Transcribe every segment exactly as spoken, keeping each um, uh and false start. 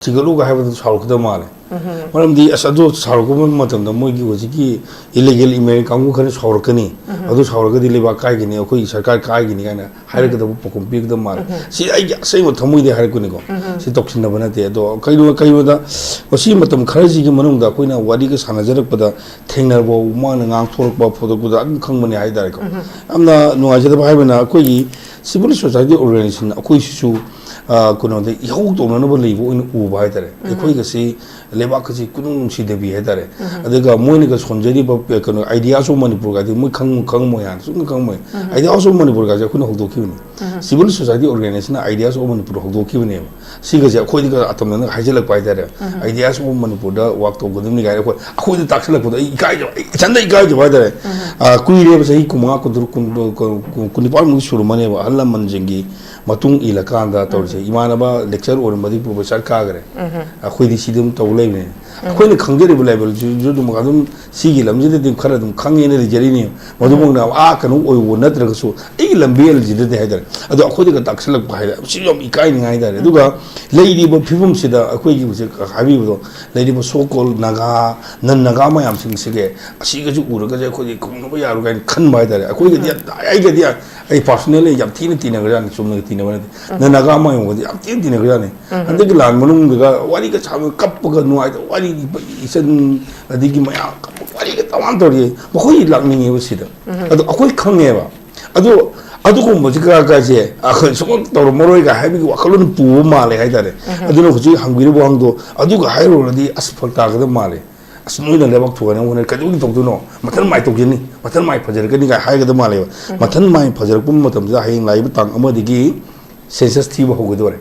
ꯊꯤꯒꯠꯂꯨꯒ ꯍꯥꯏꯕꯗꯨ ꯁꯥꯎꯔꯛꯀꯗꯕ ꯃꯥꯜꯂꯦ꯫ ꯃꯔꯝꯗꯤ ꯑꯁ, ꯑꯗꯨ ꯁꯥꯎꯔꯛꯄ ꯃꯇꯝꯗ ꯃꯣꯏꯒꯤ ꯍꯧꯖꯤꯛꯀꯤ illegal immigrant ꯀꯥꯡꯕꯨ ꯈꯔ ꯁꯥꯎꯔꯛꯀꯅꯤ꯫ ꯑꯗꯨ ꯁꯥꯎꯔꯒꯗꯤ ꯂꯩꯕꯥꯛ ꯀꯥꯏꯒꯅꯤ, ꯑꯩꯈꯣꯏꯒꯤ ꯁꯔꯀꯥꯔ ꯀꯥꯏꯒꯅꯤ ꯀꯥꯏꯅ ꯍꯥꯏꯔꯛꯀꯗꯕ ꯄꯥꯎꯈꯨꯝ ꯄꯤꯒꯗꯕ ꯃꯥꯜꯂꯦ꯫ ꯁꯤ ꯑꯩꯒꯤ ꯑꯁꯦꯡꯕ ꯊꯃꯣꯏꯗꯩ ꯍꯥꯏꯔꯛꯄꯅꯤꯀꯣ꯫ ꯁꯤ ꯇꯧꯁꯤꯟꯅꯕ ꯅꯠꯇꯦ꯫ ꯑꯗꯣ ꯀꯩꯅꯣ, ꯀꯩꯅꯣꯗ ꯃꯁꯤ ꯃꯇꯝ ꯈꯔꯁꯤꯒꯤ ꯃꯅꯨꯡꯗ ꯑꯩꯈꯣꯏꯅ ꯋꯥꯔꯤꯒ ꯁꯥꯟꯅꯖꯔꯛꯄꯗ ꯊꯦꯡꯅꯔꯕ, ꯃꯥꯅ ꯉꯥꯡꯊꯣꯔꯛꯄ ꯐꯣꯡꯗꯣꯛꯄꯗ ꯑꯗꯨꯝ ꯈꯪꯕꯅꯦ ꯍꯥꯏꯇꯥꯔꯦꯀꯣ꯫ ꯌꯥꯝꯅ ꯅꯨꯡꯉꯥꯏꯖꯗꯕ ꯍꯥꯏꯕꯅ ꯑꯩꯈꯣꯏꯒꯤ civil society organization ꯑꯩꯈꯣꯏꯁꯤꯁꯨ, ꯑ, ꯀꯩꯅꯣꯗ ꯏꯍꯧ ꯇꯧꯅꯅꯕ ꯂꯩꯕ ꯑꯣꯏꯅ ꯎꯕ ꯍꯥꯏꯇꯥꯔꯦ꯫ ꯑꯩꯈꯣꯏꯒꯁꯤ ꯂꯩꯕꯥꯛꯀꯁꯤ ꯀꯨꯅꯨꯡ ꯅꯨꯡꯁꯤꯗꯕꯤ ꯍꯥꯏꯇꯥꯔꯦ꯫ ꯑꯗꯨꯒ ꯃꯣꯏꯅꯒ ꯁꯣꯟꯖꯔꯤꯕ, ꯑ, ꯀꯩꯅꯣ, Ideas of Manipur ꯒꯥꯏꯗꯤ ꯃꯣꯏ ꯈꯪ-, ꯈꯪꯉꯝꯃꯣꯏ ꯍꯥꯏꯅ ꯁꯨꯝ ꯈꯪꯉꯝꯃꯣꯏ꯫ Ideas of Manipur ꯒꯥꯏꯁꯦ ꯑꯩꯈꯣꯏꯅ ꯍꯧꯗꯣꯛꯈꯤꯕꯅꯤ꯫ Civil society organization ꯅ Ideas of Manipur ꯍꯧꯗꯣꯛꯈꯤꯕꯅꯦꯕ꯫ ꯁꯤꯒꯁꯦ ꯑꯩꯈꯣꯏꯗꯒ ꯑꯇꯝꯅꯅ ꯍꯥꯏꯖꯤꯜꯂꯛꯄ ꯍꯥꯏꯇꯥꯔꯦ꯫ Ideas of Manipur the work ꯇꯧꯒꯗꯕꯅꯤ ꯀꯥꯏꯅ ꯑꯩꯈꯣꯏ, ꯑꯩꯈꯣꯏꯗ ꯇꯥꯛꯁꯤꯜꯂꯛꯄꯗꯣ ꯑꯩ ꯏꯀꯥꯏꯖꯕ, ꯑꯩ ꯏꯊꯟꯗ ꯏꯀꯥꯏꯖꯕ ꯍꯥꯏꯇꯥꯔꯦ꯫ ꯑ, ꯀꯨꯏꯔꯦꯕ, ꯆꯍꯤ ꯀꯨꯟꯃꯉꯥ, ꯀꯨꯟꯇꯔꯨꯛ, ꯀꯨꯟ, ꯀꯨꯟ, ꯀꯨꯟꯅꯤꯄꯥꯟꯃꯨꯛ ꯁꯨꯔꯝꯃꯅꯦꯕ ꯑꯍꯜ ꯂꯃꯟꯁꯤꯡꯒꯤ ꯃꯇꯨꯡ ꯏꯜꯂꯀꯥꯟꯗ ꯇꯧꯔꯤꯁꯦ꯫ ꯏꯃꯥꯟꯅꯕ lecturer ꯑꯣꯏꯔꯝꯕꯗꯒꯤ professor ꯀꯥꯈ꯭ꯔꯦ꯫ ꯑꯩꯈꯣꯏꯗꯤ ꯁꯤꯗ ꯑꯗꯨꯝ ꯇꯧ ꯂꯩꯕꯅꯦ꯫ ꯑꯩꯈꯣꯏꯅ ꯈꯪꯖꯔꯤꯕ level ꯁꯤꯁꯨ ꯑꯗꯨꯝ, ꯑꯗꯨꯝ ꯁꯤꯒꯤ ꯂꯝꯁꯤꯗꯗꯤ ꯈꯔ ꯑꯗꯨꯝ ꯈꯪꯉꯦꯅ ꯂꯩꯖꯔꯤꯅꯦ꯫ ꯃꯗꯨꯃꯛꯅ ꯑꯥ ꯀꯩꯅꯣ ꯑꯣꯏꯕ ꯅꯠꯇ꯭ꯔꯒꯁꯨ ꯑꯩꯒꯤ ꯂꯝꯕꯤ ꯑꯦꯜꯁꯤꯗꯗꯤ ꯍꯥꯏꯇꯥꯔꯦ꯫ ꯑꯗꯣ ꯑꯩꯈꯣꯏꯗꯒ ꯇꯥꯛꯁꯤꯜꯂꯛꯄ ꯍꯥꯏꯗꯤ ꯁꯤ ꯌꯥꯝ ꯏꯀꯥꯏꯅꯤꯡꯉꯥꯏ ꯍꯥꯏꯇꯥꯔꯦ꯫ ꯑꯗꯨꯒ ꯂꯩꯔꯤꯕ ꯐꯤꯕꯝꯁꯤꯗ ꯑꯩꯈꯣꯏꯒꯤ ꯍꯧꯖꯤꯛ ꯍꯥꯏꯕꯤꯕꯗꯣ, ꯂꯩꯔꯤꯕ so called ꯅꯥꯒꯥ, ꯅꯟ ꯅꯥꯒꯥ ꯃꯌꯥꯝꯁꯤꯡꯁꯤꯒꯤ ꯑꯁꯤꯒꯁꯨ ꯎꯔꯒꯁꯦ ꯑꯩꯈꯣꯏꯗꯤ ꯈꯨꯝꯅꯕ ꯌꯥꯔꯣꯏ ꯀꯥꯏꯅ ꯈꯟꯕ ꯍꯥꯏꯇꯥꯔꯦ꯫ ꯑꯩꯈꯣꯏꯒꯗꯤ ꯌꯥꯝ, ꯑꯩꯒꯗꯤ ꯑꯩ personally ꯌꯥꯝ ꯊꯤꯅ ꯇꯤꯟꯅꯈ꯭ꯔꯖꯥꯠꯅꯤ, ꯆꯨꯝꯅꯒ ꯇꯤꯟꯅꯕ ꯅꯠꯇꯦ꯫ ꯅꯟ ꯅꯥꯒꯥ ꯃꯌꯥꯝꯒꯗꯤ ꯌꯥꯝ ꯊꯤꯅ ꯇꯤꯟꯅꯈ꯭ꯔꯖꯥꯠꯅꯤ꯫ ꯍꯟꯗꯛꯀꯤ ꯂꯥꯟ ꯃꯅꯨꯡꯗꯒ ꯋꯥꯔꯤꯒ ꯁꯥꯕ, ꯀꯞꯄꯒ ꯅꯨꯡꯉꯥꯏꯇꯕ ꯋꯥꯔꯤ, ꯏꯆꯟ ꯑꯗꯒꯤ ꯃꯌꯥꯝ ꯀꯞꯄ ꯋꯥꯔꯤꯒ ꯇꯣꯉꯥꯟ ꯇꯧꯔꯤ꯫ ꯃꯈꯣꯏ ꯂꯥꯛꯅꯤꯡꯉꯦꯕ ꯁꯤꯗ꯫ ꯑꯗꯣ ꯑꯩꯈꯣꯏ ꯈꯪꯉꯦꯕ꯫ ꯑꯗꯣ ꯑꯗꯨꯒꯨꯝꯕꯁꯤ ꯀꯔꯥ ꯀꯥꯏꯁꯦ ꯑꯩꯈꯣꯏ ꯁꯨꯡꯇꯧ ꯇꯧꯔꯝꯃꯔꯣꯏꯒ ꯍꯥꯏꯕꯒꯤ ꯋꯥꯈꯜꯂꯣꯟ ꯄꯨꯕ ꯃꯥꯜꯂꯦ ꯍꯥꯏꯇꯥꯔꯦ꯫ ꯑꯗꯨꯅ ꯍꯧꯖꯤꯛ ꯍꯪꯕꯤꯔꯤꯕ ꯋꯥꯍꯪꯗꯣ ꯑꯗꯨꯒ ꯍꯥꯏꯔꯨꯔꯗꯤ ꯑꯁ ꯐꯔꯛ ꯇꯥꯒꯗꯕ ꯃꯥꯜꯂꯦ꯫ ꯑꯁ ꯅꯣꯏꯅ ꯂꯩꯕꯥꯛ ꯊꯨꯒꯥꯏꯅꯕ ꯍꯣꯠꯅꯔꯤ, ꯀꯩꯗꯧꯕꯒꯤ ꯇꯧꯗꯣꯏꯅꯣ? ꯃꯊꯟ ꯃꯥꯏ ꯇꯧꯖꯅꯤ, ꯃꯊꯟ ꯃꯥꯏ ꯐꯖꯔꯛꯀꯅꯤ ꯀꯥꯏ ꯍꯥꯏꯒꯗꯕ ꯃꯥꯜꯂꯦꯕ꯫ ꯃꯊꯟ ꯃꯥꯏ ꯐꯖꯔꯛꯄ ꯃꯇꯝꯗ ꯍꯌꯦꯡ ꯂꯥꯛꯏꯕ ꯇꯥꯡ ꯑꯃꯗꯒꯤ census ꯊꯤꯕ ꯍꯧꯒꯗꯣꯔꯦ꯫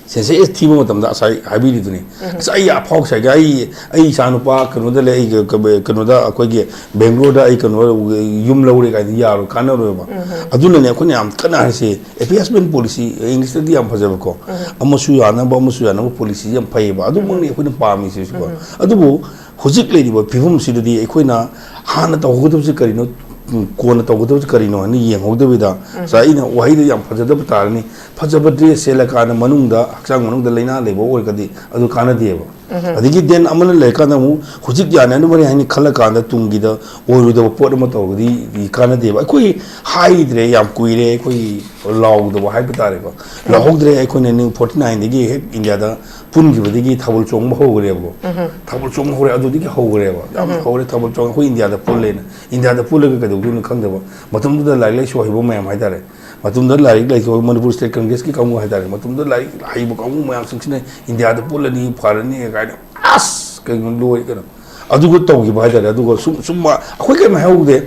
Census ꯊꯤꯕ ꯃꯇꯝꯗ ꯉꯁꯥꯏ ꯍꯥꯏꯕꯤꯔꯤꯗꯨꯅꯤ꯫ ꯑꯁ ꯑꯩ ꯑꯐꯥꯎ ꯁꯥꯏꯒꯦ, ꯑꯩ, ꯑꯩ ꯏꯆꯥ ꯅꯨꯄꯥ ꯀꯩꯅꯣꯗ ꯂꯩ, ꯑꯩ ꯀ-, ꯀ-, ꯀꯩꯅꯣꯗ ꯑꯩꯈꯣꯏꯒꯤ ꯕꯦꯡꯒ꯭ꯂꯣꯔꯗ ꯑꯩ ꯀꯩꯅꯣ ꯌꯨꯝ ꯂꯧꯔꯦ ꯀꯥꯏꯗꯤ ꯌꯥꯔꯣꯏ, ꯀꯥꯟꯅꯔꯣꯏꯕ꯫ ꯑꯗꯨꯅꯅꯦ ꯑꯩꯈꯣꯏꯅ ꯌꯥꯝ ꯀꯟꯅ ꯍꯥꯏꯔꯤꯁꯦ, appeasement policy, English ꯇꯗꯤ ꯌꯥꯝ ꯐꯖꯕꯀꯣ, ꯑꯃꯁꯨ ꯌꯥꯅꯕ, ꯑꯃꯁꯨ ꯌꯥꯅꯕ policy ꯌꯥꯝ ꯐꯩꯌꯦꯕ, ꯑꯗꯨꯃꯛꯅꯤ ꯑꯩꯈꯣꯏꯅ ꯄꯥꯝꯃꯤꯁꯤꯁꯨꯀꯣ꯫ ꯑꯗꯨꯕꯨ ꯍꯧꯖꯤꯛ ꯂꯩꯔꯤꯕ ꯐꯤꯕꯝꯁꯤꯗꯗꯤ ꯑꯩꯈꯣꯏꯅ ꯍꯥꯟꯅ ꯇꯧꯍꯧꯒꯗꯕꯁꯤ ꯀꯔꯤꯅꯣ? ꯎꯝ, ꯀꯣꯟꯅ ꯇꯧꯒꯗꯕꯁꯤ ꯀꯔꯤꯅꯣ ꯍꯥꯏꯅ ꯌꯦꯡꯍꯧꯗꯕꯤꯗ, ꯉꯁꯥꯏ ꯑꯩꯅ ꯋꯥꯍꯩꯗ ꯌꯥꯝ ꯐꯖꯗꯕ ꯇꯥꯔꯅꯤ, ꯐꯖꯕ ꯗ꯭ꯔꯦꯁ ꯁꯦꯠꯂꯀꯥꯟꯗ ꯃꯅꯨꯡꯗ, ꯍꯛꯆꯥꯡ ꯃꯅꯨꯡꯗ ꯂꯥꯏꯅꯥ ꯂꯩꯕ ꯑꯣꯏꯔꯒꯗꯤ ꯑꯗꯨ ꯀꯥꯟꯅꯗꯦꯕ꯫ ꯑꯗꯒꯤ ꯗꯦꯟ ꯑꯃꯅ ꯂꯩꯔꯀꯥꯟꯗ ꯑꯃꯨꯛ ꯍꯧꯖꯤꯛ ꯌꯥꯅꯤ ꯑꯗꯨꯃꯅꯤ ꯍꯥꯏꯅ ꯈꯜꯂꯀꯥꯟꯗ ꯇꯨꯡꯒꯤꯗ ꯑꯣꯏꯔꯣꯏꯗꯕ ꯄꯣꯠ ꯑꯃ ꯇꯧꯔꯒꯗꯤ ꯀꯥꯟꯅꯗꯦꯕ꯫ ꯑꯩꯈꯣꯏ ꯍꯥꯏꯗ꯭ꯔꯦ, ꯌꯥꯝ ꯀꯨꯏꯔꯦ ꯑꯩꯈꯣꯏꯒꯤ ꯂꯥꯎꯗꯕ ꯍꯥꯏꯕ ꯇꯥꯔꯦꯀꯣ꯫ ꯂꯥꯎꯍꯧꯗ꯭ꯔꯦ꯫ ꯑꯩꯈꯣꯏꯅ ꯅꯤꯡ ꯐꯣꯔꯇꯤ ꯅꯥꯏꯟꯗꯒꯤ ꯍꯦꯛ ꯏꯟꯗꯤꯌꯥꯗ ꯄꯨꯟꯈꯤꯕꯗꯒꯤ ꯊꯥꯕꯜ ꯆꯣꯡꯕ ꯍꯧꯈ꯭ꯔꯦꯕꯀꯣ꯫ ꯊꯥꯕꯜ ꯆꯣꯡꯕ ꯍꯧꯔꯦ, ꯑꯗꯨꯗꯒꯤ ꯍꯧꯈ꯭ꯔꯦꯕ꯫ ꯌꯥꯝ ꯍꯧꯔꯦ ꯊꯥꯕꯜ ꯆꯣꯡ꯫ ꯑꯩꯈꯣꯏ ꯏꯟꯗꯤꯌꯥꯗ ꯄꯨꯜꯂꯦꯅ꯫ ꯏꯟꯗꯤꯌꯥꯗ ꯄꯨꯜꯂꯒ ꯀꯩꯗꯧꯗꯣꯏꯅꯣ ꯈꯪꯗꯕ꯫ ꯃꯇꯝꯗꯨꯗ ꯂꯥꯏꯔꯤꯛ ꯂꯥꯏꯁꯨ ꯍꯩꯕ ꯃꯌꯥꯝ ꯍꯥꯏꯇꯥꯔꯦ꯫ ꯃꯇꯝꯗꯨꯗ ꯂꯥꯏꯔꯤꯛ ꯂꯥꯏꯁꯨ ꯍꯩꯕ ꯃꯅꯤꯄꯨꯔ ꯁ꯭ꯇꯦꯠ ꯀꯪꯒ꯭ꯔꯦꯁꯀꯤ ꯀꯥꯡꯕꯨ ꯍꯥꯏꯇꯥꯔꯦ꯫ ꯃꯇꯝꯗꯨꯗ ꯂꯥꯏꯔꯤꯛ ꯍꯩꯕ ꯀꯥꯡꯕꯨ ꯃꯌꯥꯝꯁꯤꯡꯁꯤꯅ ꯏꯟꯗꯤꯌꯥꯗ ꯄꯨꯜꯂꯅꯤ, ꯐꯔꯅꯤ ꯀꯥꯏꯅ ꯑꯁ ꯀꯩꯅꯣ ꯂꯣꯏ ꯀꯩꯅꯣ꯫ ꯑꯗꯨꯒ ꯇꯧꯈꯤꯕ ꯍꯥꯏꯇꯥꯔꯦ꯫ ꯑꯗꯨꯒ ꯁꯨꯝ, ꯁꯨꯝ ꯑꯩꯈꯣꯏ ꯀꯩꯝ ꯍꯥꯏꯍꯧꯗꯦ꯫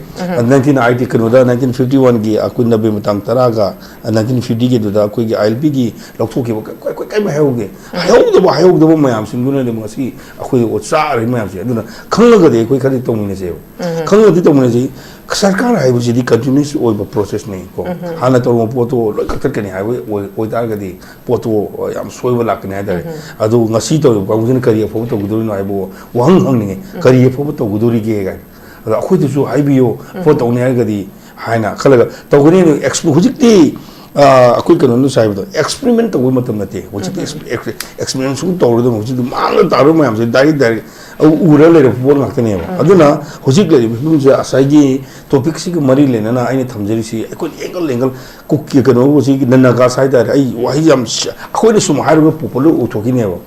ꯅꯥꯏꯟꯇꯤꯟ ꯑꯥꯏꯇꯤ ꯀꯩꯅꯣꯗ, ꯅꯥꯏꯟꯇꯤꯟ ꯐꯤꯐꯇꯤ ꯋꯥꯟꯒꯤ ꯑꯩꯈꯣꯏ ꯅꯕꯦꯝꯕꯔ ꯇꯥꯡ ꯇꯔꯥꯒ, ꯅꯥꯏꯟꯇꯤꯟ ꯐꯤꯐꯇꯤꯒꯤꯗꯨꯗ ꯑꯩꯈꯣꯏꯒꯤ ꯑꯥꯏ ꯑꯦꯜ ꯄꯤꯒꯤ ꯂꯧꯊꯣꯛꯈꯤꯕ ꯀ-, ꯑꯩꯈꯣꯏ, ꯑꯩꯈꯣꯏ ꯀꯩꯝ ꯍꯥꯏꯍꯧꯗꯦ꯫ ꯍꯥꯏꯍꯧꯗꯕ, ꯍꯥꯏꯍꯧꯗꯕ ꯃꯌꯥꯝꯁꯤꯡꯗꯨꯅꯅꯦ ꯉꯁꯤ ꯑꯩꯈꯣꯏ ꯑꯣ ꯆꯥꯔꯤꯕ ꯃꯌꯥꯝꯁꯦ꯫ ꯑꯗꯨꯅ ꯈꯪꯉꯒꯗꯤ ꯑꯩꯈꯣꯏ ꯈꯔꯗꯤ ꯇꯧꯃꯤꯟꯅꯁꯦꯕ꯫ ꯈꯪꯉꯒꯗꯤ ꯇꯧꯃꯤꯟꯅꯁꯦ꯫ ꯁꯔꯀꯥꯔ ꯍꯥꯏꯕꯁꯤꯗꯤ ꯀꯟꯇꯤꯅ꯭ꯌꯨꯁ ꯑꯣꯏꯕ ꯄ꯭ꯔꯣꯁꯦꯁꯅꯤꯀꯣ꯫ ꯍꯥꯟꯅ ꯇꯧꯔꯝꯕ ꯄꯣꯠꯇꯣ ꯂꯣꯏ ꯀꯛꯊꯠꯀꯅꯤ ꯍꯥꯏꯕ ꯑꯣꯏ-, ꯑꯣꯏꯇꯥꯔꯒꯗꯤ ꯄꯣꯠꯇꯣ ꯌꯥꯝ ꯁꯣꯏꯕ ꯂꯥꯛꯀꯅꯤ ꯍꯥꯏꯇꯥꯔꯦ꯫ ꯑꯗꯨ ꯉꯁꯤ ꯇꯧꯔꯤꯕ ꯀꯥꯡꯕꯨꯁꯤꯅ ꯀꯔꯤ ꯑꯐꯕ ꯇꯧꯒꯗꯧꯔꯤꯅꯣ ꯍꯥꯏꯕ ꯋꯥꯍꯪ ꯍꯪꯅꯤꯡꯉꯤ꯫ ꯀꯔꯤ ꯑꯐꯕ ꯇꯧꯒꯗꯧꯔꯤꯒꯦ ꯀꯥꯏꯅ꯫ ꯑꯗꯣ ꯑꯩꯈꯣꯏꯗꯁꯨ ꯍꯥꯏꯕꯤꯌꯣ, ꯄꯣꯠ ꯇꯧꯅꯤ ꯍꯥꯏꯔꯒꯗꯤ ꯍꯥꯏꯅ ꯈꯜꯂꯒ ꯇꯧꯒꯅꯤ꯫ ꯑꯗꯨ ꯑꯦꯛꯁ-, ꯍꯧꯖꯤꯛꯇꯤ, ꯑ, ꯑꯩꯈꯣꯏ ꯀꯩꯅꯣꯅ ꯍꯥꯏꯕꯗꯣ, ꯑꯦꯛꯁꯄꯦꯔꯤꯃꯦꯟ ꯇꯧꯕ ꯃꯇꯝ ꯅꯠꯇꯦ꯫ ꯍꯧꯖꯤꯛꯇꯤ ꯑꯦꯛꯁ-, ꯑꯦꯛꯁ-, ꯑꯦꯛꯁꯄꯦꯔꯤꯃꯦꯟ ꯁꯨꯝ ꯇꯧꯔꯗꯧꯅꯤ꯫ ꯍꯧꯖꯤꯛꯇꯤ ꯃꯥꯡꯗ ꯇꯥꯔꯕ ꯃꯌꯥꯝꯁꯦ ꯗꯥꯏꯔꯦꯛ, ꯗꯥꯏꯔꯦꯛ ꯎꯔ ꯂꯩꯔꯕ ꯄꯣꯠ ꯉꯥꯛꯇꯅꯦꯕ꯫ ꯑꯗꯨꯅ ꯍꯧꯖꯤꯛ ꯂꯩꯔꯤꯕ ꯐꯤꯕꯝꯁꯦ ꯉꯁꯥꯏꯒꯤ ꯇꯣꯄꯤꯛꯁꯤꯒ ꯃꯔꯤ ꯂꯩꯅꯅ ꯑꯩꯅ ꯊꯝꯖꯔꯤꯁꯤ ꯑꯩꯈꯣꯏ ꯑꯦꯡꯒꯜ, ꯑꯦꯡꯒꯜ ꯀꯨꯀꯤ ꯀꯩꯅꯣꯁꯤ ꯅꯟꯅꯒꯥꯁ ꯍꯥꯏꯇꯥꯔꯦ꯫ ꯑꯩ ꯋꯥꯍꯩ ꯌꯥꯝ ꯁꯤ-, ꯑꯩꯈꯣꯏꯅ ꯁꯨꯝ ꯍꯥꯏꯔꯒ ꯄꯣꯄꯨꯂꯔ ꯑꯣꯏꯊꯣꯛꯈꯤꯅꯦꯕ꯫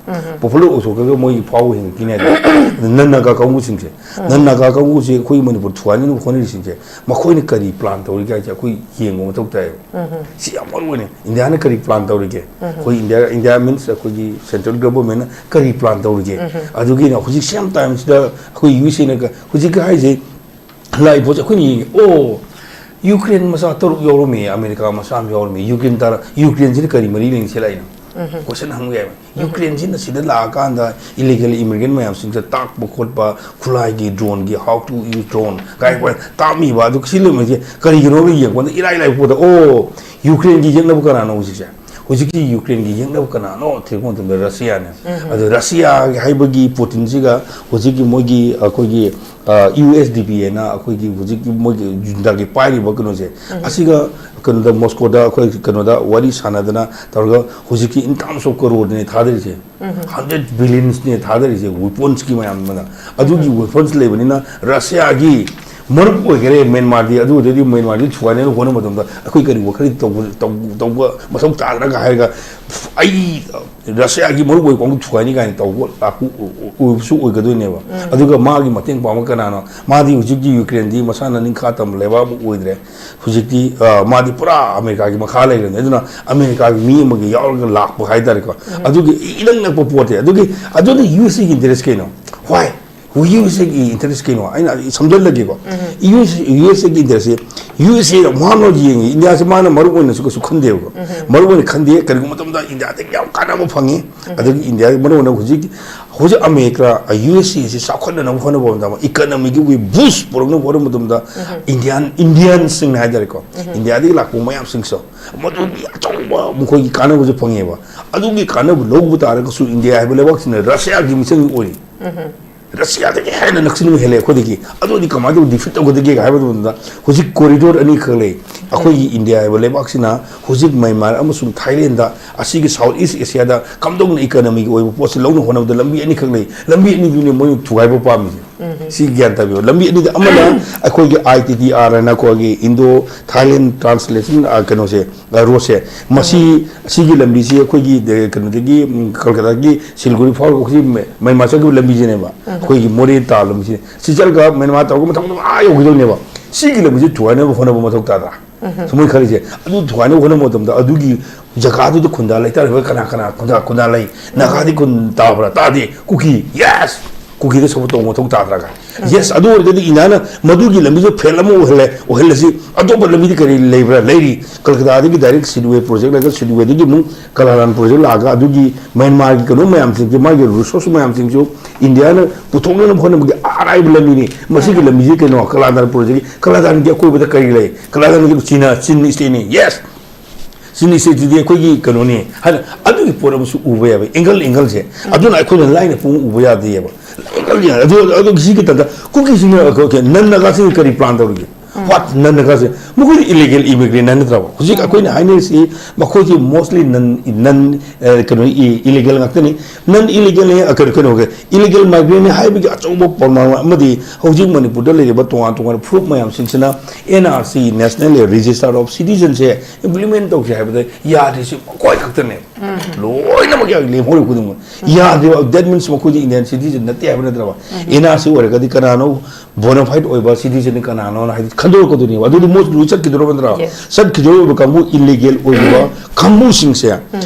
ꯄꯣꯄꯨꯂꯔ ꯑꯣꯏꯊꯣꯛꯈ꯭ꯔꯒ ꯃꯣꯏꯒꯤ ꯐꯥꯎꯕ ꯍꯦꯟꯒꯠꯈꯤꯅꯦ ꯍꯥꯏꯇꯥꯔꯦ꯫ ꯑꯗꯨ ꯅꯟꯅꯒꯥ ꯀꯥꯡꯕꯨꯁꯤꯡꯁꯦ, ꯅꯟꯅꯒꯥ ꯀꯥꯡꯕꯨꯁꯤ ꯑꯩꯈꯣꯏ ꯃꯅꯤꯄꯨꯔ ꯊꯨꯒꯥꯏꯅꯕ ꯍꯣꯠꯅꯔꯤꯁꯤꯡꯁꯦ, ꯃꯈꯣꯏꯅ ꯀꯔꯤ ꯄ꯭ꯂꯥꯟ ꯇꯧꯔꯤꯒꯦ ꯍꯥꯏꯁꯦ ꯑꯩꯈꯣꯏ ꯌꯦꯡꯕ ꯃꯊꯧ ꯇꯥꯏꯌꯦꯕ꯫ ꯁꯤ ꯌꯥꯝ ꯃꯔꯨ ꯑꯣꯏꯅ ꯏꯟꯗꯤꯌꯥꯅ ꯀꯔꯤ ꯄ꯭ꯂꯥꯟ ꯇꯧꯔꯤꯒꯦ? ꯑꯩꯈꯣꯏ ꯏꯟꯗꯤꯌꯥ, ꯏꯟꯗꯤꯌꯥ ꯃꯤꯟꯁ ꯑꯩꯈꯣꯏꯒꯤ ꯁꯦꯟꯇ꯭ꯔꯦꯜ ꯒꯚꯔꯟꯃꯦꯟꯅ ꯀꯔꯤ ꯄ꯭ꯂꯥꯟ ꯇꯧꯔꯤꯒꯦ? ꯑꯗꯨꯒꯤꯅ ꯍꯧꯖꯤꯛ ꯁꯦꯝ ꯇꯥꯏꯝꯁꯤꯗ ꯑꯩꯈꯣꯏ ꯌꯨ ꯑꯦꯁ ꯑꯦꯅ ꯍꯧꯖꯤꯛꯀꯤ ꯍꯥꯏꯁꯦ ꯂꯥꯛꯏ ꯄꯣꯠꯁꯦ ꯑꯩꯈꯣꯏꯅ ꯌꯦꯡꯉꯦ꯫ ꯑꯣ, ꯌꯨꯀ꯭ꯔꯦꯟ ꯃꯆꯥ ꯇꯔꯨꯛ ꯌꯥꯎꯔꯝꯃꯤ, ꯑꯃꯦꯔꯤꯀꯥ ꯃꯆꯥ ꯑꯃ ꯌꯥꯎꯔꯝꯃꯤ꯫ ꯌꯨꯀ꯭ꯔꯦꯟ ꯇꯔꯥ-, ꯌꯨꯀ꯭ꯔꯦꯟꯁꯤꯅ ꯀꯔꯤ ꯃꯔꯤ ꯂꯩꯅꯁꯦ ꯂꯥꯛꯏꯅꯣ? ꯀꯣꯏꯁꯟ ꯍꯪꯕ ꯌꯥꯏꯕ꯫ ꯌꯨꯀ꯭ꯔꯦꯟꯁꯤꯅ ꯁꯤꯗ ꯂꯥꯛꯑꯀꯥꯟꯗ ꯏꯂꯤꯒꯦꯜ ꯏꯃꯤꯒ꯭ꯔꯦꯟ ꯃꯌꯥꯝꯁꯤꯡꯁꯦ ꯇꯥꯛꯄ ꯈꯣꯠꯄ, ꯈꯨꯠꯂꯥꯏꯒꯤ, ꯗ꯭ꯔꯣꯟꯒꯤ, how to use drone ꯀꯥꯏ ꯇꯥꯛꯑꯝꯃꯤꯕ꯫ ꯑꯗꯨ ꯁꯤ ꯂꯩꯕꯁꯦ ꯀꯔꯤꯒꯤꯅꯣ ꯌꯦꯡꯕ ꯀꯥꯟꯗ ꯏꯔꯥꯏ ꯂꯥꯏꯕ ꯄꯣꯠꯇ, ꯑꯣ, ꯌꯨꯀ꯭ꯔꯦꯟꯒꯤ ꯌꯦꯛꯅꯕ ꯀꯅꯥꯅꯣ ꯍꯧꯖꯤꯛꯁꯦ? ꯍꯧꯖꯤꯛꯀꯤ ꯌꯨꯀ꯭ꯔꯦꯟꯒꯤ ꯌꯦꯛꯅꯕ ꯀꯅꯥꯅꯣ ꯊꯤꯔꯛꯄ ꯃꯇꯝꯗ ꯔꯁꯤꯌꯥꯅꯦ꯫ ꯑꯗꯣ ꯔꯁꯤꯌꯥ ꯍꯥꯏꯕꯒꯤ ꯄꯨꯇꯤꯟꯁꯤꯒ ꯍꯧꯖꯤꯛꯀꯤ ꯃꯣꯏꯒꯤ ꯑꯩꯈꯣꯏꯒꯤ ꯌꯨ ꯑꯦꯁ ꯗꯤ ꯄꯤ ꯍꯥꯏꯅ ꯑꯩꯈꯣꯏꯒꯤ ꯍꯧꯖꯤꯛꯀꯤ ꯃꯣꯏꯒꯤ ꯖꯨꯟꯇꯥꯒꯤ ꯄꯥꯏꯔꯤꯕ ꯀꯩꯅꯣꯁꯦ, ꯑꯁꯤꯒ ꯀꯩꯅꯣꯗ ꯃꯣꯁꯀꯣꯗ ꯑꯩꯈꯣꯏ ꯀꯩꯅꯣꯗ ꯋꯥꯔꯤ ꯁꯥꯟꯅꯗꯅ ꯇꯧꯔꯒ ꯍꯧꯖꯤꯛꯀꯤ in terms of crore ꯅꯦ ꯊꯥꯗꯔꯤꯁꯦ, hundred billions ꯅꯦ ꯊꯥꯗꯔꯤꯁꯦ weapons ꯀꯤ ꯃꯌꯥꯝ ꯑꯃꯅ꯫ ꯑꯗꯨꯒꯤ weapons ꯂꯩꯕꯅꯤꯅ ꯔꯁꯤꯌꯥꯒꯤ ꯃꯔꯨꯞ ꯑꯣꯏꯈꯔꯦ ꯃ꯭ꯌꯥꯟꯃꯥꯔꯗꯤ꯫ ꯑꯗꯨ ꯑꯣꯏꯔꯗꯤ ꯃ꯭ꯌꯥꯟꯃꯥꯔꯗꯤ ꯊꯨꯒꯥꯏꯅꯕ ꯍꯣꯠꯅꯕ ꯃꯇꯝꯗ ꯑꯩꯈꯣꯏ ꯀꯔꯤ ꯋꯥꯈꯜ ꯇꯧꯕ, ꯇꯧ-, ꯇꯧꯕ ꯃꯊꯧ ꯇꯥꯗ꯭ꯔꯒ ꯍꯥꯏꯔꯒ, ꯑꯩ ꯔꯁꯤꯌꯥꯒꯤ ꯃꯔꯨ ꯑꯣꯏꯕ ꯀꯥꯡꯕꯨ ꯊꯨꯒꯥꯏꯅꯤ ꯀꯥꯏꯅ ꯇꯧꯕ ꯂꯥꯛꯄ ꯑꯣꯏꯕꯁꯨ ꯑꯣꯏꯒꯗꯣꯏꯅꯦꯕ꯫ ꯑꯗꯨꯒ ꯃꯥꯒꯤ ꯃꯇꯦꯡ ꯄꯥꯡꯕ ꯀꯅꯥꯅꯣ? ꯃꯥꯗꯤ ꯍꯧꯖꯤꯛꯇꯤ ꯌꯨꯀ꯭ꯔꯦꯟꯗꯤ ꯃꯁꯥꯅ ꯅꯤꯡꯈꯥ ꯇꯝꯕ ꯂꯩꯕꯥꯛ ꯑꯃ ꯑꯣꯏꯗ꯭ꯔꯦ꯫ ꯍꯧꯖꯤꯛꯇꯤ, ꯑ, ꯃꯥꯗꯤ ꯄꯨꯔꯥ ꯑꯃꯦꯔꯤꯀꯥꯒꯤ ꯃꯈꯥ ꯂꯩꯔꯕꯅꯦ꯫ ꯑꯗꯨꯅ ꯑꯃꯦꯔꯤꯀꯥꯒꯤ ꯃꯤ ꯑꯃꯒ ꯌꯥꯎꯔꯒ ꯂꯥꯛꯄ ꯍꯥꯏꯇꯥꯔꯦꯀꯣ꯫ ꯑꯗꯨꯒꯤ ꯏꯅꯛ ꯅꯛꯄ ꯄꯣꯠꯇꯤ꯫ ꯑꯗꯨꯒꯤ, ꯑꯗꯨꯅ ꯌꯨ ꯑꯦꯁ ꯑꯦꯒꯤ interest ꯀꯩꯅꯣ? Why? ꯌꯨ ꯑꯦꯁ ꯑꯦꯒꯤ interest ꯀꯩꯅꯣ? ꯑꯩꯅ ꯑꯩ ꯁꯝꯖꯜꯂꯒꯦꯀꯣ꯫ ꯌꯨ ꯑꯦꯁ, ꯌꯨ ꯑꯦꯁ ꯑꯦꯒꯤ interest ꯁꯦ, ꯌꯨ ꯑꯦꯁ ꯑꯦ ꯃꯥꯅ ꯌꯦꯡꯉꯤ, ꯏꯟꯗꯤꯌꯥꯁꯦ ꯃꯥꯅ ꯃꯔꯨ ꯑꯣꯏꯅꯁꯨ ꯀꯩꯁꯨ ꯈꯟꯗꯦꯕꯀꯣ꯫ ꯃꯔꯨ ꯑꯣꯏꯅ ꯈꯟꯗꯦ꯫ ꯀꯔꯤꯒꯨꯝꯕ ꯃꯇꯝꯗ ꯏꯟꯗꯤꯌꯥꯗꯒꯤ ꯌꯥꯝ ꯀꯥꯟꯅꯕ ꯐꯪꯉꯤ꯫ ꯑꯗꯒꯤ ꯏꯟꯗꯤꯌꯥꯒꯤ ꯃꯔꯨ ꯑꯣꯏꯅ ꯍꯧꯖꯤꯛ, ꯍꯧꯖꯤꯛ ꯑꯃꯦꯔꯤꯀꯥ, ꯌꯨ ꯑꯦꯁ ꯑꯦꯁꯤ ꯆꯥꯎꯈꯠꯅꯅꯕ ꯍꯣꯠꯅꯕ ꯃꯇꯝꯗ, economy ꯒꯤ boost ꯄꯨꯔꯛꯅꯕ ꯍꯣꯠꯅꯕ ꯃꯇꯝꯗ, ꯏꯟꯗꯤꯌꯥꯟ, ꯏꯟꯗꯤꯌꯟꯁꯤꯡꯅ ꯍꯥꯏꯇꯥꯔꯦꯀꯣ, ꯏꯟꯗꯤꯌꯥꯗꯒꯤ ꯂꯥꯛꯄ ꯃꯌꯥꯝꯁꯤꯡꯁꯨ ꯃꯗꯨꯒꯤ ꯑꯆꯧꯕ ꯃꯈꯣꯏꯒꯤ ꯀꯥꯟꯅꯕꯁꯨ ꯐꯪꯉꯦꯕ꯫ ꯑꯗꯨꯒꯤ ꯀꯥꯟꯅꯕ ꯂꯧꯕ ꯇꯥꯔꯒꯁꯨ ꯏꯟꯗꯤꯌꯥ ꯍꯥꯏꯕ ꯂꯩꯕꯥꯛꯁꯤꯅ ꯔꯁꯤꯌꯥꯒꯤ ꯃꯤꯆꯪ ꯑꯣꯏꯔꯤ꯫ ꯔꯁꯤꯌꯥꯗꯒꯤ ꯍꯦꯟꯅ ꯅꯛꯁꯤꯟꯕ ꯍꯦꯜꯂꯦ ꯑꯩꯈꯣꯏꯗꯒꯤ꯫ ꯑꯗꯨꯗꯤ ꯀꯃꯥꯏꯅ ꯇꯧꯗꯅ defeat ꯇꯧꯒꯗꯒꯦ ꯍꯥꯏꯕ ꯃꯇꯝꯗ, ꯍꯧꯖꯤꯛ corridor ꯑꯅꯤꯈꯛ ꯂꯩ꯫ ꯑꯩꯈꯣꯏꯒꯤ ꯏꯟꯗꯤꯌꯥ ꯍꯥꯏꯕ ꯂꯩꯕꯥꯛꯁꯤꯅ ꯍꯧꯖꯤꯛ ꯃ꯭ꯌꯥꯟꯃꯥꯔ ꯑꯃꯁꯨꯡ ꯊꯥꯏꯂꯦꯟꯗ, ꯑꯁꯤꯒꯤ South East Asia ꯗ ꯀꯝꯗꯧꯅ economy ꯒꯤ ꯑꯣꯏꯕ ꯄꯣꯠꯁꯤ ꯂꯧꯅ ꯍꯣꯠꯅꯕꯗ ꯂꯝꯕꯤ ꯑꯅꯤꯈꯛ ꯂꯩ꯫ ꯂꯝꯕꯤ ꯑꯅꯤꯗꯨꯅꯤ ꯃꯣꯏꯅ ꯊꯨꯒꯥꯏꯕ ꯄꯥꯝꯃꯤꯁꯦ꯫ ꯁꯤ ꯒ꯭ꯌꯥꯟ ꯇꯥꯕꯤꯌꯨ꯫ ꯂꯝꯕꯤ ꯑꯅꯤꯗ ꯑꯃꯅ ꯑꯩꯈꯣꯏꯒꯤ ꯑꯥꯏ ꯇꯤ ꯇꯤ ꯑꯥꯔ ꯍꯥꯏꯅ ꯑꯩꯈꯣꯏꯒꯤ Indo Thailand Translation, ꯑ, ꯀꯩꯅꯣꯁꯦ, ꯑ, road ꯁꯦ, ꯃꯁꯤ, ꯁꯤꯒꯤ ꯂꯝꯕꯤꯁꯤ ꯑꯩꯈꯣꯏꯒꯤ, ꯑ, ꯀꯩꯅꯣꯗꯒꯤ, ꯎꯝ, ꯀꯜꯀꯇꯥꯒꯤ ꯁꯤꯂꯒꯨꯔꯤ ꯐꯥꯎꯔꯒ ꯑꯩꯈꯣꯏꯒꯤ ꯃ-, ꯃ꯭ꯌꯥꯟꯃꯥꯔ ꯆꯠꯈꯤꯕ ꯂꯝꯕꯤꯁꯤꯅꯦꯕ꯫ ꯑꯩꯈꯣꯏꯒꯤ ꯃꯣꯔꯦ ꯇꯥꯕ ꯂꯝꯕꯤꯁꯦ꯫ ꯁꯤ ꯆꯠꯂꯒ ꯃ꯭ꯌꯥꯟꯃꯥꯔ ꯇꯧꯔꯒ ꯃꯊꯪ ꯃꯊꯪ ꯑꯥ ꯌꯧꯈꯤꯗꯧꯅꯦꯕ꯫ ꯁꯤꯒꯤ ꯂꯝꯕꯤꯁꯦ ꯊꯨꯒꯥꯏꯅꯕ ꯍꯣꯠꯅꯕ ꯃꯊꯧ ꯇꯥꯗ꯭ꯔꯥ? ꯁꯨꯃꯥꯏꯅ ꯈꯜꯂꯤꯁꯦ꯫ ꯑꯗꯨ ꯊꯨꯒꯥꯏꯅꯕ ꯍꯣꯠꯅꯕ ꯃꯇꯝꯗ ꯑꯗꯨꯒꯤ ꯖꯒꯥꯗꯨꯗ ꯈꯨꯟꯗꯥ ꯂꯩꯇꯥꯔꯤꯕ ꯀꯅꯥ ꯀꯅꯥ ꯈꯨꯟꯗꯥ, ꯈꯨꯟꯗꯥ ꯂꯩ? ꯅꯥꯒꯥꯗꯤ ꯈꯨꯟ ꯇꯥꯕ꯭ꯔꯥ? ꯇꯥꯗꯦ꯫ ꯀꯨꯀꯤ, yes! ꯀꯨꯀꯤꯗ support ꯇꯧꯕ ꯃꯊꯧ ꯇꯥꯗ꯭ꯔꯒ? Yes, ꯑꯗꯨ ꯑꯣꯏꯔꯒꯗꯤ ꯏꯟꯗꯤꯌꯥꯅ ꯃꯗꯨꯒꯤ ꯂꯝꯕꯤꯁꯨ fail ꯑꯃ ꯑꯣꯏꯍꯜꯂꯦ, ꯑꯣꯏꯍꯜꯂꯁꯤ꯫ ꯑꯇꯣꯞꯄ ꯂꯝꯕꯤꯗꯤ ꯀꯔꯤ ꯂꯩꯕ꯭ꯔꯥ? ꯂꯩꯔꯤ꯫ ꯀꯜꯀꯇꯥꯗꯒꯤ direct Sidway project ꯂꯩꯔꯒ Sidway ꯗꯒꯤ ꯑꯃꯨꯛ Kaladan project ꯂꯥꯛꯑꯒ ꯑꯗꯨꯒꯤ ꯃ꯭ꯌꯥꯟꯃꯥꯔꯒꯤ ꯀꯩꯅꯣ ꯃꯌꯥꯝꯁꯤꯡꯁꯦ, ꯃꯥꯒꯤ resource ꯃꯌꯥꯝꯁꯤꯡꯁꯨ ꯏꯟꯗꯤꯌꯥꯅ ꯄꯨꯊꯣꯛꯅꯅꯕ ꯍꯣꯠꯅꯕꯒꯤ ꯑꯔꯥꯏꯕ ꯂꯝꯕꯤꯅꯤ꯫ ꯃꯁꯤꯒꯤ ꯂꯝꯕꯤꯁꯤ ꯀꯩꯅꯣ? Kaladan project ꯀꯤ꯫ Kaladan ꯒꯤ ꯑꯀꯣꯏꯕꯗ ꯀꯔꯤ ꯂꯩ? Kaladan ꯒꯤ ꯆꯤꯅꯥ, ꯆꯤꯟ state ꯅꯤ꯫ Yes! ꯁꯤꯅꯤ, ꯁꯤꯗꯤ ꯑꯩꯈꯣꯏꯒꯤ ꯀꯩꯅꯣꯅꯤ ꯍꯥꯏꯅ ꯑꯗꯨꯒꯤ ꯄꯣꯠ ꯑꯃꯁꯨ ꯎꯕ ꯌꯥꯕ, ꯑꯦꯡꯒꯜ ꯑꯦꯡꯒꯜꯁꯦ꯫ ꯑꯗꯨꯅ ꯑꯩꯈꯣꯏꯅ ꯂꯥꯏꯅ ꯄꯨꯡꯎ ꯎꯕ ꯌꯥꯗꯦꯕ꯫ ꯑꯦꯡꯒꯜ ꯌꯥ-, ꯑꯗꯨ, ꯑꯗꯨ ꯁꯤꯒꯤ ꯇꯥꯏꯞꯇ ꯀꯨꯀꯤꯁꯤꯡꯅ, ꯑꯩꯈꯣꯏ ꯅꯟ ꯅꯥꯒꯥꯁꯤꯡ ꯀꯔꯤ ꯄ꯭ꯂꯥꯟ ꯇꯧꯔꯤꯒꯦ? ꯋꯥꯠ ꯅꯟ ꯅꯥꯒꯥꯁꯦ? ꯃꯈꯣꯏꯗꯤ ꯏꯂꯤꯒꯦꯜ ꯏꯃꯤꯒ꯭ꯔꯦꯟ ꯅꯠꯇ꯭ꯔꯕ? ꯍꯧꯖꯤꯛ ꯑꯩꯈꯣꯏꯅ ꯍꯥꯏꯅꯔꯤꯁꯤ ꯃꯈꯣꯏꯁꯤ ꯃꯣꯁꯂꯤ ꯅꯟ, ꯅꯟ, ꯑ, ꯀꯩꯅꯣ, ꯏ-, ꯏꯂꯤꯒꯦꯜ ꯉꯥꯛꯇꯅꯤ꯫ ꯅꯟ ꯏꯂꯤꯒꯦꯜꯅꯤ, ꯑ, ꯀꯩꯅꯣ, ꯀꯩꯅꯣꯒꯤ ꯏꯂꯤꯒꯦꯜ ꯃꯥꯏꯒ꯭ꯔꯦꯟꯅꯤ ꯍꯥꯏꯕꯒꯤ ꯑꯆꯧꯕ ꯄ꯭ꯔꯃꯥꯟ ꯑꯃꯗꯤ ꯍꯧꯖꯤꯛ ꯃꯅꯤꯄꯨꯔꯗ ꯂꯩꯔꯤꯕ ꯇꯣꯉꯥꯟ ꯇꯣꯉꯥꯟꯕ ꯐꯨꯔꯨꯞ ꯃꯌꯥꯝꯁꯤꯡꯁꯤꯅ N R C, national register of ꯁꯤꯇꯤꯖꯟꯁꯦ ꯏꯝꯄ꯭ꯂꯤꯃꯦꯟ ꯇꯧꯁꯦ ꯍꯥꯏꯕꯗ ꯌꯥꯗ꯭ꯔꯤꯁꯤ ꯃꯈꯣꯏ ꯈꯛꯇꯅꯦꯕ꯫ ꯂꯣꯏꯅꯃꯛ ꯌꯥ-, ꯂꯦꯝꯍꯧꯔꯤꯕ ꯈꯨꯗꯤꯡꯃꯛ ꯌꯥꯗꯦꯕ꯫ That means ꯃꯈꯣꯏꯗꯤ ꯏꯟꯗꯤꯌꯥꯟ ꯁꯤꯇꯤꯖꯟ ꯅꯠꯇꯦ ꯍꯥꯏꯕ ꯅꯠꯇ꯭ꯔꯕ? ꯑꯦꯟ ꯑꯥꯔ ꯁꯤ ꯑꯣꯏꯔꯒꯗꯤ ꯀꯅꯥꯅꯣ ꯕꯣꯅꯥꯐꯥꯏꯠ ꯑꯣꯏꯕ ꯁꯤꯇꯤꯖꯟ ꯀꯅꯥꯅꯣꯅ ꯍꯥꯏꯗꯤ ꯈꯟꯗꯣꯔꯛꯀꯗꯣꯏꯅꯦꯕ꯫ ꯑꯗꯨꯗꯤ ꯃꯣꯏ ꯂꯣꯏ ꯆꯠꯈꯤꯗꯣꯔꯕ ꯅꯠꯇ꯭ꯔꯣ? Yes. ꯆꯠꯈꯤꯗꯣꯔꯤꯕ ꯀꯥꯡꯕꯨ, ꯏꯂꯤꯒꯦꯜ ꯑꯣꯏꯔꯤꯕ ꯀꯥꯡꯕꯨꯁꯤꯡꯁꯦ,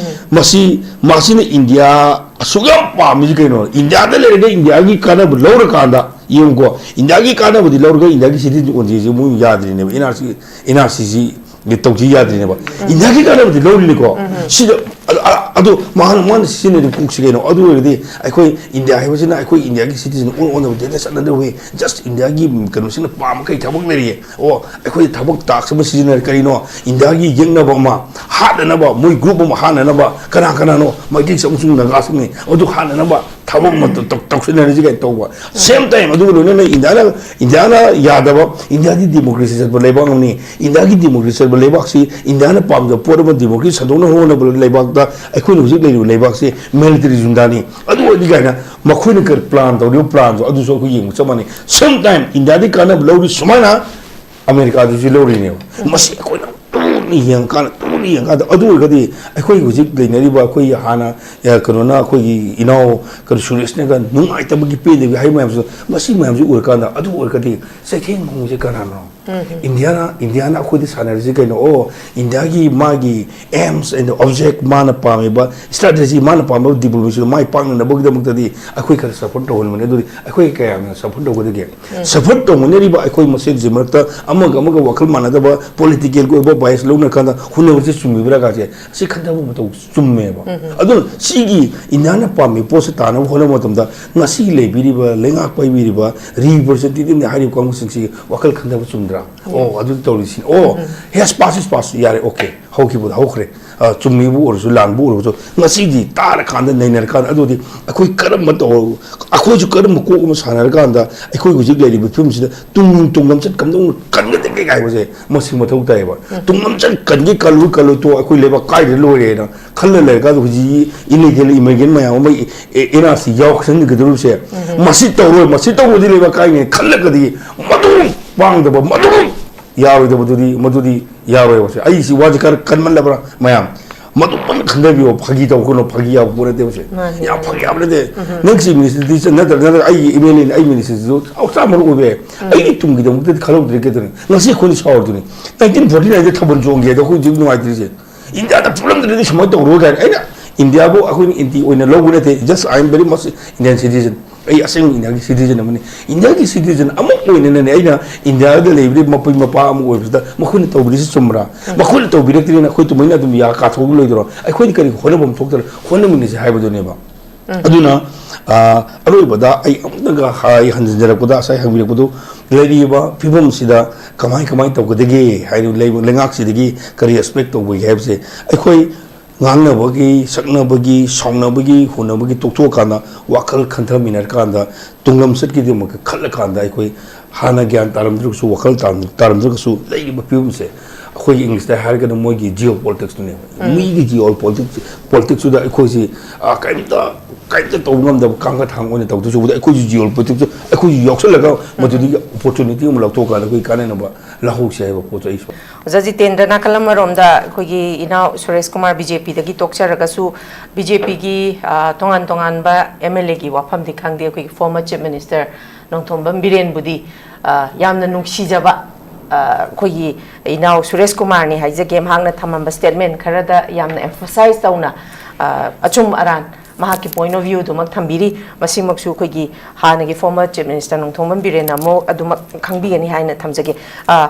ꯃꯁꯤ, ꯃꯁꯤꯅ ꯏꯟꯗꯤꯌꯥ ꯑꯁꯨꯛ ꯌꯥꯝ ꯄꯥꯝꯃꯤꯁꯤ ꯀꯩꯅꯣ? ꯏꯟꯗꯤꯌꯥꯗ ꯂꯩꯔꯒ ꯏꯟꯗꯤꯌꯥꯒꯤ ꯀꯥꯟꯅꯕ ꯂꯧꯔꯀꯥꯟꯗ, ꯌꯦꯡꯉꯨꯀꯣ, ꯏꯟꯗꯤꯌꯥꯒꯤ ꯀꯥꯟꯅꯕꯗꯤ ꯂꯧꯔꯒ ꯏꯟꯗꯤꯌꯥꯒꯤ ꯁꯤꯇꯤꯖꯟ ꯑꯣꯟꯁꯦꯁꯦ ꯃꯣꯏ ꯌꯥꯗ꯭ꯔꯤꯅꯦꯕ꯫ N R C, N R ꯁꯤꯁꯤ ꯇꯧꯁꯤ ꯌꯥꯗ꯭ꯔꯤꯅꯦꯕ꯫ ꯏꯟꯗꯤꯌꯥꯒꯤ ꯀꯥꯟꯅꯕꯗꯤ ꯂꯧꯔꯤꯅꯤꯀꯣ꯫ ꯁꯤꯗ ꯑ-, ꯑ-, ꯑꯗꯣ ꯃꯥꯅ, ꯃꯥꯅ ꯁꯤꯖꯤꯟꯅꯔꯤꯕ ꯀꯣꯛꯁꯤ ꯀꯩꯅꯣ? ꯑꯗꯨ ꯑꯣꯏꯔꯒꯗꯤ ꯑꯩꯈꯣꯏ ꯏꯟꯗꯤꯌꯥ ꯍꯥꯏꯕꯁꯤꯅ ꯑꯩꯈꯣꯏ ꯏꯟꯗꯤꯌꯥꯒꯤ ꯁꯤꯇꯤꯖꯟ ꯑꯣꯟ ꯑꯣꯟꯅꯕ ꯗꯦꯗ ꯆꯠꯅꯗꯕ ꯋꯦ꯫ Just ꯏꯟꯗꯤꯌꯥꯒꯤ ꯀꯩꯅꯣꯁꯤꯅ ꯄꯥꯝꯕ ꯀꯩ ꯊꯕꯛ ꯂꯩꯔꯤꯒꯦ? ꯑꯣ, ꯑꯩꯈꯣꯏ ꯊꯕꯛ ꯇꯥꯛꯁ ꯑꯃ ꯁꯤꯖꯤꯟꯅꯔꯦ꯫ ꯀꯔꯤꯅꯣ? ꯏꯟꯗꯤꯌꯥꯒꯤ ꯌꯦꯛꯅꯕ ꯑꯃ ꯍꯥꯠꯅꯅꯕ, ꯃꯣꯏ ꯒ꯭ꯔꯨꯞ ꯑꯃ ꯍꯥꯠꯅꯅꯕ꯫ ꯀꯅꯥ ꯀꯅꯥꯅꯣ? ꯃꯩꯇꯩꯁꯤꯡ ꯑꯃꯁꯨꯡ ꯅꯥꯒꯥꯁꯤꯡꯅꯤ꯫ ꯑꯗꯨ ꯍꯥꯠꯅꯅꯕ ꯊꯕꯛ ꯑꯃ ꯇꯧ-, ꯇꯧ-, ꯇꯧꯁꯤꯟꯅꯔꯤꯁꯤ ꯀꯩꯅꯣ ꯇꯧꯕ꯫ Same time ꯑꯗꯨꯒ ꯂꯣꯏꯅꯅ ꯏꯟꯗꯤꯌꯥꯅ, ꯏꯟꯗꯤꯌꯥꯅ ꯌꯥꯗꯕ, ꯏꯟꯗꯤꯌꯥꯗꯤ ꯗꯤꯃꯣꯀ꯭ꯔꯦꯁꯤ ꯆꯠꯄ ꯂꯩꯕꯥꯛ ꯑꯃꯅꯤ꯫ ꯏꯟꯗꯤꯌꯥꯒꯤ ꯗꯤꯃꯣꯀ꯭ꯔꯦꯁꯤ ꯆꯠꯄ ꯂꯩꯕꯥꯛꯁꯤ ꯏꯟꯗꯤꯌꯥꯅ ꯄꯥꯝꯖꯕ ꯄꯣꯠ ꯑꯃ ꯗꯤꯃꯣꯀ꯭ꯔꯦꯁꯤ ꯁꯟꯗꯣꯛꯅꯕ ꯍꯣꯠꯅꯕ ꯂꯩꯕꯥꯛꯇ ꯑꯩꯈꯣꯏꯅ ꯍꯧꯖꯤꯛ ꯂꯩꯔꯤꯕ ꯂꯩꯕꯥꯛꯁꯤ ꯃꯤꯂꯤꯇꯔꯤ ꯖꯨꯟꯗꯥꯅꯤ꯫ ꯑꯗꯨ ꯑꯣꯏꯔꯗꯤ ꯀꯥꯏꯅ ꯃꯈꯣꯏꯅ ꯀꯔꯤ ꯄ꯭ꯂꯥꯟ ꯇꯧꯔꯤꯕ ꯄ꯭ꯂꯥꯟꯗꯣ ꯑꯗꯨꯁꯨ ꯑꯩꯈꯣꯏ ꯌꯦꯡꯕ ꯆꯞ ꯃꯥꯟꯅꯩ꯫ Same time ꯏꯟꯗꯤꯌꯥꯗꯤ ꯀꯥꯟꯅꯕ ꯂꯧꯔꯤ ꯁꯨꯃꯥꯏꯅ ꯑꯃꯦꯔꯤꯀꯥꯗꯁꯨ ꯂꯧꯔꯤꯅꯦꯕ꯫ ꯃꯁꯤ ꯑꯩꯈꯣꯏꯅ ꯇꯨꯅ ꯌꯦꯡꯉꯀꯥꯟꯗ, ꯇꯨꯅ ꯌꯦꯡꯉꯀꯥꯟꯗ, ꯑꯗꯨ ꯑꯣꯏꯔꯒꯗꯤ ꯑꯩꯈꯣꯏ ꯍꯧꯖꯤꯛ ꯂꯩꯅꯔꯤꯕ ꯑꯩꯈꯣꯏ ꯍꯥꯟꯅ, ꯑ, ꯀꯩꯅꯣꯅ ꯑꯩꯈꯣꯏꯒꯤ ꯏꯅꯥꯎ ꯀꯩꯅꯣ ꯁꯨꯔꯦꯁꯅꯒ ꯅꯨꯡꯉꯥꯏꯇꯕꯒꯤ ꯄꯦꯟꯗꯕꯒꯤ ꯍꯥꯏ ꯃꯌꯥꯝꯁꯨ, ꯃꯁꯤ ꯃꯌꯥꯝꯁꯤ ꯎꯔꯀꯥꯟꯗ, ꯑꯗꯨ ꯑꯣꯏꯔꯒꯗꯤ ꯆꯩꯊꯦꯡ ꯈꯣꯡꯕꯁꯦ ꯀꯅꯥꯅꯣ? ꯏꯟꯗꯤꯌꯥꯅ, ꯏꯟꯗꯤꯌꯥꯅ ꯑꯩꯈꯣꯏꯗ ꯁꯥꯟꯅꯔꯤꯁꯤ ꯀꯩꯅꯣ? ꯑꯣ, ꯏꯟꯗꯤꯌꯥꯒꯤ ꯃꯥꯒꯤ aims and object, ꯃꯥꯅ ꯄꯥꯝꯃꯤꯕ strategy, ꯃꯥꯅ ꯄꯥꯝꯕ ꯗꯤꯄ꯭ꯂꯣꯃꯦꯁꯤꯗꯣ ꯃꯥꯏ ꯄꯥꯛꯅꯅꯕꯒꯤꯗꯃꯛꯇꯗꯤ ꯑꯩꯈꯣꯏ ꯈꯔ ꯁꯞꯄꯣꯔꯠ ꯇꯧꯍꯟꯕꯅꯦ꯫ ꯑꯗꯨꯗꯤ ꯑꯩꯈꯣꯏ ꯀꯌꯥꯝꯅ ꯁꯞꯄꯣꯔꯠ ꯇꯧꯒꯗꯒꯦ? ꯁꯞꯄꯣꯔꯠ ꯇꯧꯃꯤꯟꯅꯔꯤꯕ ꯑꯩꯈꯣꯏ ꯃꯁꯦꯟꯁꯤ ꯃꯔꯛꯇ ꯑꯃꯒ ꯑꯃꯒ ꯋꯥꯈꯜ ꯃꯥꯟꯅꯗꯕ, ꯄꯣꯂꯤꯇꯤꯀꯦꯜꯒꯤ ꯑꯣꯏꯕ ꯕꯥꯏꯁ ꯂꯧꯅꯔꯀꯥꯟꯗ ꯍꯨꯟꯅꯕꯁꯦ ꯆꯨꯝꯃꯤꯕ꯭ꯔꯥ ꯀꯥꯁꯦ, ꯑꯁꯤ ꯈꯟꯊꯕ ꯃꯊꯧ ꯆꯨꯝꯃꯦꯕ꯫ ꯑꯗꯨꯅ ꯁꯤꯒꯤ ꯏꯟꯗꯤꯌꯥꯅ ꯄꯥꯝꯃꯤ ꯄꯣꯠꯁꯦ ꯇꯥꯅꯕ ꯍꯣꯠꯅꯕ ꯃꯇꯝꯗ ꯉꯁꯤ ꯂꯩꯕꯤꯔꯤꯕ, ꯂꯩꯉꯥꯛ ꯄꯥꯏꯕꯤꯔꯤꯕ, ꯔꯤꯄ꯭ꯔꯖꯦꯟꯇꯦꯇꯤꯚꯅꯤ ꯍꯥꯏꯔꯤꯕ ꯀꯥꯡꯕꯨꯁꯤꯡꯁꯤ ꯋꯥꯈꯜ ꯈꯟꯊꯕ ꯆꯨꯝꯗꯕ꯫ ꯑꯣ, ꯑꯗꯨ ꯇꯧꯔꯤꯁꯤ꯫ ꯑꯣ, ꯍꯦꯁ, ꯄꯥꯁ ꯏꯁ ꯄꯥꯁ꯫ ꯌꯥꯔꯦ, ꯑꯣꯀꯦ꯫ ꯍꯧꯈꯤꯕꯗ ꯍꯧꯈ꯭ꯔꯦ꯫ ꯑ, ꯆꯨꯝꯃꯤꯕꯨ ꯑꯣꯏꯔꯁꯨ, ꯂꯥꯟꯕꯨ ꯑꯣꯏꯔꯁꯨ, ꯉꯁꯤꯗꯤ ꯇꯥꯔꯀꯥꯟꯗ, ꯅꯩꯅꯔꯀꯥꯟꯗ, ꯑꯗꯨꯗꯤ ꯑꯩꯈꯣꯏ ꯀꯔꯝꯕ ꯇꯧ-, ꯑꯩꯈꯣꯏꯁꯨ ꯀꯔꯝꯕ ꯀꯣꯛ ꯑꯃ ꯁꯥꯟꯅꯔꯀꯥꯟꯗ ꯑꯩꯈꯣꯏ ꯍꯧꯖꯤꯛ ꯂꯩꯔꯤꯕ ꯐꯤꯕꯝꯁꯤꯗ ꯇꯨꯡ, ꯇꯨꯡ ꯂꯝꯆꯠ ꯀꯝꯗꯧꯅ ꯀꯟꯒꯗꯒꯦ ꯍꯥꯏꯕꯁꯦ ꯃꯁꯤ ꯃꯊꯧ ꯇꯥꯏꯌꯦꯕ꯫ ꯇꯨꯡ ꯂꯝꯆꯠ ꯀꯟꯒꯦ ꯀꯜꯂꯨ, ꯀꯜꯂꯨ ꯇꯣ, ꯑꯩꯈꯣꯏ ꯂꯩꯕꯥꯛ ꯀꯥꯏꯗ ꯂꯣꯏꯔꯦꯅ ꯈꯜꯂ ꯂꯩꯔꯀꯥꯟꯗ ꯍꯧꯖꯤꯛ ꯏꯂꯤꯒꯦꯜ ꯏꯃꯤꯒ꯭ꯔꯦꯟ ꯃꯌꯥꯝ ꯑꯃ ꯑꯦ-, ꯑꯦ-, ꯑꯦꯟ ꯑꯥꯔ ꯁꯤ ꯌꯥꯎꯁꯟꯒꯗꯧꯔꯤꯕꯁꯦ, ꯃꯁꯤ ꯇꯧꯔꯣꯏ, ꯃꯁꯤ ꯇꯧꯔꯗꯤ ꯂꯩꯕꯥꯛ ꯀꯥꯏꯅꯦ ꯈꯜꯂꯒꯗꯤ ꯃꯗꯨ ꯄꯥꯡꯗꯕ, ꯃꯗꯨ ꯌꯥꯔꯣꯏꯗꯕꯗꯨꯗꯤ, ꯃꯗꯨꯗꯤ ꯌꯥꯔꯣꯏꯕꯁꯦ꯫ ꯑꯩ ꯁꯤ ꯋꯥꯁꯦ ꯈꯔ ꯀꯟꯃꯜꯂꯕ꯭ꯔꯥ ꯃꯌꯥꯝ? ꯃꯗꯨ ꯄꯨꯟꯅ ꯈꯟꯊꯕꯤꯌꯣ꯫ ꯐꯥꯒꯤ ꯇꯧꯒꯅꯨ, ꯐꯥꯒꯤ ꯌꯥꯕ ꯄꯣꯠ ꯅꯠꯇꯦꯕꯁꯦ꯫ ꯃꯥꯅꯤ, ꯌꯥꯝ ꯃꯥꯅꯤ꯫ ꯐꯥꯒꯤ ꯌꯥꯕ ꯅꯠꯇꯦ꯫ ꯅꯪꯁꯤ ꯃꯤꯅꯤꯁꯇ꯭ꯔꯤꯁꯤ ꯅꯠꯇ꯭ꯔ, ꯅꯠꯇ꯭ꯔ ꯑꯩꯒꯤ ꯑꯦꯝ ꯑꯦꯜ ꯑꯦꯅꯤ, ꯑꯩ ꯃꯤꯅꯤꯁꯇ꯭ꯔꯤꯁꯤꯁꯨ ꯆꯥꯎ ꯆꯥ ꯃꯔꯨ ꯑꯣꯏꯕ ꯌꯥꯏ꯫ ꯑꯩꯒꯤ ꯇꯨꯡꯒꯤꯗꯃꯛꯇꯗꯤ ꯈꯜꯍꯧꯗ꯭ꯔꯦ ꯀꯩꯗꯧꯅꯤ? ꯉꯁꯤ ꯑꯩꯈꯣꯏꯅ ꯁꯥꯎꯔꯗꯨꯅꯤ꯫ ꯅꯥꯏꯟꯇꯤꯟ ꯐꯣꯔꯇꯤ ꯅꯥꯏꯟꯗ ꯊꯥꯕꯜ ꯆꯣꯡꯒꯦ ꯍꯥꯏꯗꯣ ꯑꯩꯈꯣꯏ ꯍꯧꯖꯤꯛ ꯅꯨꯡꯉꯥꯏꯇ꯭ꯔꯤꯁꯦ꯫ ꯏꯟꯗꯤꯌꯥꯗ ꯐꯨꯔꯝꯗ꯭ꯔꯗꯤ ꯁꯨꯃꯥꯏꯅ ꯇꯧꯔꯣꯏ ꯀꯥꯏꯅ꯫ ꯑꯩꯅ ꯏꯟꯗꯤꯌꯥꯕꯨ ꯑꯩꯈꯣꯏꯅ ꯑꯦꯟꯇꯤ ꯑꯣꯏꯅ ꯂꯧꯕ ꯅꯠꯇꯦ꯫ Just, I am very much Indian citizen꯫ ꯑꯩ ꯑꯁꯦꯡꯕ ꯏꯟꯗꯤꯌꯥꯒꯤ ꯁꯤꯇꯤꯖꯟ ꯑꯃꯅꯤ꯫ ꯏꯟꯗꯤꯌꯥꯒꯤ ꯁꯤꯇꯤꯖꯟ ꯑꯃ ꯑꯣꯏꯅꯅꯅꯦ, ꯑꯩꯅ ꯏꯟꯗꯤꯌꯥꯗ ꯂꯩꯕꯗꯤ ꯃꯄꯤ ꯃꯄꯥ ꯑꯃ ꯑꯣꯏꯕꯁꯤꯗ ꯃꯈꯣꯏꯅ ꯇꯧꯕꯤꯔꯤꯁꯤ ꯆꯨꯝꯕ꯭ꯔꯥ? ꯃꯈꯣꯏꯅ ꯇꯧꯕꯤꯔꯛꯇ꯭ꯔꯤꯅ ꯑꯩꯈꯣꯏ ꯇꯨꯃꯤꯟꯅ ꯑꯗꯨꯝ ꯌꯥ ꯀꯥꯊꯣꯛꯂꯣꯏꯗ꯭ꯔꯣ? ꯑꯩꯈꯣꯏꯅ ꯀꯔꯤ ꯍꯣꯠꯅꯐꯝ ꯊꯣꯛꯇꯅ ꯍꯣꯠꯅꯃꯤꯟꯅꯁꯤ ꯍꯥꯏꯕꯗꯨꯅꯦꯕ꯫ ꯑꯗꯨꯅ, ꯑ, ꯑꯔꯣꯏꯕꯗ ꯑꯩ ꯑꯃꯨꯛꯇꯪꯒ ꯍꯥꯏ ꯍꯟꯖꯤꯟꯖꯔꯛꯄꯗ, ꯉꯁꯥꯏ ꯍꯪꯕꯤꯔꯛꯄꯗꯨ, ꯂꯩꯔꯤꯕ ꯐꯤꯕꯝꯁꯤꯗ ꯀꯃꯥꯏ, ꯀꯃꯥꯏ ꯇꯧꯒꯗꯒꯦ ꯍꯥꯏꯅ ꯂꯩꯕ ꯂꯩꯉꯥꯛꯁꯤꯗꯒꯤ ꯀꯔꯤ ꯑꯦꯛꯁꯄꯦꯛ ꯇꯧꯕꯒꯦ ꯍꯥꯏꯕꯁꯦ ꯑꯩꯈꯣꯏ ꯉꯥꯡꯅꯕꯒꯤ, ꯁꯛꯅꯕꯒꯤ, ꯁꯥꯎꯅꯕꯒꯤ, ꯍꯨꯟꯅꯕꯒꯤ ꯇꯣꯛꯊꯣꯛꯑꯀꯥꯟꯗ ꯋꯥꯈꯜ ꯈꯟꯊꯃꯤꯟꯅꯔꯀꯥꯟꯗ ꯇꯨꯡꯂꯝꯆꯠꯀꯤꯗꯃꯛꯇ ꯈꯜꯂꯀꯥꯟꯗ ꯑꯩꯈꯣꯏ ꯍꯥꯟꯅ ꯒ꯭ꯌꯥꯟ ꯇꯥꯔꯝꯗ꯭ꯔꯒꯁꯨ, ꯋꯥꯈꯜ ꯇꯥꯔꯝ-, ꯇꯥꯔꯝꯗ꯭ꯔꯒꯁꯨ ꯂꯩꯔꯤꯕ ꯐꯤꯕꯝꯁꯦ ꯑꯩꯈꯣꯏꯒꯤ ꯏꯪꯂꯤꯁꯇ ꯍꯥꯏꯔꯒꯅ ꯃꯣꯏꯒꯤ ꯖꯤꯑꯣ ꯄꯣꯂꯤꯇꯤꯛꯁꯇꯨꯅꯦꯕ꯫ ꯃꯤꯒꯤ ꯖꯤꯑꯣ ꯄꯣꯂꯤꯇꯤꯛꯁ, ꯄꯣꯂꯤꯇꯤꯛꯁꯇꯨꯗ ꯑꯩꯈꯣꯏꯁꯤ, ꯑ, ꯀꯔꯤꯝꯇ, ꯀꯔꯤꯝꯇ ꯇꯧꯕ ꯉꯝꯗꯕ ꯀꯥꯡꯒ ꯊꯥꯡ ꯑꯣꯏꯅ ꯇꯧꯗꯣꯏ ꯁꯔꯨꯛꯄꯨꯗꯤ ꯑꯩꯈꯣꯏꯁꯨ ꯖꯤꯑꯣ ꯄꯣꯂꯤꯇꯤꯛꯁꯇꯨ ꯑꯩꯈꯣꯏꯁꯨ ꯌꯥꯎꯁꯜꯂꯒ ꯃꯗꯨꯗꯒꯤ ꯑꯣꯄꯣꯔꯆꯨꯅꯤꯇꯤ ꯑꯃ ꯂꯧꯊꯣꯛꯑꯀꯥꯟꯗ ꯑꯩꯈꯣꯏ ꯀꯥꯟꯅꯅꯕ ꯂꯧꯍꯧꯁꯦ ꯍꯥꯏꯕ ꯄꯣꯠꯇꯣ ꯑꯩꯁꯨ꯫ ꯑꯣꯖꯥ ꯖꯤꯇꯦꯟꯗ꯭ꯔ, ꯅꯥꯀꯜ ꯑꯃꯔꯣꯝꯗ ꯑꯩꯈꯣꯏꯒꯤ ꯏꯅꯥꯎ ꯁꯨꯔꯦꯁ ꯀꯨꯃꯥꯔ ꯕꯤ ꯖꯦ ꯄꯤꯗꯒꯤ ꯇꯣꯛꯆꯔꯒꯁꯨ, ꯕꯤ ꯖꯦ ꯄꯤꯒꯤ, ꯑ, ꯇꯣꯉꯥꯟ ꯇꯣꯉꯥꯟꯕ ꯑꯦꯝ ꯑꯦꯜ ꯑꯦꯒꯤ ꯋꯥꯐꯝꯗꯤ ꯈꯪꯗꯦ, ꯑꯩꯈꯣꯏꯒꯤ ꯐꯣꯔꯃꯔ ꯆꯤꯐ ꯃꯤꯅꯤꯁꯇꯔ ꯅꯣꯡꯊꯣꯝꯕꯝ ꯕꯤꯔꯦꯟꯕꯨꯗꯤ, ꯑ, ꯌꯥꯝꯅ ꯅꯨꯡꯁꯤꯖꯕ, ꯑ, ꯑꯩꯈꯣꯏꯒꯤ ꯏꯅꯥꯎ ꯁꯨꯔꯦꯁ ꯀꯨꯃꯥꯔꯅꯤ ꯍꯥꯏꯖꯒꯦ, ꯃꯍꯥꯛꯅ ꯊꯝꯃꯝꯕ ꯁ꯭ꯇꯦꯠꯃꯦꯟ ꯈꯔꯗ ꯌꯥꯝꯅ ꯑꯦꯝꯐꯁꯥꯏꯖ ꯇꯧꯅ, ꯑ, ꯑꯆꯨꯝ ꯑꯔꯥꯟ ꯃꯍꯥꯛꯀꯤ ꯄꯣꯏꯟ ꯑꯣꯐ ꯚ꯭ꯌꯨꯗꯨꯃꯛ ꯊꯝꯕꯤꯔꯤ꯫ ꯃꯁꯤꯃꯛꯁꯨ ꯑꯩꯈꯣꯏꯒꯤ ꯍꯥꯟꯅꯒꯤ ꯐꯣꯔꯃꯔ ꯆꯤꯐ ꯃꯤꯅꯤꯁꯇꯔ ꯅꯣꯡꯊꯣꯝꯕꯝ ꯕꯤꯔꯦꯟꯅ ꯑꯃꯨꯛ ꯑꯗꯨꯃꯛ ꯈꯪꯕꯤꯒꯅꯤ ꯍꯥꯏꯅ ꯊꯝꯖꯒꯦ꯫ ꯑ,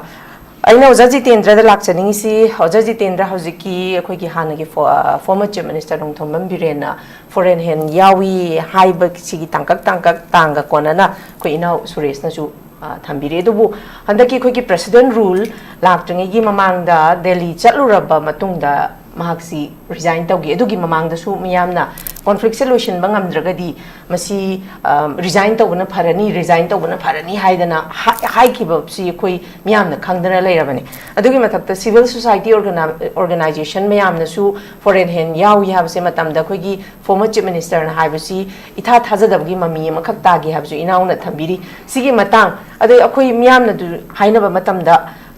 ꯑꯩꯅ ꯑꯣꯖꯥ ꯖꯤꯇꯦꯟꯗ꯭ꯔꯗ ꯂꯥꯛꯆꯅꯤꯡꯉꯤꯁꯤ, ꯑꯣꯖꯥ ꯖꯤꯇꯦꯟꯗ꯭ꯔ ꯍꯧꯖꯤꯛꯀꯤ ꯑꯩꯈꯣꯏꯒꯤ ꯍꯥꯟꯅꯒꯤ ꯐꯣ-, ꯑ, ꯐꯣꯔꯃꯔ ꯆꯤꯐ ꯃꯤꯅꯤꯁꯇꯔ ꯅꯣꯡꯊꯣꯝꯕꯝ ꯕꯤꯔꯦꯟꯅ ꯐꯣꯔꯦꯟ ꯍꯦꯟ ꯌꯥꯎꯏ ꯍꯥꯏꯕꯁꯤꯒꯤ ꯇꯥꯡꯀꯛ ꯇꯥꯡꯀꯛ ꯇꯥꯡꯒ ꯀꯣꯟꯅꯅ ꯑꯩꯈꯣꯏ ꯏꯅꯥꯎ ꯁꯨꯔꯦꯁꯅꯁꯨ ꯑ, ꯊꯝꯕꯤꯔꯤ꯫ ꯑꯗꯨꯕꯨ ꯍꯟꯗꯛꯀꯤ ꯑꯩꯈꯣꯏꯒꯤ president rule ꯂꯥꯛꯇ꯭ꯔꯤꯉꯩꯒꯤ ꯃꯃꯥꯡꯗ ꯗꯦꯜꯂꯤ ꯆꯠꯂꯨꯔꯕ ꯃꯇꯨꯡꯗ ꯃꯍꯥꯛꯁꯤ resign ꯇꯧꯈꯤ꯫ ꯑꯗꯨꯒꯤ ꯃꯃꯥꯡꯗꯁꯨ ꯃꯤꯌꯥꯝꯅ conflictꯁꯦ ꯂꯣꯏꯁꯤꯟꯕ ꯉꯝꯗ꯭ꯔꯒꯗꯤ ꯃꯁꯤ, ꯑ, resign ꯇꯧꯕꯅ ꯐꯔꯅꯤ, resign ꯇꯧꯕꯅ ꯐꯔꯅꯤ ꯍꯥꯏꯗꯅ ꯍꯥꯏ-, ꯍꯥꯏꯈꯤꯕꯁꯤ ꯑꯩꯈꯣꯏ ꯃꯤꯌꯥꯝꯅ ꯈꯪꯗꯅ ꯂꯩꯔꯕꯅꯤ꯫ ꯑꯗꯨꯒꯤ ꯃꯊꯛꯇ civil society organi-, organization ꯃꯌꯥꯝꯅꯁꯨ foreign hand ꯌꯥꯎꯏ ꯍꯥꯏꯕꯁꯦ ꯃꯇꯝꯗ ꯑꯩꯈꯣꯏꯒꯤ former Chief Ministerꯅ ꯍꯥꯏꯕꯁꯤ ꯏꯊꯥ ꯊꯥꯖꯗꯕꯒꯤ ꯃꯃꯤ ꯑꯃꯈꯛ ꯇꯥꯒꯦ ꯍꯥꯏꯕꯁꯨ ꯏꯅꯥꯎꯅ ꯊꯝꯕꯤꯔꯤ꯫ ꯁꯤꯒꯤ ꯃꯇꯥꯡ, ꯑꯗꯩ ꯑꯩꯈꯣꯏ ꯃꯤꯌꯥꯝꯅ ꯑꯗꯨ ꯍꯥꯏꯅꯕ ꯃꯇꯝꯗ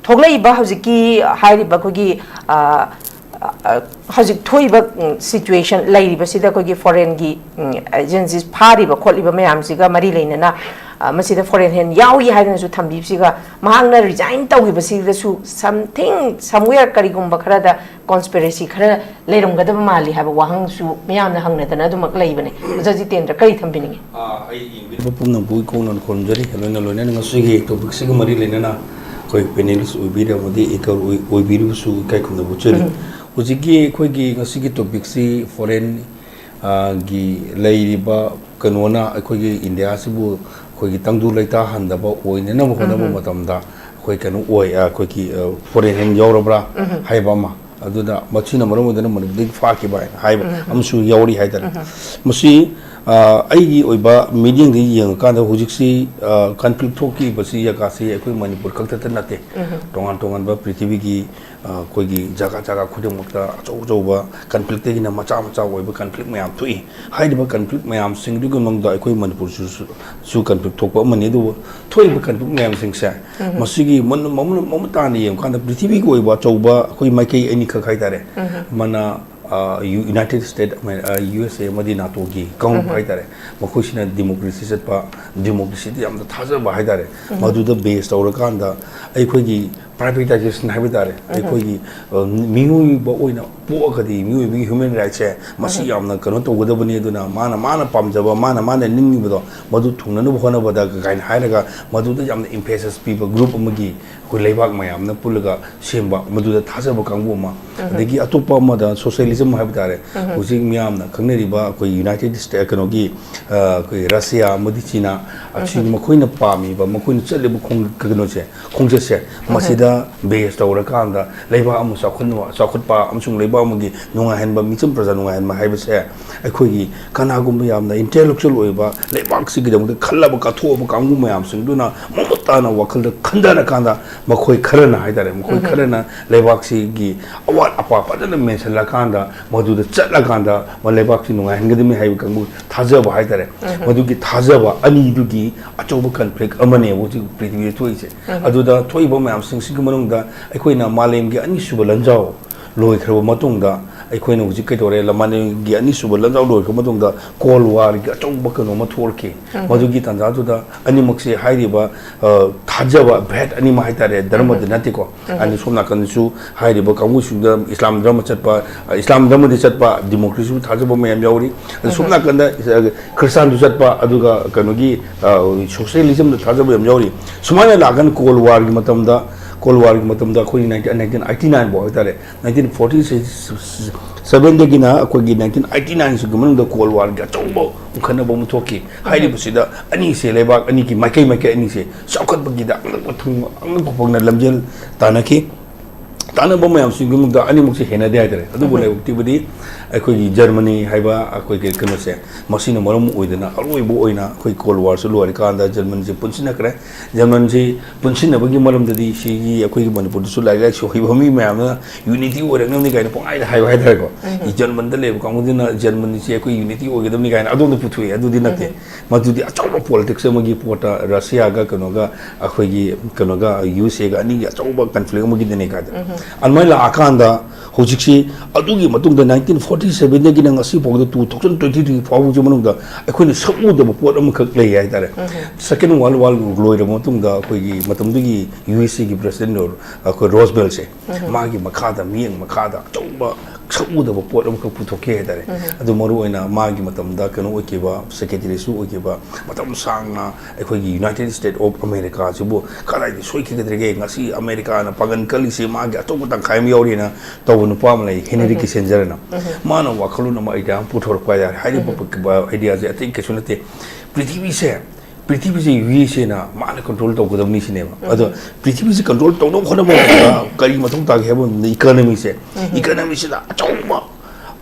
ꯊꯣꯛꯂꯛꯏꯕ ꯍꯧꯖꯤꯛꯀꯤ ꯍꯥꯏꯔꯤꯕ ꯑꯩꯈꯣꯏꯒꯤ, ꯑ, ꯑ, ꯍꯧꯖꯤꯛ ꯊꯣꯛꯏꯕ, ꯎꯝ, situation ꯂꯩꯔꯤꯕꯁꯤꯗ ꯑꯩꯈꯣꯏꯒꯤ foreignꯒꯤ, ꯎꯝ, agencies ꯐꯥꯔꯤꯕ ꯈꯣꯠꯂꯤꯕ ꯃꯌꯥꯝꯁꯤꯒ ꯃꯔꯤ ꯂꯩꯅꯅ, ꯑ, ꯃꯁꯤꯗ foreign hand ꯌꯥꯎꯏ ꯍꯥꯏꯗꯅꯁꯨ ꯊꯝꯕꯤꯕꯁꯤꯒ ꯃꯍꯥꯛꯅ resign ꯇꯧꯈꯤꯕꯁꯤꯗꯁꯨ something, somewhere ꯀꯔꯤꯒꯨꯝꯕ ꯈꯔꯗ conspiracy ꯈꯔ ꯂꯩꯔꯝꯒꯗꯕ ꯃꯥꯜꯂꯤ ꯍꯥꯏꯕ ꯋꯥꯍꯪꯁꯨ ꯃꯤꯌꯥꯝꯅ ꯍꯪꯅꯗꯅ ꯑꯗꯨꯃꯛ ꯂꯩꯕꯅꯦ꯫ ꯑꯣꯖꯥ ꯖꯤꯇꯦꯟꯗ꯭ꯔ, ꯀꯔꯤ ꯊꯝꯕꯤꯅꯤꯡꯉꯤ? ꯑꯥ, ꯑꯩ ꯌꯦꯡꯕꯤꯔꯤꯕ ꯄꯨꯝꯅꯃꯛꯄꯨ ꯏꯀꯣꯛꯅ ꯈꯨꯔꯨꯝꯖꯔꯤ꯫ ꯂꯣꯏꯅ ꯂꯣꯏꯅꯅ ꯉꯁꯤꯒꯤ topicꯁꯤꯒ ꯃꯔꯤ ꯂꯩꯅꯅ ꯑꯩꯈꯣꯏ panelist ꯑꯣꯏꯕꯤꯔꯕꯗꯤ, anchor ꯑꯣꯏ-, ꯑꯣꯏꯕꯤꯔꯤꯕꯁꯨ ꯏꯀꯥꯏ ꯈꯨꯝꯅꯕ ꯎꯠꯆꯔꯤ꯫ ꯎꯝ꯫ ꯍꯧꯖꯤꯛꯀꯤ ꯑꯩꯈꯣꯏꯒꯤ ꯉꯁꯤꯒꯤ topicꯁꯤ foreign, ꯑ, ꯒꯤ ꯂꯩꯔꯤꯕ ꯀꯩꯅꯣꯅ ꯑꯩꯈꯣꯏꯒꯤ ꯏꯟꯗꯤꯌꯥꯁꯤꯕꯨ ꯑꯩꯈꯣꯏꯒꯤ ꯇꯪꯗꯨ ꯂꯩꯇꯥꯍꯟꯗꯕ ꯑꯣꯏꯅꯅꯕ ꯍꯣꯠꯅꯕ ꯎꯝ꯫ ꯃꯇꯝꯗ ꯑꯩꯈꯣꯏ ꯀꯩꯅꯣ ꯑꯣꯏ, ꯑ, ꯑꯩꯈꯣꯏꯒꯤ, ꯑ, foreign hand ꯌꯥꯎꯔꯕ꯭ꯔꯥ ꯎꯝ꯫ ꯍꯥꯏꯕ ꯑꯃ꯫ ꯑꯗꯨꯅ ꯃꯁꯤꯅ ꯃꯔꯝ ꯑꯣꯏꯗꯨꯅ ꯃꯅꯤꯄꯨꯔꯗꯒꯤ ꯐꯥꯈꯤꯕ ꯍꯥꯏꯅ ꯍꯥꯏꯕ ꯎꯝ꯫ ꯑꯃꯁꯨ ꯌꯥꯎꯔꯤ ꯍꯥꯏꯇꯥꯔꯦ꯫ ꯎꯝ꯫ ꯃꯁꯤ, ꯑ, ꯑꯩꯒꯤ ꯑꯣꯏꯕ ꯃꯤꯠꯌꯦꯡꯗꯒꯤ ꯌꯦꯡꯉꯀꯥꯟꯗ ꯍꯧꯖꯤꯛꯁꯤ, ꯑ, conflict ꯊꯣꯛꯈꯤꯕꯁꯤ ꯖꯒꯥꯁꯤ ꯑꯩꯈꯣꯏ ꯃꯅꯤꯄꯨꯔ ꯈꯛꯇꯗ ꯅꯠꯇꯦ꯫ ꯎꯝ꯫ ꯇꯣꯉꯥꯟ ꯇꯣꯉꯥꯟꯕ ꯄ꯭ꯔꯤꯊꯤꯕꯤꯒꯤ, ꯑ, ꯑꯩꯈꯣꯏꯒꯤ ꯖꯒꯥ ꯖꯒꯥ ꯈꯨꯗꯤꯡꯃꯛꯇ ꯑꯆꯧ ꯑꯆꯧꯕ conflictꯇꯒꯤꯅ ꯃꯆꯥ ꯃꯆꯥ ꯑꯣꯏꯕ conflict ꯃꯌꯥꯝ ꯊꯣꯛꯏ꯫ ꯍꯥꯏꯔꯤꯕ conflict ꯃꯌꯥꯝꯁꯤꯡꯗꯨꯒꯤ ꯃꯅꯨꯡꯗ ꯑꯩꯈꯣꯏ ꯃꯅꯤꯄꯨꯔꯁꯤꯁꯨ, ꯁꯨ conflict ꯊꯣꯛꯄ ꯑꯃꯅꯤ꯫ ꯑꯗꯨꯕꯨ ꯊꯣꯛꯏꯕ conflict ꯃꯌꯥꯝꯁꯤꯡꯁꯦ, ꯎꯝ꯫ ꯃꯁꯤꯒꯤ ꯃꯃꯨꯠ, ꯃꯃꯨꯠ, ꯃꯃꯨꯠ ꯇꯥꯅ ꯌꯦꯡꯕꯀꯥꯟꯗ ꯄ꯭ꯔꯤꯊꯤꯕꯤꯒꯤ ꯑꯣꯏꯕ ꯑꯆꯧꯕ ꯑꯩꯈꯣꯏ ꯃꯥꯏꯀꯩ ꯑꯅꯤꯈꯛ ꯍꯥꯏꯇꯥꯔꯦ꯫ ꯎꯝ꯫ ꯑꯃꯅ, ꯑ, ꯌꯨ-, United States ꯑꯃ-, ꯑ, USA ꯑꯃꯗꯤ NATOꯒꯤ ꯀꯥꯡꯂꯨꯞ ꯎꯝ꯫ ꯍꯥꯏꯇꯥꯔꯦ꯫ ꯃꯈꯣꯏꯁꯤꯅ democracyꯗ ꯆꯠꯄ, democracyꯗ ꯌꯥꯝꯅ ꯊꯥꯖꯕ ꯍꯥꯏꯇꯥꯔꯦ꯫ ꯎꯝ꯫ ꯃꯗꯨꯗ base ꯇꯧꯔꯀꯥꯟꯗ ꯑꯩꯈꯣꯏꯒꯤ Privatization ꯍꯥꯏꯕ ꯇꯥꯔꯦ, ꯑꯩꯈꯣꯏꯒꯤ, ꯑ, ꯃꯤꯑꯣꯏꯕ ꯑꯣꯏꯅ ꯄꯣꯛꯑꯒꯗꯤ ꯃꯤꯑꯣꯏꯕꯒꯤ human rightꯁꯦ ꯃꯁꯤ ꯌꯥꯝꯅ ꯀꯩꯅꯣ ꯇꯧꯒꯗꯕꯅꯤ꯫ ꯑꯗꯨꯅ ꯃꯥꯅ, ꯃꯥꯅ ꯄꯥꯝꯖꯕ, ꯃꯥꯅ, ꯃꯥꯅ ꯅꯤꯡꯉꯤꯕꯗꯣ ꯃꯗꯨ ꯊꯨꯡꯅꯅꯕ ꯍꯣꯠꯅꯕꯗ ꯀꯥꯏꯅ ꯍꯥꯏꯔꯒ, ꯃꯗꯨꯗ ꯌꯥꯝꯅ emphasis ꯄꯤꯕ group ꯑꯃꯒꯤ ꯑꯩꯈꯣꯏ ꯂꯩꯕꯥꯛ ꯃꯌꯥꯝꯅ ꯄꯨꯜꯂꯒ ꯁꯦꯝꯕ, ꯃꯗꯨꯗ ꯊꯥꯖꯕ ꯀꯥꯡꯕꯨ ꯑꯃ꯫ ꯑꯗꯒꯤ ꯑꯇꯣꯞꯄ ꯑꯃꯗ socialism ꯍꯥꯏꯕ ꯇꯥꯔꯦ꯫ ꯍꯧꯖꯤꯛ ꯃꯤꯌꯥꯝꯅ ꯈꯪꯅꯔꯤꯕ ꯑꯩꯈꯣꯏ United States, ꯀꯩꯅꯣꯒꯤ, ꯑ, ꯑꯩꯈꯣꯏ Russia ꯑꯃꯗꯤ China, ꯑꯁꯤ ꯃꯈꯣꯏꯅ ꯄꯥꯝꯃꯤꯕ, ꯃꯈꯣꯏꯅ ꯆꯠꯂꯤꯕ ꯈꯣꯡ-, ꯀꯩꯅꯣꯁꯦ, ꯈꯣꯡꯆꯠꯁꯦ, ꯃꯁꯤꯗ base ꯇꯧꯔꯀꯥꯟꯗ ꯂꯩꯕꯥꯛ ꯑꯃ ꯆꯥꯎꯈꯠꯅꯕ, ꯆꯥꯎꯈꯠꯄ ꯑꯃꯁꯨꯡ ꯂꯩꯕꯥꯛ ꯑꯃꯒꯤ ꯅꯨꯡꯉꯥꯏꯍꯟꯕ, ꯃꯤꯆꯝ ꯄ꯭ꯔꯖꯥ ꯅꯨꯡꯉꯥꯏꯍꯟꯕ ꯍꯥꯏꯕꯁꯦ, ꯑꯩꯈꯣꯏꯒꯤ ꯀꯅꯥꯒꯨꯝꯕ ꯌꯥꯝꯅ intellectual ꯑꯣꯏꯕ, ꯂꯩꯕꯥꯛꯁꯤꯒꯤꯗꯃꯛꯇ ꯈꯜꯂꯕ, ꯀꯠꯊꯣꯛꯑꯕ ꯀꯥꯡꯕꯨ ꯃꯌꯥꯝꯁꯤꯡꯗꯨꯅ ꯃꯃꯨꯠ ꯇꯥꯅ ꯋꯥꯈꯜꯗ ꯈꯟꯊꯔꯀꯥꯟꯗ, ꯃꯈꯣꯏ ꯈꯔꯅ ꯍꯥꯏꯇꯥꯔꯦ, ꯃꯈꯣꯏ ꯈꯔꯅ ꯂꯩꯕꯥꯛꯁꯤꯒꯤ ꯑꯋꯥꯠ ꯑꯄꯥ ꯐꯖꯅ ꯃꯦꯟꯁꯤꯜꯂꯀꯥꯟꯗ, ꯃꯗꯨꯗ ꯆꯠꯂꯀꯥꯟꯗ ꯃ-, ꯂꯩꯕꯥꯛꯁꯤ ꯅꯨꯡꯉꯥꯏꯍꯟꯒꯗꯕꯅꯤ ꯍꯥꯏꯕ ꯀꯥꯡꯕꯨ ꯊꯥꯖꯕ ꯍꯥꯏꯇꯥꯔꯦ꯫ ꯃꯗꯨꯒꯤ ꯊꯥꯖꯕ ꯑꯅꯤꯗꯨꯒꯤ ꯑꯆꯧꯕ conflict ꯑꯃꯅꯦꯕ ꯍꯧꯖꯤꯛ ꯄ꯭ꯔꯤꯊꯤꯕꯤꯗ ꯊꯣꯛꯏꯁꯦ꯫ ꯑꯗꯨꯗ ꯊꯣꯛꯏꯕ ꯃꯌꯥꯝꯁꯤꯡꯁꯤꯒꯤ ꯃꯅꯨꯡꯗ ꯑꯩꯈꯣꯏꯅ ꯃꯥꯂꯦꯝꯒꯤ ꯑꯅꯤꯁꯨꯕ ꯂꯥꯟꯖꯥꯎ ꯂꯣꯏꯈ꯭ꯔꯕ ꯃꯇꯨꯡꯗ, ꯑꯩꯈꯣꯏꯅ ꯍꯧꯖꯤꯛ ꯀꯩꯗꯧꯔꯦ, ꯃꯥꯂꯦꯝꯒꯤ ꯑꯅꯤꯁꯨꯕ ꯂꯥꯟꯖꯥꯎ ꯂꯣꯏꯈ꯭ꯔꯕ ꯃꯇꯨꯡꯗ Cold Warꯒꯤ ꯑꯆꯧꯕ ꯀꯩꯅꯣ ꯑꯃ ꯊꯣꯛꯂꯛꯈꯤ꯫ ꯃꯗꯨꯒꯤ ꯇꯥꯟꯖꯥꯗꯨꯗ ꯑꯅꯤꯃꯛꯁꯦ ꯍꯥꯏꯔꯤꯕ, ꯑ, ꯊꯥꯖꯕ ꯚꯦꯗ ꯑꯅꯤꯃꯛ ꯍꯥꯏꯇꯥꯔꯦ, ꯙꯔꯃꯗ ꯅꯠꯇꯦꯀꯣ꯫ ꯑꯗꯨ ꯁꯣꯝ ꯅꯥꯀꯟꯗꯁꯨ ꯍꯥꯏꯔꯤꯕ ꯀꯥꯡꯕꯨꯁꯤꯡꯗ ꯏꯁꯂꯥꯝ ꯙꯔꯃ ꯆꯠꯄ, ꯑ, ꯏꯁꯂꯥꯝ ꯙꯔꯃꯗ ꯆꯠꯄ, democracyꯕꯨ ꯊꯥꯖꯕ ꯃꯌꯥꯝ ꯌꯥꯎꯔꯤ꯫ ꯑꯗꯨ ꯁꯣꯝ ꯅꯥꯀꯟꯗ, ꯑ, ꯈ꯭ꯔꯤꯁꯇꯥꯟꯗ ꯆꯠꯄ, ꯑꯗꯨꯒ ꯀꯩꯅꯣꯒꯤ, ꯑ, socialismꯗ ꯊꯥꯖꯕ ꯌꯥꯝ ꯌꯥꯎꯔꯤ꯫ ꯁꯨꯃꯥꯏꯅ ꯂꯥꯛꯀꯥꯟꯗ Cold Warꯒꯤ ꯃꯇꯝꯗ, Cold Warꯒꯤ ꯃꯇꯝꯗ ꯑꯩꯈꯣꯏꯒꯤ nineteen, nineteen eighty nine ꯐꯥꯎ ꯍꯥꯏꯇꯥꯔꯦ, nineteen forty sevenꯗꯒꯤꯅ ꯑꯩꯈꯣꯏꯒꯤ nineteen eighty nineꯁꯤꯒꯤ ꯃꯅꯨꯡꯗ Cold Warꯒꯤ ꯑꯆꯧꯕ ꯎꯪꯈꯠꯅꯕ ꯑꯃ ꯊꯣꯛꯈꯤ꯫ ꯍꯥꯏꯔꯤꯕꯁꯤꯗ ꯑꯅꯤꯁꯦ, ꯂꯩꯕꯥꯛ ꯑꯅꯤꯒꯤ ꯃꯥꯏꯀꯩ ꯃꯥꯏꯀꯩ ꯑꯅꯤꯁꯦ ꯆꯥꯎꯈꯠꯄꯒꯤꯗ ꯑꯉꯛꯄ ꯊꯨꯡ-, ꯑꯉꯛꯄ ꯐꯪꯅ ꯂꯝꯖꯦꯜ ꯇꯥꯟꯅꯈꯤ꯫ ꯇꯥꯟꯅꯕ ꯃꯌꯥꯝꯁꯤꯒꯤ ꯃꯅꯨꯡꯗ ꯑꯅꯤꯃꯛꯁꯦ ꯍꯦꯟꯅꯗꯦ ꯍꯥꯏꯇꯥꯔꯦ꯫ ꯑꯗꯨꯕꯨ ꯂꯥꯏꯕꯛ ꯊꯤꯕꯗꯤ ꯑꯩꯈꯣꯏꯒꯤ ꯖꯔꯃꯅꯤ ꯍꯥꯏꯕ ꯑꯩꯈꯣꯏꯒꯤ ꯀꯩꯅꯣꯁꯦ, ꯃꯁꯤꯅ ꯃꯔꯝ ꯑꯣꯏꯗꯅ ꯑꯔꯣꯏꯕ ꯑꯣꯏꯅ ꯑꯩꯈꯣꯏ Cold Warꯁꯨ ꯂꯣꯏꯔꯀꯥꯟꯗ ꯖꯔꯃꯟꯁꯦ ꯄꯨꯟꯁꯤꯟꯅꯈ꯭ꯔꯦ꯫ ꯖꯔꯃꯟꯁꯤ ꯄꯨꯟꯁꯤꯟꯅꯕꯒꯤ ꯃꯔꯝꯗꯗꯤ ꯁꯤꯒꯤ ꯑꯩꯈꯣꯏꯒꯤ ꯃꯅꯤꯄꯨꯔꯗꯁꯨ ꯂꯥꯏꯔꯤꯛ ꯂꯥꯏꯁꯨ ꯍꯩꯕ ꯃꯤ ꯃꯌꯥꯝꯅ unity ꯑꯣꯏꯔꯛꯅꯕꯅꯤ ꯀꯥꯏꯅ ꯄꯪꯍꯥꯏꯗ ꯍꯥꯏꯕ ꯍꯥꯏꯇꯥꯔꯦꯀꯣ꯫ ꯖꯔꯃꯟꯗ ꯂꯩꯕ ꯀꯥꯡꯕꯨꯗꯨꯅ ꯖꯔꯃꯟꯁꯤ ꯑꯩꯈꯣꯏ unity ꯑꯣꯏꯒꯗꯕꯅꯤ ꯀꯥꯏꯅ ꯑꯗꯣꯝꯗ ꯄꯨꯊꯣꯛꯑꯦ꯫ ꯑꯗꯨꯗꯤ ꯅꯠꯇꯦ꯫ ꯃꯗꯨꯗꯤ ꯑꯆꯧꯕ politics ꯑꯃꯒꯤ ꯄꯣꯠꯇ Russiaꯒ ꯀꯩꯅꯣꯒ ꯑꯩꯈꯣꯏꯒꯤ ꯀꯩꯅꯣꯒ USAꯒ ꯑꯅꯤꯒꯤ ꯑꯆꯧꯕ conflict ꯑꯃꯒꯤꯗꯅꯦ ꯀꯥꯏꯗ꯫ ꯑꯗꯨꯃꯥꯏꯅ ꯂꯥꯛꯑꯀꯥꯟꯗ ꯍꯧꯖꯤꯛꯁꯤ, ꯑꯗꯨꯒꯤ ꯃꯇꯨꯡꯗ nineteen forty seven ꯗꯒꯤꯅ ꯉꯁꯤ ꯐꯥꯎꯗ two thousand twenty three ꯐꯥꯎꯕꯒꯤ ꯃꯅꯨꯡꯗ ꯑꯩꯈꯣꯏꯅ ꯁꯛꯎꯗꯕ ꯄꯣꯠ ꯑꯃꯈꯛ ꯂꯩ ꯍꯥꯏꯇꯥꯔꯦ꯫ Second World War ꯂꯣꯏꯔꯕ ꯃꯇꯨꯡꯗ ꯑꯩꯈꯣꯏꯒꯤ ꯃꯇꯝꯗꯨꯒꯤ U S A ꯒꯤ president ꯑꯩꯈꯣꯏ ꯔꯣꯖꯕꯦꯜꯁꯦ, ꯃꯥꯒꯤ ꯃꯈꯥꯗ, ꯃꯤꯠꯌꯦꯡ ꯃꯈꯥꯗ ꯑꯆꯧꯕ ꯁꯛꯎꯗꯕ ꯄꯣꯠ ꯑꯃꯈꯛ ꯄꯨꯊꯣꯛꯈꯤ ꯍꯥꯏꯇꯥꯔꯦ꯫ ꯑꯗꯨ ꯃꯔꯨ ꯑꯣꯏꯅ ꯃꯥꯒꯤ ꯃꯇꯝꯗ ꯀꯩꯅꯣ ꯑꯣꯏꯈꯤꯕ, secretaryꯁꯨ ꯑꯣꯏꯈꯤꯕ, ꯃꯇꯝ ꯁꯥꯡꯅ ꯑꯩꯈꯣꯏꯒꯤ United States of Americaꯁꯤꯕꯨ ꯀꯗꯥꯏꯗ ꯁꯣꯏꯈꯤꯒꯗ꯭ꯔꯒꯦ? ꯉꯁꯤ ꯑꯃꯦꯔꯤꯀꯥꯅ ꯄꯥꯡꯒꯟ ꯀꯜꯂꯤꯁꯦ ꯃꯥꯒꯤ ꯑꯇꯣꯞꯄ ꯇꯪꯈꯥꯏ ꯑꯃ ꯌꯥꯎꯔꯤꯅ ꯇꯧꯕ ꯅꯨꯄꯥ ꯑꯃ ꯂꯩ, Henry Kissingerꯅ꯫ ꯃꯥꯅ ꯋꯥꯈꯜꯂꯣꯟ ꯑꯃ, idea ꯑꯃ ꯄꯨꯊꯣꯔꯛꯄ ꯍꯥꯏꯇꯥꯔꯦ꯫ ꯍꯥꯏꯔꯤꯕ ideaꯁꯦ ꯑꯇꯩ ꯀꯩꯁꯨ ꯅꯠꯇꯦ꯫ ꯄ꯭ꯔꯤꯊꯤꯕꯤꯁꯦ, ꯄ꯭ꯔꯤꯊꯤꯕꯤꯁꯦ U S Aꯅ ꯃꯥꯅ control ꯇꯧꯒꯗꯕꯅꯤ ꯁꯤꯅꯦꯕ꯫ ꯑꯗꯣ ꯄ꯭ꯔꯤꯊꯤꯕꯤꯁꯦ control ꯇꯧꯅꯕ ꯍꯣꯠꯅꯕ ꯃꯇꯝꯗ ꯀꯔꯤ ꯃꯊꯧ ꯇꯥꯒꯦ ꯍꯥꯏꯕ ꯃꯇꯝꯗ economyꯁꯦ, economyꯁꯤꯗ ꯑꯆꯧꯕ,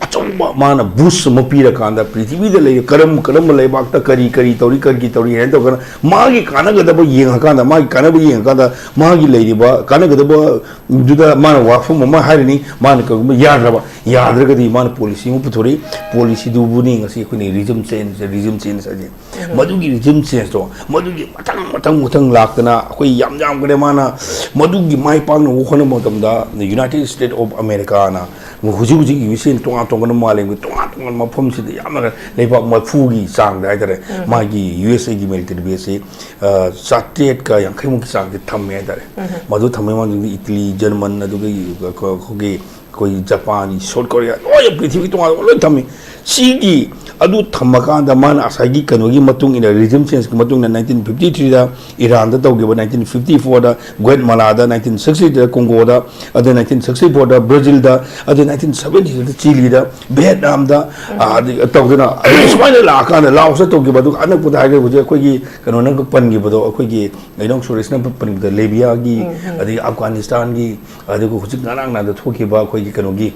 ꯑꯆꯧꯕ ꯃꯥꯅ boost ꯑꯃ ꯄꯤꯔꯀꯥꯟꯗ ꯄ꯭ꯔꯤꯊꯤꯕꯤꯗ ꯂꯩꯔꯤꯕ ꯀꯔꯝ, ꯀꯔꯝꯕ ꯂꯩꯕꯥꯛꯇ ꯀꯔꯤ, ꯀꯔꯤ ꯇꯧꯔꯤ, ꯀꯔꯤ, ꯀꯔꯤ ꯇꯧꯔꯤ ꯍꯥꯏꯅ ꯇꯧꯔꯀꯥꯟꯗ ꯃꯥꯒꯤ ꯀꯥꯟꯅꯒꯗꯕ ꯌꯦꯡꯉꯀꯥꯟꯗ, ꯃꯥꯒꯤ ꯀꯥꯟꯅꯕ ꯌꯦꯡꯉꯀꯥꯟꯗ ꯃꯥꯒꯤ ꯂꯩꯔꯤꯕ ꯀꯥꯟꯅꯒꯗꯕꯗꯨꯗ ꯃꯥꯅ ꯋꯥꯐꯝ ꯑꯃ ꯍꯥꯏꯔꯅꯤ, ꯃꯥꯅ ꯀꯔꯤꯒꯨꯝꯕ ꯌꯥꯗ꯭ꯔꯕ, ꯌꯥꯗ꯭ꯔꯒꯗꯤ ꯃꯥꯅ policy ꯑꯃ ꯄꯨꯊꯣꯔꯛꯏ, policyꯗꯨꯕꯨꯅꯤ ꯉꯁꯤ ꯑꯩꯈꯣꯏꯅ regime change, regime change ꯍꯥꯏꯁꯦ꯫ ꯃꯗꯨꯒꯤ regime changeꯇꯣ, ꯃꯗꯨꯒꯤ ꯃꯊꯪ, ꯃꯊꯪ, ꯃꯊꯪ ꯂꯥꯛꯇꯅ ꯑꯩꯈꯣꯏ ꯌꯥꯝ ꯌꯥꯝꯈ꯭ꯔꯦ꯫ ꯃꯥꯅ ꯃꯗꯨꯒꯤ ꯃꯥꯏ ꯄꯥꯛꯅꯕ ꯍꯣꯠꯅꯕ ꯃꯇꯝꯗ United States of Americaꯅ ꯍꯧꯖꯤꯛ ꯍꯧꯖꯤꯛ U S Aꯅ ꯇꯣꯉꯥꯟ ꯇꯣꯉꯥꯟꯕ ꯃꯥꯂꯦꯝꯒꯤ ꯇꯣꯉꯥꯟ ꯇꯣꯉꯥꯟꯕ ꯃꯐꯝꯁꯤꯗ ꯌꯥꯝꯅ ꯂꯩꯕꯥꯛ ꯃꯔꯤꯐꯨꯒꯤ ꯆꯥꯡꯗ ꯍꯥꯏꯇꯥꯔꯦ, ꯃꯥꯒꯤ U S Aꯒꯤ military baseꯁꯤ, ꯑ, ꯆꯥꯇ꯭ꯔꯦꯠꯀ ꯌꯥꯡꯈꯩꯃꯨꯛꯀꯤ ꯆꯥꯡꯁꯦ ꯊꯝꯃꯦ ꯍꯥꯏꯇꯥꯔꯦ꯫ ꯃꯗꯨ ꯊꯝꯕꯒꯤ ꯃꯃꯥꯡꯗ Italy, German, ꯑꯗꯨꯒ ꯑꯩꯈꯣꯏꯒꯤ, ꯑꯩꯈꯣꯏ Japan, South Korea, ꯂꯣꯏ ꯄ꯭ꯔꯤꯊꯤꯕꯤ ꯇꯣꯉꯥꯟ ꯇꯣꯉꯥꯟ ꯂꯣꯏ ꯊꯝꯃꯤ꯫ ꯁꯤꯒꯤ ꯑꯗꯨ ꯊꯝꯃꯀꯥꯟꯗ ꯃꯥꯅ ꯉꯁꯥꯏꯒꯤ ꯀꯩꯅꯣꯒꯤ ꯃꯇꯨꯡ ꯏꯟꯅ, regime changeꯀꯤ ꯃꯇꯨꯡ ꯏꯟꯅ, nineteen fifty threeꯗ Iranꯗ ꯇꯧꯈꯤꯕ, nineteen fifty fourꯗ Guatemalada, nineteen sixtyꯗ Congoꯗ, ꯑꯗ nineteen sixty fourꯗ Brazilꯗ, ꯑꯗ nineteen seventyꯗ Chileꯗ, Vietnamꯗ, ꯑ, ꯑꯗꯒꯤ ꯇꯧꯗꯅ, ꯑꯗꯨ ꯁꯨꯃꯥꯏꯅ ꯂꯥꯛꯑꯀꯥꯟꯗ Laosꯇ ꯇꯧꯈꯤꯕ, ꯑꯗꯨꯒ ꯑꯅꯛꯄꯗ ꯍꯥꯏꯔꯒ ꯍꯧꯖꯤꯛ ꯑꯩꯈꯣꯏꯒꯤ ꯀꯩꯅꯣꯅ ꯄꯟꯈꯤꯕꯗꯣ, ꯑꯩꯈꯣꯏꯒꯤ ꯏꯅꯥꯎ ꯁꯨꯔꯦꯁꯅ ꯄꯟꯈꯤꯕꯗ Libyaꯒꯤ, ꯑꯗꯒꯤ Afghanistanꯒꯤ, ꯑꯗꯨꯒ ꯍꯧꯖꯤꯛ ꯉꯔꯥꯡ ꯅꯍꯥꯟꯗ ꯊꯣꯛꯈꯤꯕ ꯑꯩꯈꯣꯏꯒꯤ ꯀꯩꯅꯣꯒꯤ,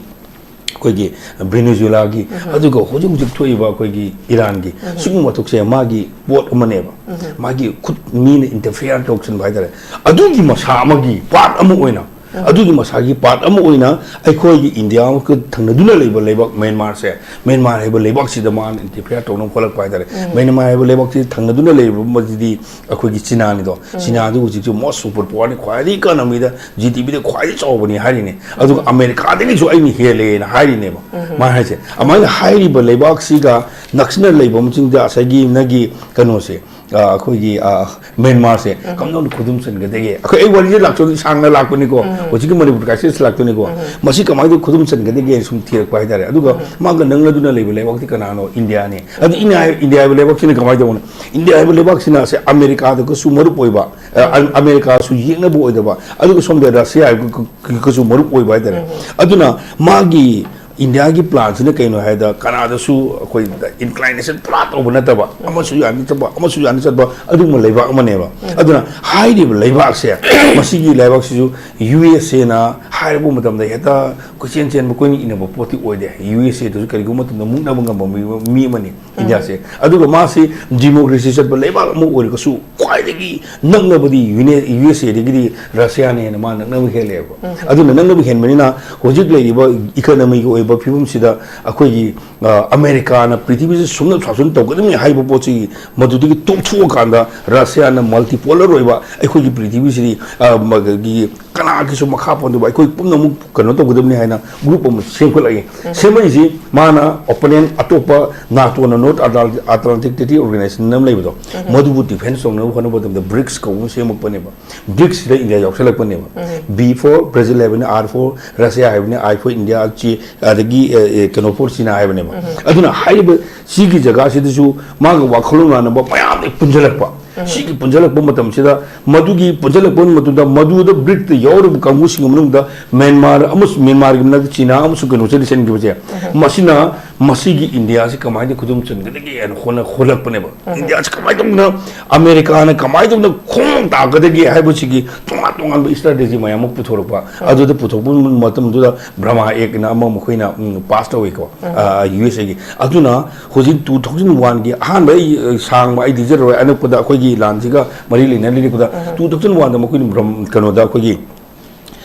ꯑꯩꯈꯣꯏꯒꯤ Venezuelaꯒꯤ, ꯑꯗꯨꯒ ꯍꯧꯖꯤꯛ ꯍꯧꯖꯤꯛ ꯊꯣꯛꯏꯕ ꯑꯩꯈꯣꯏꯒꯤ Iranꯒꯤ, ꯁꯤꯒꯨꯝꯕ ꯃꯊꯧꯁꯦ ꯃꯥꯒꯤ ꯄꯣꯠ ꯑꯃꯅꯦꯕ꯫ ꯃꯥꯒꯤ ꯈꯨꯠ ꯃꯤꯅ interfere ꯇꯧꯁꯟꯕ ꯍꯥꯏꯇꯥꯔꯦ꯫ ꯑꯗꯨꯒꯤ ꯃꯁꯥ ꯑꯃꯒꯤ part ꯑꯃ ꯑꯣꯏꯅ ꯑꯗꯨꯒꯤ ꯃꯁꯥꯒꯤ ꯄꯥꯔꯠ ꯑꯃ ꯑꯣꯏꯅ ꯑꯩꯈꯣꯏꯒꯤ ꯏꯟꯗꯤꯌꯥꯒ ꯊꯪꯅꯗꯨꯅ ꯂꯩꯕ ꯂꯩꯕꯥꯛ ꯃ꯭ꯌꯥꯟꯃꯥꯔꯁꯦ, ꯃ꯭ꯌꯥꯟꯃꯥꯔ ꯍꯥꯏꯕ ꯂꯩꯕꯥꯛꯁꯤꯗ ꯃꯥꯅ ꯏꯟꯇꯔꯐꯤꯌꯔ ꯇꯧꯅꯕ ꯍꯣꯠꯂꯛꯄ ꯍꯥꯏꯇꯥꯔꯦ꯫ ꯃ꯭ꯌꯥꯟꯃꯥꯔ ꯍꯥꯏꯕ ꯂꯩꯕꯥꯛꯁꯤ ꯊꯪꯅꯗꯨꯅ ꯂꯩꯔꯤꯕꯁꯤꯗꯤ ꯑꯩꯈꯣꯏꯒꯤ ꯆꯤꯅꯥꯅꯤꯗꯣ꯫ ꯆꯤꯅꯥꯗꯨ ꯍꯧꯖꯤꯛꯁꯨ ꯃꯣꯁ ꯁꯨꯄꯔ ꯄꯋꯥꯔꯅꯤ, ꯈ꯭ꯋꯥꯏꯗꯒꯤ ꯏꯀꯥꯅꯃꯤꯗ, ꯖꯤ ꯗꯤ ꯄꯤꯗ ꯈ꯭ꯋꯥꯏꯗꯒꯤ ꯆꯥꯎꯕꯅꯤ ꯍꯥꯏꯔꯤꯅꯦ꯫ ꯑꯗꯨꯒ ꯑꯃꯦꯔꯤꯀꯥꯗꯒꯤꯁꯨ ꯑꯩꯅ ꯍꯦꯜꯂꯦꯅ ꯍꯥꯏꯔꯤꯅꯦꯕ꯫ ꯃꯥ ꯍꯥꯏꯁꯦ ꯑꯗꯨꯃꯥꯏꯅ ꯍꯥꯏꯔꯤꯕ ꯂꯩꯕꯥꯛꯁꯤꯒ ꯅꯛꯁꯤꯟꯅ ꯂꯩꯕ ꯃꯁꯤꯡꯗ ꯉꯁꯥꯏꯒꯤ ꯅꯪꯒꯤ ꯀꯩꯅꯣꯁꯦ, ꯑ, ꯑꯩꯈꯣꯏꯒꯤ, ꯑ, ꯃ꯭ꯌꯥꯟꯃꯥꯔꯁꯦ ꯀꯝꯗꯧꯅ ꯈꯨꯗꯨꯝ ꯆꯟꯒꯗꯒꯦ? ꯑꯩꯈꯣꯏ, ꯑꯩ ꯋꯥꯔꯤꯁꯦ ꯂꯥꯛꯆ-, ꯁꯥꯡꯅ ꯂꯥꯛꯄꯅꯤꯀꯣ꯫ ꯍꯧꯖꯤꯛꯀꯤ ꯃꯅꯤꯄꯨꯔ ꯀ꯭ꯔꯥꯏꯁꯤꯁ ꯂꯥꯛꯇꯣꯏꯅꯤꯀꯣ꯫ ꯃꯁꯤ ꯀꯃꯥꯏꯅ ꯈꯨꯗꯨꯝ ꯆꯟꯒꯗꯒꯦ ꯁꯨꯝ ꯊꯤꯔꯛꯄ ꯍꯥꯏꯇꯥꯔꯦ꯫ ꯑꯗꯨꯒ ꯃꯥꯒ ꯅꯛꯅꯗꯨꯅ ꯂꯩꯕ ꯂꯩꯕꯥꯛꯇꯤ ꯀꯅꯥꯅꯣ? ꯏꯟꯗꯤꯌꯥꯅꯤ꯫ ꯑꯗꯨ ꯏꯟꯗꯤꯌꯥ, ꯏꯟꯗꯤꯌꯥ ꯍꯥꯏꯕ ꯂꯩꯕꯥꯛꯁꯤꯅ ꯀꯃꯥꯏꯅ ꯇꯧꯕꯅꯣ? ꯏꯟꯗꯤꯌꯥ ꯍꯥꯏꯕ ꯂꯩꯕꯥꯛꯁꯤꯅ ꯁꯦ ꯑꯃꯦꯔꯤꯀꯥꯗꯒꯁꯨ ꯃꯔꯨꯞ ꯑꯣꯏꯕ, ꯑ, ꯑ-, ꯑꯃꯦꯔꯤꯀꯥꯁꯨ ꯌꯦꯛꯅꯕ ꯑꯣꯏꯗꯕ, ꯑꯗꯨꯒ ꯁꯣꯝꯗ ꯔꯁꯤꯌꯥꯒꯁꯨ ꯃꯔꯨꯞ ꯑꯣꯏꯕ ꯍꯥꯏꯇꯥꯔꯦ꯫ ꯑꯗꯨꯅ ꯃꯥꯒꯤ ꯏꯟꯗꯤꯌꯥꯒꯤ ꯄ꯭ꯂꯥꯟꯁꯤꯅ ꯀꯩꯅꯣ ꯍꯥꯏꯗ, ꯀꯅꯥꯗꯁꯨ ꯑꯩꯈꯣꯏ ꯏꯟꯀ꯭ꯂꯥꯏꯅꯦꯁꯟ ꯄꯨꯔꯥ ꯇꯧꯕ ꯅꯠꯇꯕ, ꯑꯃꯁꯨ ꯌꯥꯅꯤꯡꯗꯕ, ꯑꯃꯁꯨ ꯌꯥꯅꯤꯡꯗꯕ ꯑꯗꯨꯒꯨꯝꯕ ꯂꯩꯕꯥꯛ ꯑꯃꯅꯦꯕ꯫ ꯑꯗꯨꯅ ꯍꯥꯏꯔꯤꯕ ꯂꯩꯕꯥꯛꯁꯦ, ꯃꯁꯤꯒꯤ ꯂꯩꯕꯥꯛꯁꯤꯁꯨ ꯌꯨ ꯑꯦꯁ ꯑꯦꯅ ꯍꯥꯏꯔꯛꯄ ꯃꯇꯝꯗ ꯍꯦꯛꯇ ꯀꯣꯏꯆꯦꯟ ꯆꯦꯟꯕ, ꯀꯣꯏꯅ ꯏꯟꯅꯕ ꯄꯣꯠꯇꯤ ꯑꯣꯏꯗꯦ꯫ ꯌꯨ ꯑꯦꯁ ꯑꯦꯗꯨꯁꯨ ꯀꯔꯤꯒꯨꯝꯕ ꯃꯇꯝꯗ ꯃꯨꯛꯅꯕ ꯉꯝꯕ ꯃꯤ, ꯃꯤ ꯑꯃꯅꯤ ꯏꯟꯗꯤꯌꯥꯁꯦ꯫ ꯑꯗꯨꯒ ꯃꯥꯁꯤ ꯗꯤꯃꯣꯀ꯭ꯔꯦꯁꯤ ꯆꯠꯄ ꯂꯩꯕꯥꯛ ꯑꯃ ꯑꯣꯏꯔꯒꯁꯨ ꯈ꯭ꯋꯥꯏꯗꯒꯤ ꯅꯛꯅꯕꯗꯤ ꯌꯨ ꯑꯦꯁ ꯑꯦꯗꯒꯤꯗꯤ ꯔꯁꯤꯌꯥꯅ ꯍꯦꯟꯅ ꯃꯥ ꯅꯛꯅꯕ ꯍꯦꯜꯂꯦꯕ꯫ ꯑꯗꯨꯅ ꯅꯛꯅꯕ ꯍꯦꯟꯕꯅꯤꯅ ꯍꯧꯖꯤꯛ ꯂꯩꯔꯤꯕ ꯏꯀꯅꯃꯤꯒꯤ ꯑꯣꯏꯕ ꯐꯤꯕꯝꯁꯤꯗ ꯑꯩꯈꯣꯏꯒꯤ, ꯑ, ꯑꯃꯦꯔꯤꯀꯥꯅ ꯄ꯭ꯔꯤꯊꯤꯕꯤꯁꯤ ꯁꯨꯝꯅ ꯁꯥꯁꯟ ꯇꯧꯒꯗꯕꯅꯤ ꯍꯥꯏꯕ ꯄꯣꯠꯁꯤ ꯃꯗꯨꯗꯒꯤ ꯇꯣꯛꯊꯣꯛꯑꯀꯥꯟꯗ ꯔꯁꯤꯌꯥꯅ ꯃꯜꯇꯤꯄꯣꯂꯔ ꯑꯣꯏꯕ ꯑꯩꯈꯣꯏꯒꯤ ꯄ꯭ꯔꯤꯊꯤꯕꯤꯁꯤꯗꯤ, ꯑ, ꯃ-, ꯒꯤ ꯀꯅꯥꯒꯤꯁꯨ ꯃꯈꯥ ꯄꯣꯟꯗꯕ ꯑꯩꯈꯣꯏ ꯄꯨꯝꯅꯃꯛ ꯀꯩꯅꯣ ꯇꯧꯒꯗꯕꯅꯤ ꯍꯥꯏꯅ ꯒ꯭ꯔꯨꯞ ꯑꯃ ꯁꯦꯝꯒꯠꯂꯛꯏ꯫ ꯁꯦꯝꯃꯛꯏꯁꯤ ꯃꯥꯅ ꯑꯣꯄꯣꯅꯦꯟ ꯑꯇꯣꯞꯄ ꯅꯥꯇꯣꯅ ꯅꯣꯔꯠ ꯑꯦꯇꯂꯥꯟꯇꯤꯛ ꯇ꯭ꯔꯤꯇꯤ ꯑꯣꯔꯒꯅꯥꯏꯖꯦꯁꯟ ꯑꯃ ꯂꯩꯕꯗꯣ, ꯃꯗꯨꯕꯨ ꯗꯤꯐꯦꯟꯁ ꯇꯧꯅꯕ ꯍꯣꯠꯅꯕ ꯃꯇꯝꯗ ꯕ꯭ꯔꯤꯛꯁ ꯀꯧꯕ ꯑꯃ ꯁꯦꯝꯃꯛꯄꯅꯦꯕ꯫ ꯕ꯭ꯔꯤꯛꯁꯁꯤꯗ ꯏꯟꯗꯤꯌꯥ ꯌꯥꯎꯁꯜꯂꯛꯄꯅꯦꯕ꯫ ꯕꯤ ꯐꯣꯔ ꯕ꯭ꯔꯥꯖꯤꯜ ꯍꯥꯏꯕꯅꯤ, ꯑꯥꯔ ꯐꯣꯔ ꯔꯁꯤꯌꯥ ꯍꯥꯏꯕꯅꯤ, ꯑꯥꯏ ꯐꯣꯔ ꯏꯟꯗꯤꯌꯥ, ꯆꯤ-, ꯑꯗꯒꯤ, ꯑ, ꯑ, ꯀꯩꯅꯣ ꯐꯣꯔ ꯆꯤꯅꯥ ꯍꯥꯏꯕꯅꯦꯕ꯫ ꯑꯗꯨꯅ ꯍꯥꯏꯔꯤꯕ ꯁꯤꯒꯤ ꯖꯒꯥꯁꯤꯗꯁꯨ ꯃꯥꯒ ꯋꯥꯈꯜꯂꯣꯟ ꯃꯥꯟꯅꯕ ꯃꯌꯥꯝ ꯂꯩ ꯄꯨꯟꯁꯤꯜꯂꯛꯄ꯫ ꯁꯤꯒꯤ ꯄꯨꯟꯁꯤꯜꯂꯛꯄ ꯃꯇꯝꯁꯤꯗ ꯃꯗꯨꯒꯤ ꯄꯨꯟꯁꯤꯜꯂꯛꯄ ꯃꯇꯝꯗ ꯃꯗꯨꯗ ꯕ꯭ꯔꯤꯛꯇ ꯌꯥꯎꯔꯤꯕ ꯀꯥꯡꯕꯨꯁꯤꯡꯒꯤ ꯃꯅꯨꯡꯗ ꯃ꯭ꯌꯥꯟꯃꯥꯔ ꯑꯃꯁꯨꯡ, ꯃ꯭ꯌꯥꯟꯃꯥꯔꯒꯤ ꯃꯅꯥꯛꯇ ꯆꯤꯅꯥ ꯑꯃꯁꯨꯡ ꯀꯩꯅꯣꯁꯦ ꯂꯩꯁꯟꯈꯤꯕꯁꯦ, ꯃꯁꯤꯅ ꯃꯁꯤꯒꯤ ꯏꯟꯗꯤꯌꯥꯁꯤ ꯀꯃꯥꯏꯅ ꯈꯨꯗꯨꯝ ꯆꯟꯒꯗꯒꯦ ꯍꯥꯏꯅ ꯍꯣꯠꯅ-, ꯍꯣꯠꯂꯛꯄꯅꯦꯕ꯫ ꯏꯟꯗꯤꯌꯥꯁꯤ ꯀꯃꯥꯏꯅ ꯇꯧꯗꯅ ꯑꯃꯦꯔꯤꯀꯥꯅ ꯀꯃꯥꯏꯅ ꯇꯧꯗꯅ ꯈꯣꯡ ꯇꯥꯛꯀꯗꯒꯦ ꯍꯥꯏꯕꯁꯤꯒꯤ ꯇꯣꯉꯥꯟ ꯇꯣꯉꯥꯟꯕ ꯏꯁꯇ꯭ꯔꯥꯇꯦꯖꯤ ꯃꯌꯥꯝ ꯑꯃ ꯄꯨꯊꯣꯔꯛꯄ꯫ ꯑꯗꯨꯗ ꯄꯨꯊꯣꯛꯄ ꯃꯇꯝꯗꯨꯗ ꯕ꯭ꯔꯍꯃꯥ ꯑꯦꯛꯅ ꯑꯃ ꯃꯈꯣꯏꯅ, ꯎꯝ, ꯄꯥꯁ ꯇꯧꯋꯤꯀꯣ, ꯑ, ꯌꯨ ꯑꯦꯁ ꯑꯦꯒꯤ꯫ ꯑꯗꯨꯅ ꯍꯧꯖꯤꯛ ꯇꯨ ꯊꯥꯎꯖꯟ ꯋꯥꯟꯒꯤ ꯑꯍꯥꯟꯕ, ꯑꯩ, ꯑ, ꯁꯥꯡꯕ ꯑꯩ ꯂꯤꯖꯔꯔꯣꯏ, ꯑꯅꯛꯄꯗ ꯑꯩꯈꯣꯏꯒꯤ ꯂꯥꯟꯁꯤꯒ ꯃꯔꯤ ꯂꯩꯅꯔꯤꯕꯗ ꯇꯨ ꯊꯥꯎꯖꯟ ꯋꯥꯟꯗ ꯃꯈꯣꯏꯅ ꯕ꯭ꯔꯝ-, ꯀꯩꯅꯣꯗ ꯑꯩꯈꯣꯏꯒꯤ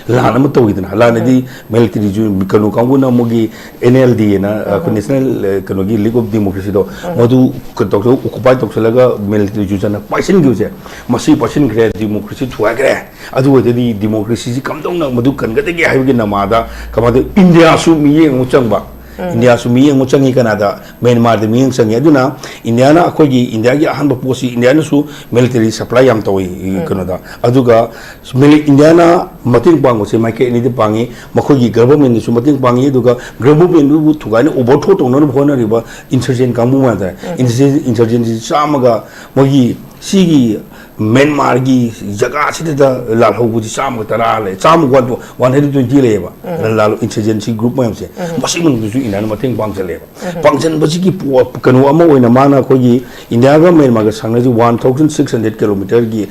ꯂꯥꯟ ꯑꯃ ꯇꯧꯈꯤꯗꯅ, ꯂꯥꯟ ꯍꯥꯏꯗꯤ ꯃꯤꯂꯤꯇꯔꯤ ꯖꯨ-, ꯀꯩꯅꯣ ꯀꯥꯡꯕꯨꯅ ꯃꯣꯏꯒꯤ ꯑꯦꯟ ꯑꯦꯜ ꯗꯤ ꯑꯅ, ꯑꯩꯈꯣꯏ ꯅꯦꯁꯅꯦꯜ, ꯑ, ꯀꯩꯅꯣꯒꯤ ꯂꯤꯒ ꯑꯣꯐ ꯗꯦꯃꯣꯀ꯭ꯔꯦꯁꯤꯗꯣ, ꯃꯗꯨ ꯀꯩꯅꯣ ꯇꯧ-, ꯑꯣꯀꯨꯄꯥꯏ ꯇꯧꯁꯤꯜꯂꯒ ꯃꯤꯂꯤꯇꯔꯤ ꯖꯨ ꯆꯠꯅ ꯄꯥꯏꯁꯤꯟꯈꯤꯕꯁꯦ, ꯃꯁꯤ ꯄꯥꯏꯁꯤꯟꯈ꯭ꯔꯦ, ꯗꯦꯃꯣꯀ꯭ꯔꯦꯁꯤ ꯊꯨꯒꯥꯏꯈ꯭ꯔꯦ, ꯑꯗꯨ ꯑꯣꯏꯔꯗꯤ ꯗꯦꯃꯣꯀ꯭ꯔꯦꯁꯤꯁꯤ ꯀꯝꯗꯧꯅ ꯃꯗꯨ ꯀꯟꯒꯗꯒꯦ ꯍꯥꯏꯕꯒꯤ ꯅꯃꯥꯗ ꯀꯃꯥꯏꯅ ꯏꯟꯗꯤꯌꯥꯁꯨ ꯃꯤꯠꯌꯦꯡ ꯑꯃꯨꯛ ꯆꯪꯕ, ꯏꯟꯗꯤꯌꯥꯁꯨ ꯃꯤꯠꯌꯦꯡ ꯑꯃꯨꯛ ꯆꯪꯉꯤ, ꯀꯅꯥꯗ? ꯃ꯭ꯌꯥꯟꯃꯥꯔꯗ ꯃꯤꯠꯌꯦꯡ ꯆꯪꯉꯤ꯫ ꯑꯗꯨꯅ ꯏꯟꯗꯤꯌꯥꯅ ꯑꯩꯈꯣꯏꯒꯤ, ꯏꯟꯗꯤꯌꯥꯒꯤ ꯑꯍꯥꯟꯕ ꯄꯣꯠꯁꯤ, ꯏꯟꯗꯤꯌꯥꯅꯁꯨ ꯃꯤꯂꯤꯇꯔꯤ ꯁꯄ꯭ꯂꯥꯏ ꯌꯥꯝ ꯇꯧꯏ, ꯀꯩꯅꯣꯗ꯫ ꯑꯗꯨꯒ ꯃꯤꯂꯤ-, ꯏꯟꯗꯤꯌꯥꯅ ꯃꯇꯦꯡ ꯄꯥꯡꯕꯁꯦ ꯃꯥꯏꯀꯩ ꯑꯅꯤꯗ ꯄꯥꯡꯉꯤ, ꯃꯈꯣꯏꯒꯤ ꯒꯚꯔꯟꯃꯦꯟꯗꯁꯨ ꯃꯇꯦꯡ ꯄꯥꯡꯉꯤ, ꯑꯗꯨꯒ ꯒꯚꯔꯟꯃꯦꯟꯗꯨꯕꯨ ꯊꯨꯒꯥꯏꯅ ꯑꯣꯚꯔꯊ꯭ꯔꯣ ꯇꯧꯅꯅꯕ ꯍꯣꯠꯅꯔꯤꯕ ꯏꯟꯁꯔꯖꯦꯟ ꯀꯥꯡꯕꯨ ꯍꯥꯏꯇꯥꯔꯦ, ꯏꯟꯁꯔꯖꯦꯟ, ꯏꯟꯁꯔꯖꯦꯟꯁꯤ ꯆꯥꯝꯃꯒ, ꯃꯣꯏꯒꯤ ꯁꯤꯒꯤ ꯃ꯭ꯌꯥꯟꯃꯥꯔꯒꯤ ꯖꯒꯥꯁꯤꯗ ꯂꯥꯜꯍꯧꯕꯁꯤ ꯆꯥꯝꯃꯒ ꯇꯔꯥ ꯂꯩ, ꯆꯥꯝꯃ, ꯋꯥꯟ, ꯋꯥꯟ ꯍꯟꯗ꯭ꯔꯦꯠ ꯇ꯭ꯋꯦꯟꯇꯤ ꯂꯩꯌꯦꯕ꯫ ꯂꯥꯜꯍꯧ ꯏꯟꯁꯔꯖꯦꯟꯁꯤ ꯒ꯭ꯔꯨꯞ ꯃꯌꯥꯝꯁꯦ, ꯃꯁꯤ ꯃꯅꯨꯡꯗꯁꯨ ꯏꯟꯗꯤꯌꯥꯅ ꯃꯇꯦꯡ ꯄꯥꯡꯁꯤꯜꯂꯦꯕ꯫ ꯄꯥꯡꯁꯤꯟꯕꯁꯤꯒꯤ ꯄꯣ-, ꯀꯩꯅꯣ ꯑꯃ ꯑꯣꯏꯅ ꯃꯥꯅ ꯑꯩꯈꯣꯏꯒꯤ ꯏꯟꯗꯤꯌꯥꯒ ꯃ꯭ꯌꯥꯟꯃꯥꯔꯒ ꯁꯪꯅꯔꯤꯁꯤ ꯋꯥꯟ ꯊꯥꯎꯖꯟ ꯁꯤꯛꯁ ꯍꯟꯗ꯭ꯔꯦꯠ ꯀꯤꯂꯣꯃꯤꯇꯔꯒꯤ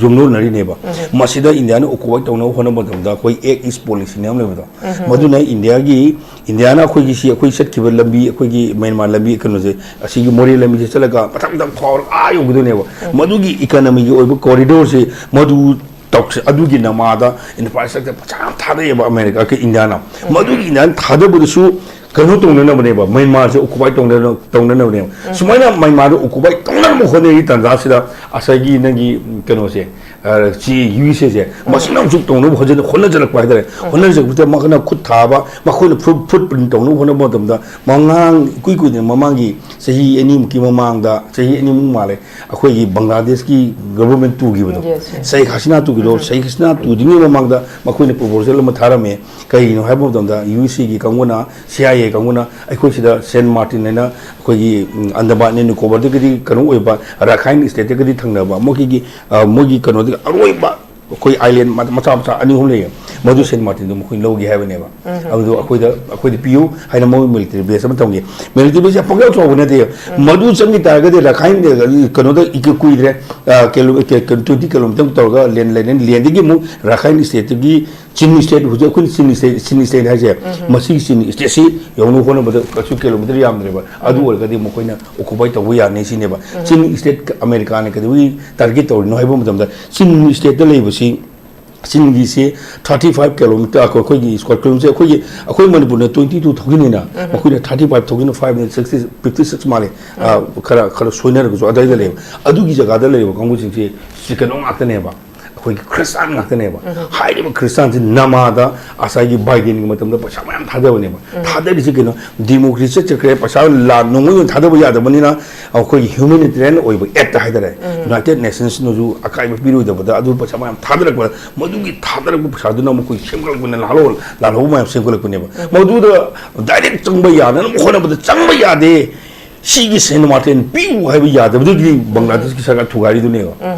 ꯌꯨꯝꯂꯣꯟꯅꯔꯤꯅꯦꯕ꯫ ꯃꯁꯤꯗ ꯏꯟꯗꯤꯌꯥꯅ ꯑꯣꯀꯨꯄꯥꯏ ꯇꯧꯅꯕ ꯍꯣꯠꯅꯕ ꯃꯇꯝꯗ ꯑꯩꯈꯣꯏ ꯑꯦꯛ ꯏꯁ ꯄꯣꯂꯤꯁꯤꯅ ꯑꯃ ꯂꯩꯕꯗꯣ, ꯃꯗꯨꯅ ꯏꯟꯗꯤꯌꯥꯒꯤ, ꯏꯟꯗꯤꯌꯥꯅ ꯑꯩꯈꯣꯏꯒꯤ ꯁꯤ, ꯑꯩꯈꯣꯏ ꯆꯠꯈꯤꯕ ꯂꯝꯕꯤ, ꯑꯩꯈꯣꯏꯒꯤ ꯃ꯭ꯌꯥꯟꯃꯥꯔ ꯂꯝꯕꯤ ꯀꯩꯅꯣꯁꯦ, ꯑꯁꯤꯒꯤ ꯃꯣꯔꯦ ꯂꯝꯕꯤꯁꯦ ꯆꯠꯂꯒ ꯃꯊꯪ ꯃꯊꯪ ꯐꯥꯎꯔꯒ ꯑꯥ ꯌꯧꯒꯗꯣꯏꯅꯦꯕ꯫ ꯃꯗꯨꯒꯤ ꯏꯀꯣꯅꯣꯃꯤꯒꯤ ꯑꯣꯏꯕ ꯀꯣꯔꯤꯗꯣꯔꯁꯦ ꯃꯗꯨ ꯇꯧꯁꯦ, ꯑꯗꯨꯒꯤ ꯅꯃꯥꯗ ꯏꯟꯐ꯭ꯔꯥꯁ꯭ꯇ꯭ꯔꯛꯆꯔ ꯄꯩꯁꯥ ꯌꯥꯝ ꯊꯥꯗꯩꯑꯕ ꯑꯃꯦꯔꯤꯀꯥꯒ ꯏꯟꯗꯤꯌꯥꯅ꯫ ꯃꯗꯨꯒꯤ ꯏꯟꯗꯤꯌꯥꯅ ꯊꯥꯗꯕꯗꯨꯁꯨ ꯀꯩꯅꯣ ꯇꯧꯅꯅꯕꯅꯦꯕ, ꯃ꯭ꯌꯥꯟꯃꯥꯔꯁꯦ ꯑꯣꯀꯨꯄꯥꯏ ꯇꯧꯅꯅ-, ꯇꯧꯅꯅꯕꯅꯦꯕ꯫ ꯁꯨꯃꯥꯏꯅ ꯃ꯭ꯌꯥꯟꯃꯥꯔꯗ ꯑꯣꯀꯨꯄꯥꯏ ꯇꯧꯅꯅꯕ ꯍꯣꯠꯅꯔꯤ ꯇꯥꯟꯖꯥꯁꯤꯗ ꯉꯁꯥꯏꯒꯤ ꯅꯪꯒꯤ, ꯎꯝ, ꯀꯩꯅꯣꯁꯦ, ꯑ, ꯁꯤ ꯌꯨ ꯑꯦꯁ ꯑꯦꯁꯦ ꯃꯁꯤꯅ ꯑꯃꯨꯛꯁꯨ ꯇꯧꯅꯕ ꯍꯣꯠꯅ-, ꯍꯣꯠꯅꯖꯔꯛꯄ ꯍꯥꯏꯇꯥꯔꯦ꯫ ꯍꯣꯠꯅꯖꯔꯛꯄꯁꯤꯗ ꯃꯈꯣꯏꯅ ꯈꯨꯠ ꯊꯥꯕ, ꯃꯈꯣꯏꯅ ꯐꯨꯠ-, ꯐꯨꯠ ꯄ꯭ꯔꯤꯟ ꯇꯧꯅꯕ ꯍꯣꯠꯅꯕ ꯃꯇꯝꯗ ꯃꯃꯥꯡ, ꯏꯀꯨꯏ ꯀꯨꯏꯗꯅ ꯃꯃꯥꯡꯒꯤ ꯆꯍꯤ ꯑꯅꯤꯃꯨꯛꯀꯤ ꯃꯃꯥꯡꯗ, ꯆꯍꯤ ꯑꯅꯤꯃꯨꯛ ꯃꯥꯜꯂꯦ, ꯑꯩꯈꯣꯏꯒꯤ ꯕꯪꯒ꯭ꯂꯥꯗꯦꯁꯀꯤ ꯒꯚꯔꯟꯃꯦꯟ ꯇꯨꯈꯤꯕꯗꯣ, ꯌꯦꯁ, ꯌꯦꯁ꯫ ꯁꯦꯈ ꯍꯁꯤꯅꯥ ꯇꯨꯈꯤꯗꯣ, ꯁꯦꯈ ꯍꯁꯤꯅꯥ ꯇꯨꯗ꯭ꯔꯤꯉꯩ ꯃꯃꯥꯡꯗ ꯃꯈꯣꯏꯅ ꯄ꯭ꯔꯣꯄꯣꯖꯦꯜ ꯑꯃ ꯊꯥꯔꯝꯃꯦ꯫ ꯀꯔꯤꯅꯣ ꯍꯥꯏꯕ ꯃꯇꯝꯗ, ꯌꯨ ꯑꯦꯁ ꯑꯦꯒꯤ ꯀꯥꯡꯕꯨꯅ, ꯁꯤ ꯑꯥꯏ ꯑꯦ ꯀꯥꯡꯕꯨꯅ ꯑꯩꯈꯣꯏ ꯁꯤꯗ ꯁꯦꯟ ꯃꯥꯔꯇꯤꯟ ꯍꯥꯏꯅ ꯑꯩꯈꯣꯏꯒꯤ, ꯎꯝ, ꯑꯟꯗꯃꯥꯟ ꯑꯦꯟ ꯅꯤꯀꯣꯕꯔꯗꯒꯤꯗꯤ ꯀꯩꯅꯣ ꯑꯣꯏꯕ, ꯔꯥꯈꯥꯏꯟ ꯁ꯭ꯇꯦꯠꯇꯒꯤꯗꯤ ꯊꯪꯅꯕ ꯃꯈꯣꯏꯒꯤ, ꯑ, ꯃꯣꯏꯒꯤ ꯀꯩꯅꯣꯗꯒꯤ ꯑꯔꯣꯏꯕ ꯑꯩꯈꯣꯏ ꯑꯥꯏꯂꯦꯟ ꯃꯆꯥ ꯃꯆꯥ ꯑꯅꯤ ꯑꯍꯨꯝ ꯂꯩꯌꯦ, ꯃꯗꯨ ꯁꯦꯟ ꯃꯥꯔꯇꯤꯟꯗꯣ ꯃꯈꯣꯏꯅ ꯂꯧꯒꯦ ꯍꯥꯏꯕꯅꯦꯕ꯫ ꯑꯗꯨꯗꯣ ꯑꯩꯈꯣꯏꯗ, ꯑꯩꯈꯣꯏꯗ ꯄꯤꯌꯨ ꯍꯥꯏꯅ ꯃꯣꯏ ꯃꯤꯂꯤꯇꯔꯤ ꯕꯦꯁ ꯑꯃ ꯊꯝꯒꯦ꯫ ꯃꯤꯂꯤꯇꯔꯤ ꯕꯦꯁ ꯌꯥꯝ ꯄꯪꯆꯥꯎ ꯆꯥꯎꯕ ꯅꯠꯇꯦ꯫ ꯃꯗꯨ ꯆꯪꯈꯤ ꯇꯥꯔꯒꯗꯤ ꯔꯥꯈꯥꯏꯟ, ꯑ, ꯀꯩꯅꯣꯗ ꯏꯀꯨꯏ ꯀꯨꯏꯗ꯭ꯔꯦ, ꯑ, ꯀꯤꯂꯣ-, ꯀꯦ-, ꯀꯦ-, ꯇ꯭ꯋꯦꯟꯇꯤ ꯀꯤꯂꯣꯃꯤꯇꯔ ꯇꯧꯔꯒ ꯂꯦꯟ ꯂꯩꯅꯩ꯫ ꯂꯦꯟꯗꯒꯤ ꯑꯃꯨꯛ ꯔꯥꯈꯥꯏꯟ ꯁ꯭ꯇꯦꯠꯇꯒꯤ ꯆꯤꯟ ꯁ꯭ꯇꯦꯠ, ꯍꯧꯖꯤꯛ ꯑꯩꯈꯣꯏꯅ ꯆꯤꯟ ꯁ꯭ꯇꯦꯠ, ꯆꯤꯟ ꯁ꯭ꯇꯦꯠ ꯍꯥꯏꯁꯦ, ꯃꯁꯤꯒꯤ ꯆꯤꯟ ꯁ꯭ꯇꯦꯠꯁꯤ ꯌꯧꯅꯕ ꯍꯣꯠꯅꯕꯗ ꯀꯩꯁꯨ ꯀꯤꯂꯣꯃꯤꯇꯔ ꯌꯥꯝꯗ꯭ꯔꯦꯕ꯫ ꯑꯗꯨ ꯑꯣꯏꯔꯒꯗꯤ ꯃꯈꯣꯏꯅ ꯑꯣꯀꯨꯄꯥꯏ ꯇꯧꯕ ꯌꯥꯅꯤ ꯁꯤꯅꯦꯕ꯫ ꯆꯤꯟ ꯁ꯭ꯇꯦꯠ ꯑꯃꯦꯔꯤꯀꯥꯅ ꯀꯩꯗꯧꯕꯒꯤ ꯇꯥꯔꯒꯦꯠ ꯇꯧꯔꯤꯅꯣ ꯍꯥꯏꯕ ꯃꯇꯝꯗ, ꯆꯤꯟ ꯁ꯭ꯇꯦꯠꯇ ꯂꯩꯕꯁꯤ ꯆꯤꯟꯒꯤꯁꯤ ꯊꯥꯔꯇꯤ ꯐꯥꯏꯚ ꯀꯤꯂꯣꯃꯤꯇꯔ, ꯑꯩꯈꯣꯏ, ꯑꯩꯈꯣꯏꯒꯤ ꯁ꯭ꯀ꯭ꯋꯥꯔ ꯀꯤꯂꯣꯃꯤꯇꯔ, ꯑꯩꯈꯣꯏꯒꯤ, ꯑꯩꯈꯣꯏ ꯃꯅꯤꯄꯨꯔꯅ ꯇ꯭ꯋꯦꯟꯇꯤ ꯇꯨ ꯊꯥꯎꯖꯟꯅꯤꯅ, ꯃꯈꯣꯏꯅ thirty five thousand five hundred sixty, fifty six ꯃꯥꯜꯂꯦ꯫ ꯑ, ꯈꯔ, ꯈꯔ ꯁꯣꯏꯅꯔꯒꯁꯨ ꯑꯗꯨꯋꯥꯏꯗ ꯂꯩꯕ꯫ ꯑꯗꯨꯒꯤ ꯖꯒꯥꯗ ꯂꯩꯔꯤꯕ ꯀꯥꯡꯕꯨꯁꯤꯡꯁꯤ ꯁꯤ ꯀꯩꯅꯣ ꯉꯥꯛꯇꯅꯦꯕ, ꯑꯩꯈꯣꯏꯒꯤ ꯈ꯭ꯔꯤꯁꯇꯥꯟ ꯉꯥꯛꯇꯅꯦꯕ꯫ ꯍꯥꯏꯔꯤꯕ ꯈ꯭ꯔꯤꯁꯇꯥꯟꯁꯤ ꯅꯃꯥꯗ ꯉꯁꯥꯏꯒꯤ ꯕꯥꯏꯗꯦꯟꯒꯤ ꯃꯇꯝꯗ ꯄꯩꯁꯥ ꯃꯌꯥꯝ ꯊꯥꯗꯕꯅꯦꯕ꯫ ꯊꯥꯗꯔꯤꯁꯤ ꯀꯩꯅꯣ? ꯗꯤꯃꯣꯀ꯭ꯔꯦꯁꯤ ꯆꯠꯈ꯭ꯔꯦ, ꯄꯩꯁꯥ ꯂꯥꯟ ꯅꯣꯡꯃꯩ ꯑꯣꯏꯅ ꯊꯥꯗꯕ ꯌꯥꯗꯕꯅꯤꯅ, ꯑꯩꯈꯣꯏꯒꯤ ꯍ꯭ꯌꯨꯃꯦꯅꯤꯇꯦꯔꯤꯌꯟ ꯑꯣꯏꯕ ꯑꯦꯛꯇ ꯍꯥꯏꯇꯥꯔꯦ, ꯌꯨꯅꯥꯏꯇꯦꯗ ꯅꯦꯁꯟꯁꯅꯁꯨ ꯑꯀꯥꯏꯕ ꯄꯤꯔꯣꯏꯗꯕꯗ ꯑꯗꯨ ꯄꯩꯁꯥ ꯃꯌꯥꯝ ꯊꯥꯗꯔꯛꯄꯗ, ꯃꯗꯨꯒꯤ ꯊꯥꯗꯔꯛꯄ ꯄꯩꯁꯥꯗꯨꯅ ꯃꯈꯣꯏ ꯁꯦꯝꯒꯠꯂꯛꯄꯅ, ꯂꯥꯜꯍꯧ-, ꯂꯥꯜꯍꯧꯕ ꯃꯌꯥꯝ ꯁꯦꯝꯒꯠꯂꯛꯄꯅꯦꯕ꯫ ꯃꯗꯨꯗ ꯗꯥꯏꯔꯦꯛ ꯆꯪꯕ ꯌꯥꯅꯅꯕ ꯍꯣꯠꯅꯕꯗ ꯆꯪꯕ ꯌꯥꯗꯦ꯫ ꯁꯤꯒꯤ ꯁꯦꯟ ꯃꯥꯔꯇꯦꯟ ꯄꯤꯌꯨ ꯍꯥꯏꯕ ꯌꯥꯗꯕꯗꯒꯤ ꯕꯪꯒ꯭ꯂꯥꯗꯦꯁꯀꯤ ꯁꯔꯀꯥꯔ ꯊꯨꯒꯥꯏꯔꯤꯗꯨꯅꯦꯕ꯫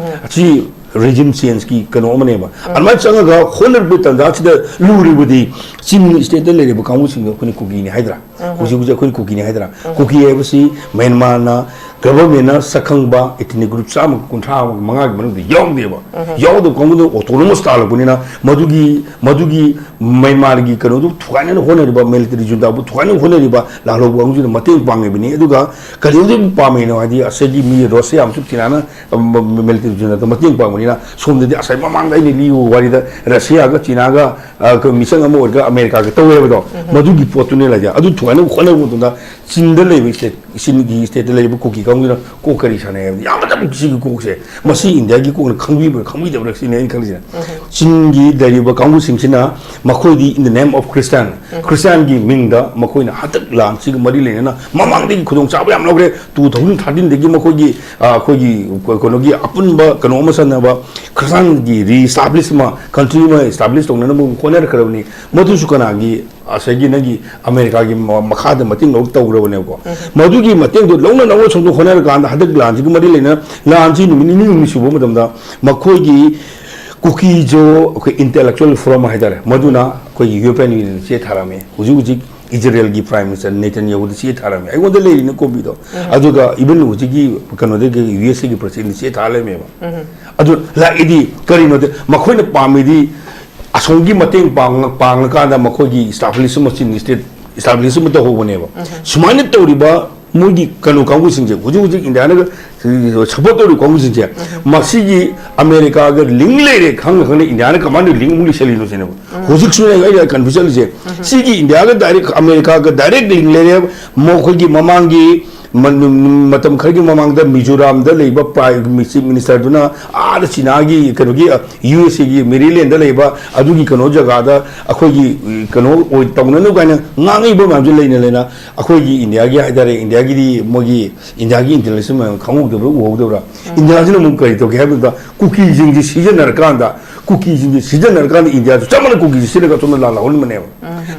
ꯑꯁꯤ ꯔꯦꯖꯤꯝ ꯆꯦꯟꯖꯀꯤ ꯀꯩꯅꯣ ꯑꯃꯅꯦꯕ꯫ ꯑꯗꯨꯃꯥꯏꯅ ꯆꯪꯉꯒ ꯍꯣꯠꯅꯔꯛꯄ ꯇꯥꯟꯖꯥꯁꯤꯗ ꯂꯨꯔꯤꯕꯗꯤ ꯆꯤꯟ ꯁ꯭ꯇꯦꯠꯇ ꯂꯩꯔꯤꯕ ꯀꯥꯡꯕꯨꯁꯤꯡꯗꯣ ꯑꯩꯈꯣꯏꯅ ꯀꯨꯀꯤꯅꯤ ꯍꯥꯏꯗ꯭ꯔꯥ? ꯍꯧꯖꯤꯛ ꯍꯧꯖꯤꯛ ꯑꯩꯈꯣꯏꯅ ꯀꯨꯀꯤꯅꯤ ꯍꯥꯏꯗ꯭ꯔꯥ? ꯀꯨꯀꯤ ꯍꯥꯏꯕꯁꯤ ꯃ꯭ꯌꯥꯟꯃꯥꯔꯅ ꯒꯚꯔꯟꯃꯦꯟꯅ ꯁꯛꯈꯪꯕ ꯏꯊꯅꯤꯛ ꯒ꯭ꯔꯨꯞ ꯆꯥꯝꯃ ꯀꯨꯟꯊ꯭ꯔꯥ ꯃꯉꯥꯒꯤ ꯃꯅꯨꯡꯗ ꯌꯥꯎꯗꯦꯕ꯫ ꯌꯥꯎꯗꯕ ꯀꯥꯡꯕꯨꯗꯨ ꯑꯣꯇꯣꯅꯣꯃꯁ ꯇꯥꯜꯂꯛꯄꯅꯤꯅ ꯃꯗꯨꯒꯤ, ꯃꯗꯨꯒꯤ ꯃ꯭ꯌꯥꯟꯃꯥꯔꯒꯤ ꯀꯩꯅꯣꯗꯨ ꯊꯨꯒꯥꯏꯅꯕ ꯍꯣꯠꯅꯔꯤꯕ, ꯃꯤꯂꯤꯇꯔꯤ ꯖꯨꯟꯇꯥꯕꯨ ꯊꯨꯒꯥꯏꯅꯕ ꯍꯣꯠꯅꯔꯤꯕ ꯂꯥꯜꯍꯧꯕ ꯀꯥꯡꯕꯨꯁꯤꯅ ꯃꯇꯦꯡ ꯄꯥꯡꯉꯤꯕꯅꯤ꯫ ꯑꯗꯨꯒ ꯀꯔꯤꯒꯤ ꯄꯥꯝꯃꯤꯅꯣ ꯍꯥꯏꯗꯤ ꯉꯁꯥꯏꯒꯤ ꯃꯤ ꯔꯁꯤꯌꯥ ꯑꯃꯁꯨꯡ ꯆꯤꯅꯥꯅ, ꯑ, ꯃ-, ꯃꯤꯂꯤꯇꯔꯤ ꯖꯨꯟꯇꯥꯗ ꯃꯇꯦꯡ ꯄꯥꯡꯕꯅꯤꯅ ꯁꯣꯝꯗꯗꯤ ꯉꯁꯥꯏ ꯃꯃꯥꯡꯗ ꯑꯩꯅ ꯂꯤꯕ ꯋꯥꯔꯤꯗ ꯔꯁꯤꯌꯥꯒ ꯆꯤꯅꯥꯒ, ꯑ, ꯀ-, ꯃꯤꯆꯪ ꯑꯃ ꯑꯣꯏꯔꯒ ꯑꯃꯦꯔꯤꯀꯥꯒ ꯇꯧꯋꯦ ꯍꯥꯏꯕꯗꯣ, ꯃꯗꯨꯒꯤ ꯄꯣꯠꯇꯨꯅꯦ ꯂꯩꯖꯦ꯫ ꯑꯗꯨ ꯊꯨꯒꯥꯏꯅꯕ ꯍꯣꯠꯅꯕ ꯃꯇꯝꯗ ꯆꯤꯟꯗ ꯂꯩꯕ ꯁ꯭ꯇꯦꯠ, ꯆꯤꯟꯒꯤ ꯁ꯭ꯇꯦꯠꯇ ꯂꯩꯔꯤꯕ ꯀꯨꯀꯤ ꯀꯥꯡꯕꯨꯁꯤꯅ ꯀꯣꯛ ꯀꯔꯤ ꯁꯥꯟꯅꯩ ꯍꯥꯏꯕꯗꯤ ꯌꯥꯝꯅ ꯁꯤꯒꯤ ꯀꯣꯛꯁꯦ ꯃꯁꯤ ꯏꯟꯗꯤꯌꯥꯒꯤ ꯀꯣꯛꯅ ꯈꯪꯕꯤꯕ꯭ꯔꯥ ꯈꯪꯕꯤꯗꯕ꯭ꯔꯥ ꯁꯤꯅꯦ ꯑꯩꯅ ꯈꯜꯂꯤꯁꯦ꯫ ꯆꯤꯟꯒꯤ ꯂꯩꯔꯤꯕ ꯀꯥꯡꯕꯨꯁꯤꯡꯁꯤꯅ ꯃꯈꯣꯏꯗꯤ in the name of Christian, ꯈ꯭ꯔꯤꯁꯇꯤꯌꯥꯟꯒꯤ ꯃꯤꯡꯗ ꯃꯈꯣꯏꯅ ꯍꯟꯗꯛ ꯂꯥꯟꯁꯤꯒ ꯃꯔꯤ ꯂꯩꯅꯅ ꯃꯃꯥꯡꯗꯒꯤ ꯈꯨꯗꯣꯡꯆꯥꯕ ꯌꯥꯝ ꯂꯧꯈ꯭ꯔꯦ꯫ ꯇꯨ ꯊꯥꯎꯖꯟ ꯊꯥꯔꯇꯤꯟꯗꯒꯤ ꯃꯈꯣꯏꯒꯤ, ꯑ, ꯑꯩꯈꯣꯏꯒꯤ ꯀ-, ꯀꯩꯅꯣꯒꯤ ꯑꯄꯨꯟꯕ ꯀꯩꯅꯣ ꯑꯃ ꯆꯠꯅꯕ ꯈ꯭ꯔꯤꯁꯇꯥꯟꯒꯤ ꯔꯤꯑꯦꯁꯇꯥꯕ꯭ꯂꯤꯁ ꯑꯃ, ꯀꯟꯇ꯭ꯔꯤ ꯑꯃ ꯑꯦꯁꯇꯥꯕ꯭ꯂꯤꯁ ꯇꯧꯅꯅꯕ ꯍꯣꯠꯅꯔꯛꯈ꯭ꯔꯕꯅꯤ꯫ ꯃꯗꯨꯁꯨ ꯀꯅꯥꯒꯤ? ꯉꯁꯥꯏꯒꯤ ꯅꯪꯒꯤ ꯑꯃꯦꯔꯤꯀꯥꯒꯤ ꯃ-, ꯃꯈꯥꯗ ꯃꯇꯦꯡ ꯂꯧꯔ ꯇꯧꯈ꯭ꯔꯕꯅꯦꯕꯀꯣ꯫ ꯃꯗꯨꯒꯤ ꯃꯇꯦꯡꯗꯣ ꯂꯧꯅ ꯂꯧꯅ ꯁꯣꯝꯗ ꯍꯣꯠꯅꯔꯀꯥꯟꯗ ꯍꯟꯗꯛ ꯂꯥꯟꯁꯤꯒ ꯃꯔꯤ ꯂꯩꯅꯅ ꯂꯥꯟꯁꯤ ꯅꯨꯃꯤꯠ ꯅꯤꯅꯤ ꯍꯨꯝꯅꯤ ꯁꯨꯕ ꯃꯇꯝꯗ ꯃꯈꯣꯏꯒꯤ ꯀꯨꯀꯤꯖꯣ ꯑꯩꯈꯣꯏ ꯏꯟꯇꯦꯂꯦꯛꯆꯨꯋꯦꯜ ꯐꯣꯔꯝ ꯍꯥꯏꯇꯥꯔꯦ, ꯃꯗꯨꯅ ꯑꯩꯈꯣꯏꯒꯤ ꯌꯨꯔꯣꯄꯤꯌꯟ ꯌꯨꯅꯤꯌꯟꯗ ꯆꯦ ꯊꯥꯔꯝꯃꯤ꯫ ꯍꯧꯖꯤꯛ ꯍꯧꯖꯤꯛ ꯏꯖꯔꯦꯜꯒꯤ ꯄ꯭ꯔꯥꯏꯝ ꯃꯤꯅꯤꯁꯇꯔ ꯅꯦꯇꯟꯌꯥꯍꯨꯗ ꯆꯦ ꯊꯥꯔꯝꯃꯤ꯫ ꯑꯩꯉꯣꯟꯗ ꯂꯩꯔꯤꯅ ꯀꯣꯄꯤꯗꯣ꯫ ꯑꯗꯨꯒ ꯏꯚꯟ ꯍꯧꯖꯤꯛꯀꯤ ꯀꯩꯅꯣꯗꯒꯤ ꯌꯨ ꯑꯦꯁ ꯑꯦꯒꯤ ꯄ꯭ꯔꯁꯤꯗꯦꯟꯠ ꯆꯦ ꯊꯥ ꯂꯩꯔꯝꯃꯦꯕ꯫ ꯑꯗꯨ ꯂꯥꯛꯏꯗꯤ ꯀꯔꯤꯅꯣꯗꯤ ꯃꯈꯣꯏꯅ ꯄꯥꯝꯃꯤꯗꯤ ꯑꯁꯣꯝꯒꯤ ꯃꯇꯦꯡ ꯄꯥꯡ-, ꯄꯥꯡꯉꯀꯥꯟꯗ ꯃꯈꯣꯏꯒꯤ ꯏꯁꯇꯥꯕ꯭ꯂꯤꯁ ꯑꯃ ꯆꯤꯟ ꯁ꯭ꯇꯦꯠ ꯏꯁꯇꯥꯕ꯭ꯂꯤꯁ ꯑꯃ ꯇꯧꯍꯧꯕꯅꯦꯕ꯫ ꯁꯨꯃꯥꯏꯅ ꯇꯧꯔꯤꯕ ꯃꯣꯏꯒꯤ ꯀꯩꯅꯣ ꯀꯥꯡꯕꯨꯁꯤꯡꯁꯦ, ꯍꯧꯖꯤꯛ ꯍꯧꯖꯤꯛ ꯏꯟꯗꯤꯌꯥꯅꯒ ꯁꯄꯣꯔꯠ ꯇꯧꯔꯤꯕ ꯀꯥꯡꯕꯨꯁꯤꯡꯁꯦ, ꯃꯁꯤꯒꯤ ꯑꯃꯦꯔꯤꯀꯥꯒ ꯂꯤꯡ ꯂꯩꯔꯦ ꯈꯪꯅ ꯈꯪꯅ ꯏꯟꯗꯤꯌꯥꯅ ꯀꯃꯥꯏꯅ ꯂꯤꯡ ꯑꯃꯨꯛ ꯂꯩꯁꯜꯂꯤꯅꯣ ꯁꯤꯅꯦꯕ꯫ ꯍꯧꯖꯤꯛꯁꯨ ꯑꯩꯅ ꯀꯟꯐ꯭ꯌꯨꯖ ꯆꯠꯂꯤꯁꯦ, ꯁꯤꯒꯤ ꯏꯟꯗꯤꯌꯥꯒ ꯗꯥꯏꯔꯦꯛ, ꯑꯃꯦꯔꯤꯀꯥꯒ ꯗꯥꯏꯔꯦꯛ ꯂꯤꯡ ꯂꯩꯔꯦ꯫ ꯃꯈꯣꯏꯒꯤ ꯃꯃꯥꯡꯒꯤ ꯃ-, ꯃꯇꯝ ꯈꯔꯒꯤ ꯃꯃꯥꯡꯗ ꯃꯤꯖꯣꯔꯥꯝꯗ ꯂꯩꯕ ꯄ꯭ꯔꯥꯏꯝ ꯆꯤꯐ ꯃꯤꯅꯤꯁꯇꯔꯗꯨꯅ ꯑꯥꯗ ꯆꯤꯅꯥꯒꯤ ꯀꯩꯅꯣꯒꯤ, ꯌꯨ ꯑꯦꯁ ꯑꯦꯒꯤ ꯃꯦꯔꯤꯂꯦꯟꯗ ꯂꯩꯕ ꯑꯗꯨꯒꯤ ꯀꯩꯅꯣ ꯖꯒꯥꯗ ꯑꯩꯈꯣꯏꯒꯤ ꯀꯩꯅꯣ ꯑꯣꯏ ꯇꯧꯅꯅꯨ ꯀꯥꯏꯅ ꯉꯥꯡꯉꯛꯏꯕ ꯃꯌꯥꯝꯁꯦ ꯂꯩꯅ ꯂꯩꯅ, ꯑꯩꯈꯣꯏꯒꯤ ꯏꯟꯗꯤꯌꯥꯒꯤ ꯍꯥꯏꯇꯥꯔꯦ, ꯏꯟꯗꯤꯌꯥꯒꯤꯗꯤ ꯃꯣꯏꯒꯤ ꯏꯟꯗꯤꯌꯥꯒꯤ ꯏꯟꯇꯔꯅꯦꯁꯅꯦꯜ ꯃꯌꯥꯝ ꯈꯪꯍꯧꯗꯕ꯭ꯔꯥ, ꯎꯍꯧꯗꯕ꯭ꯔꯥ? ꯏꯟꯗꯤꯌꯥꯁꯤꯅ ꯑꯃꯨꯛ ꯀꯔꯤ ꯇꯧꯒꯦ ꯍꯥꯏꯕꯗ, ꯀꯨꯀꯤꯁꯤꯡꯁꯦ ꯁꯤꯖꯤꯟꯅꯔꯀꯥꯟꯗ, ꯀꯨꯀꯤꯁꯤꯡꯁꯦ ꯁꯤꯖꯤꯟꯅꯔꯀꯥꯟꯗ ꯏꯟꯗꯤꯌꯥꯁꯨ ꯆꯞ ꯃꯥꯟꯅ ꯀꯨꯀꯤꯁꯦ ꯁꯤꯖꯤꯟꯅꯔꯒ ꯑꯁꯣꯝꯗ ꯂꯥꯜ ꯍꯧꯍꯟꯕꯅꯦꯕ꯫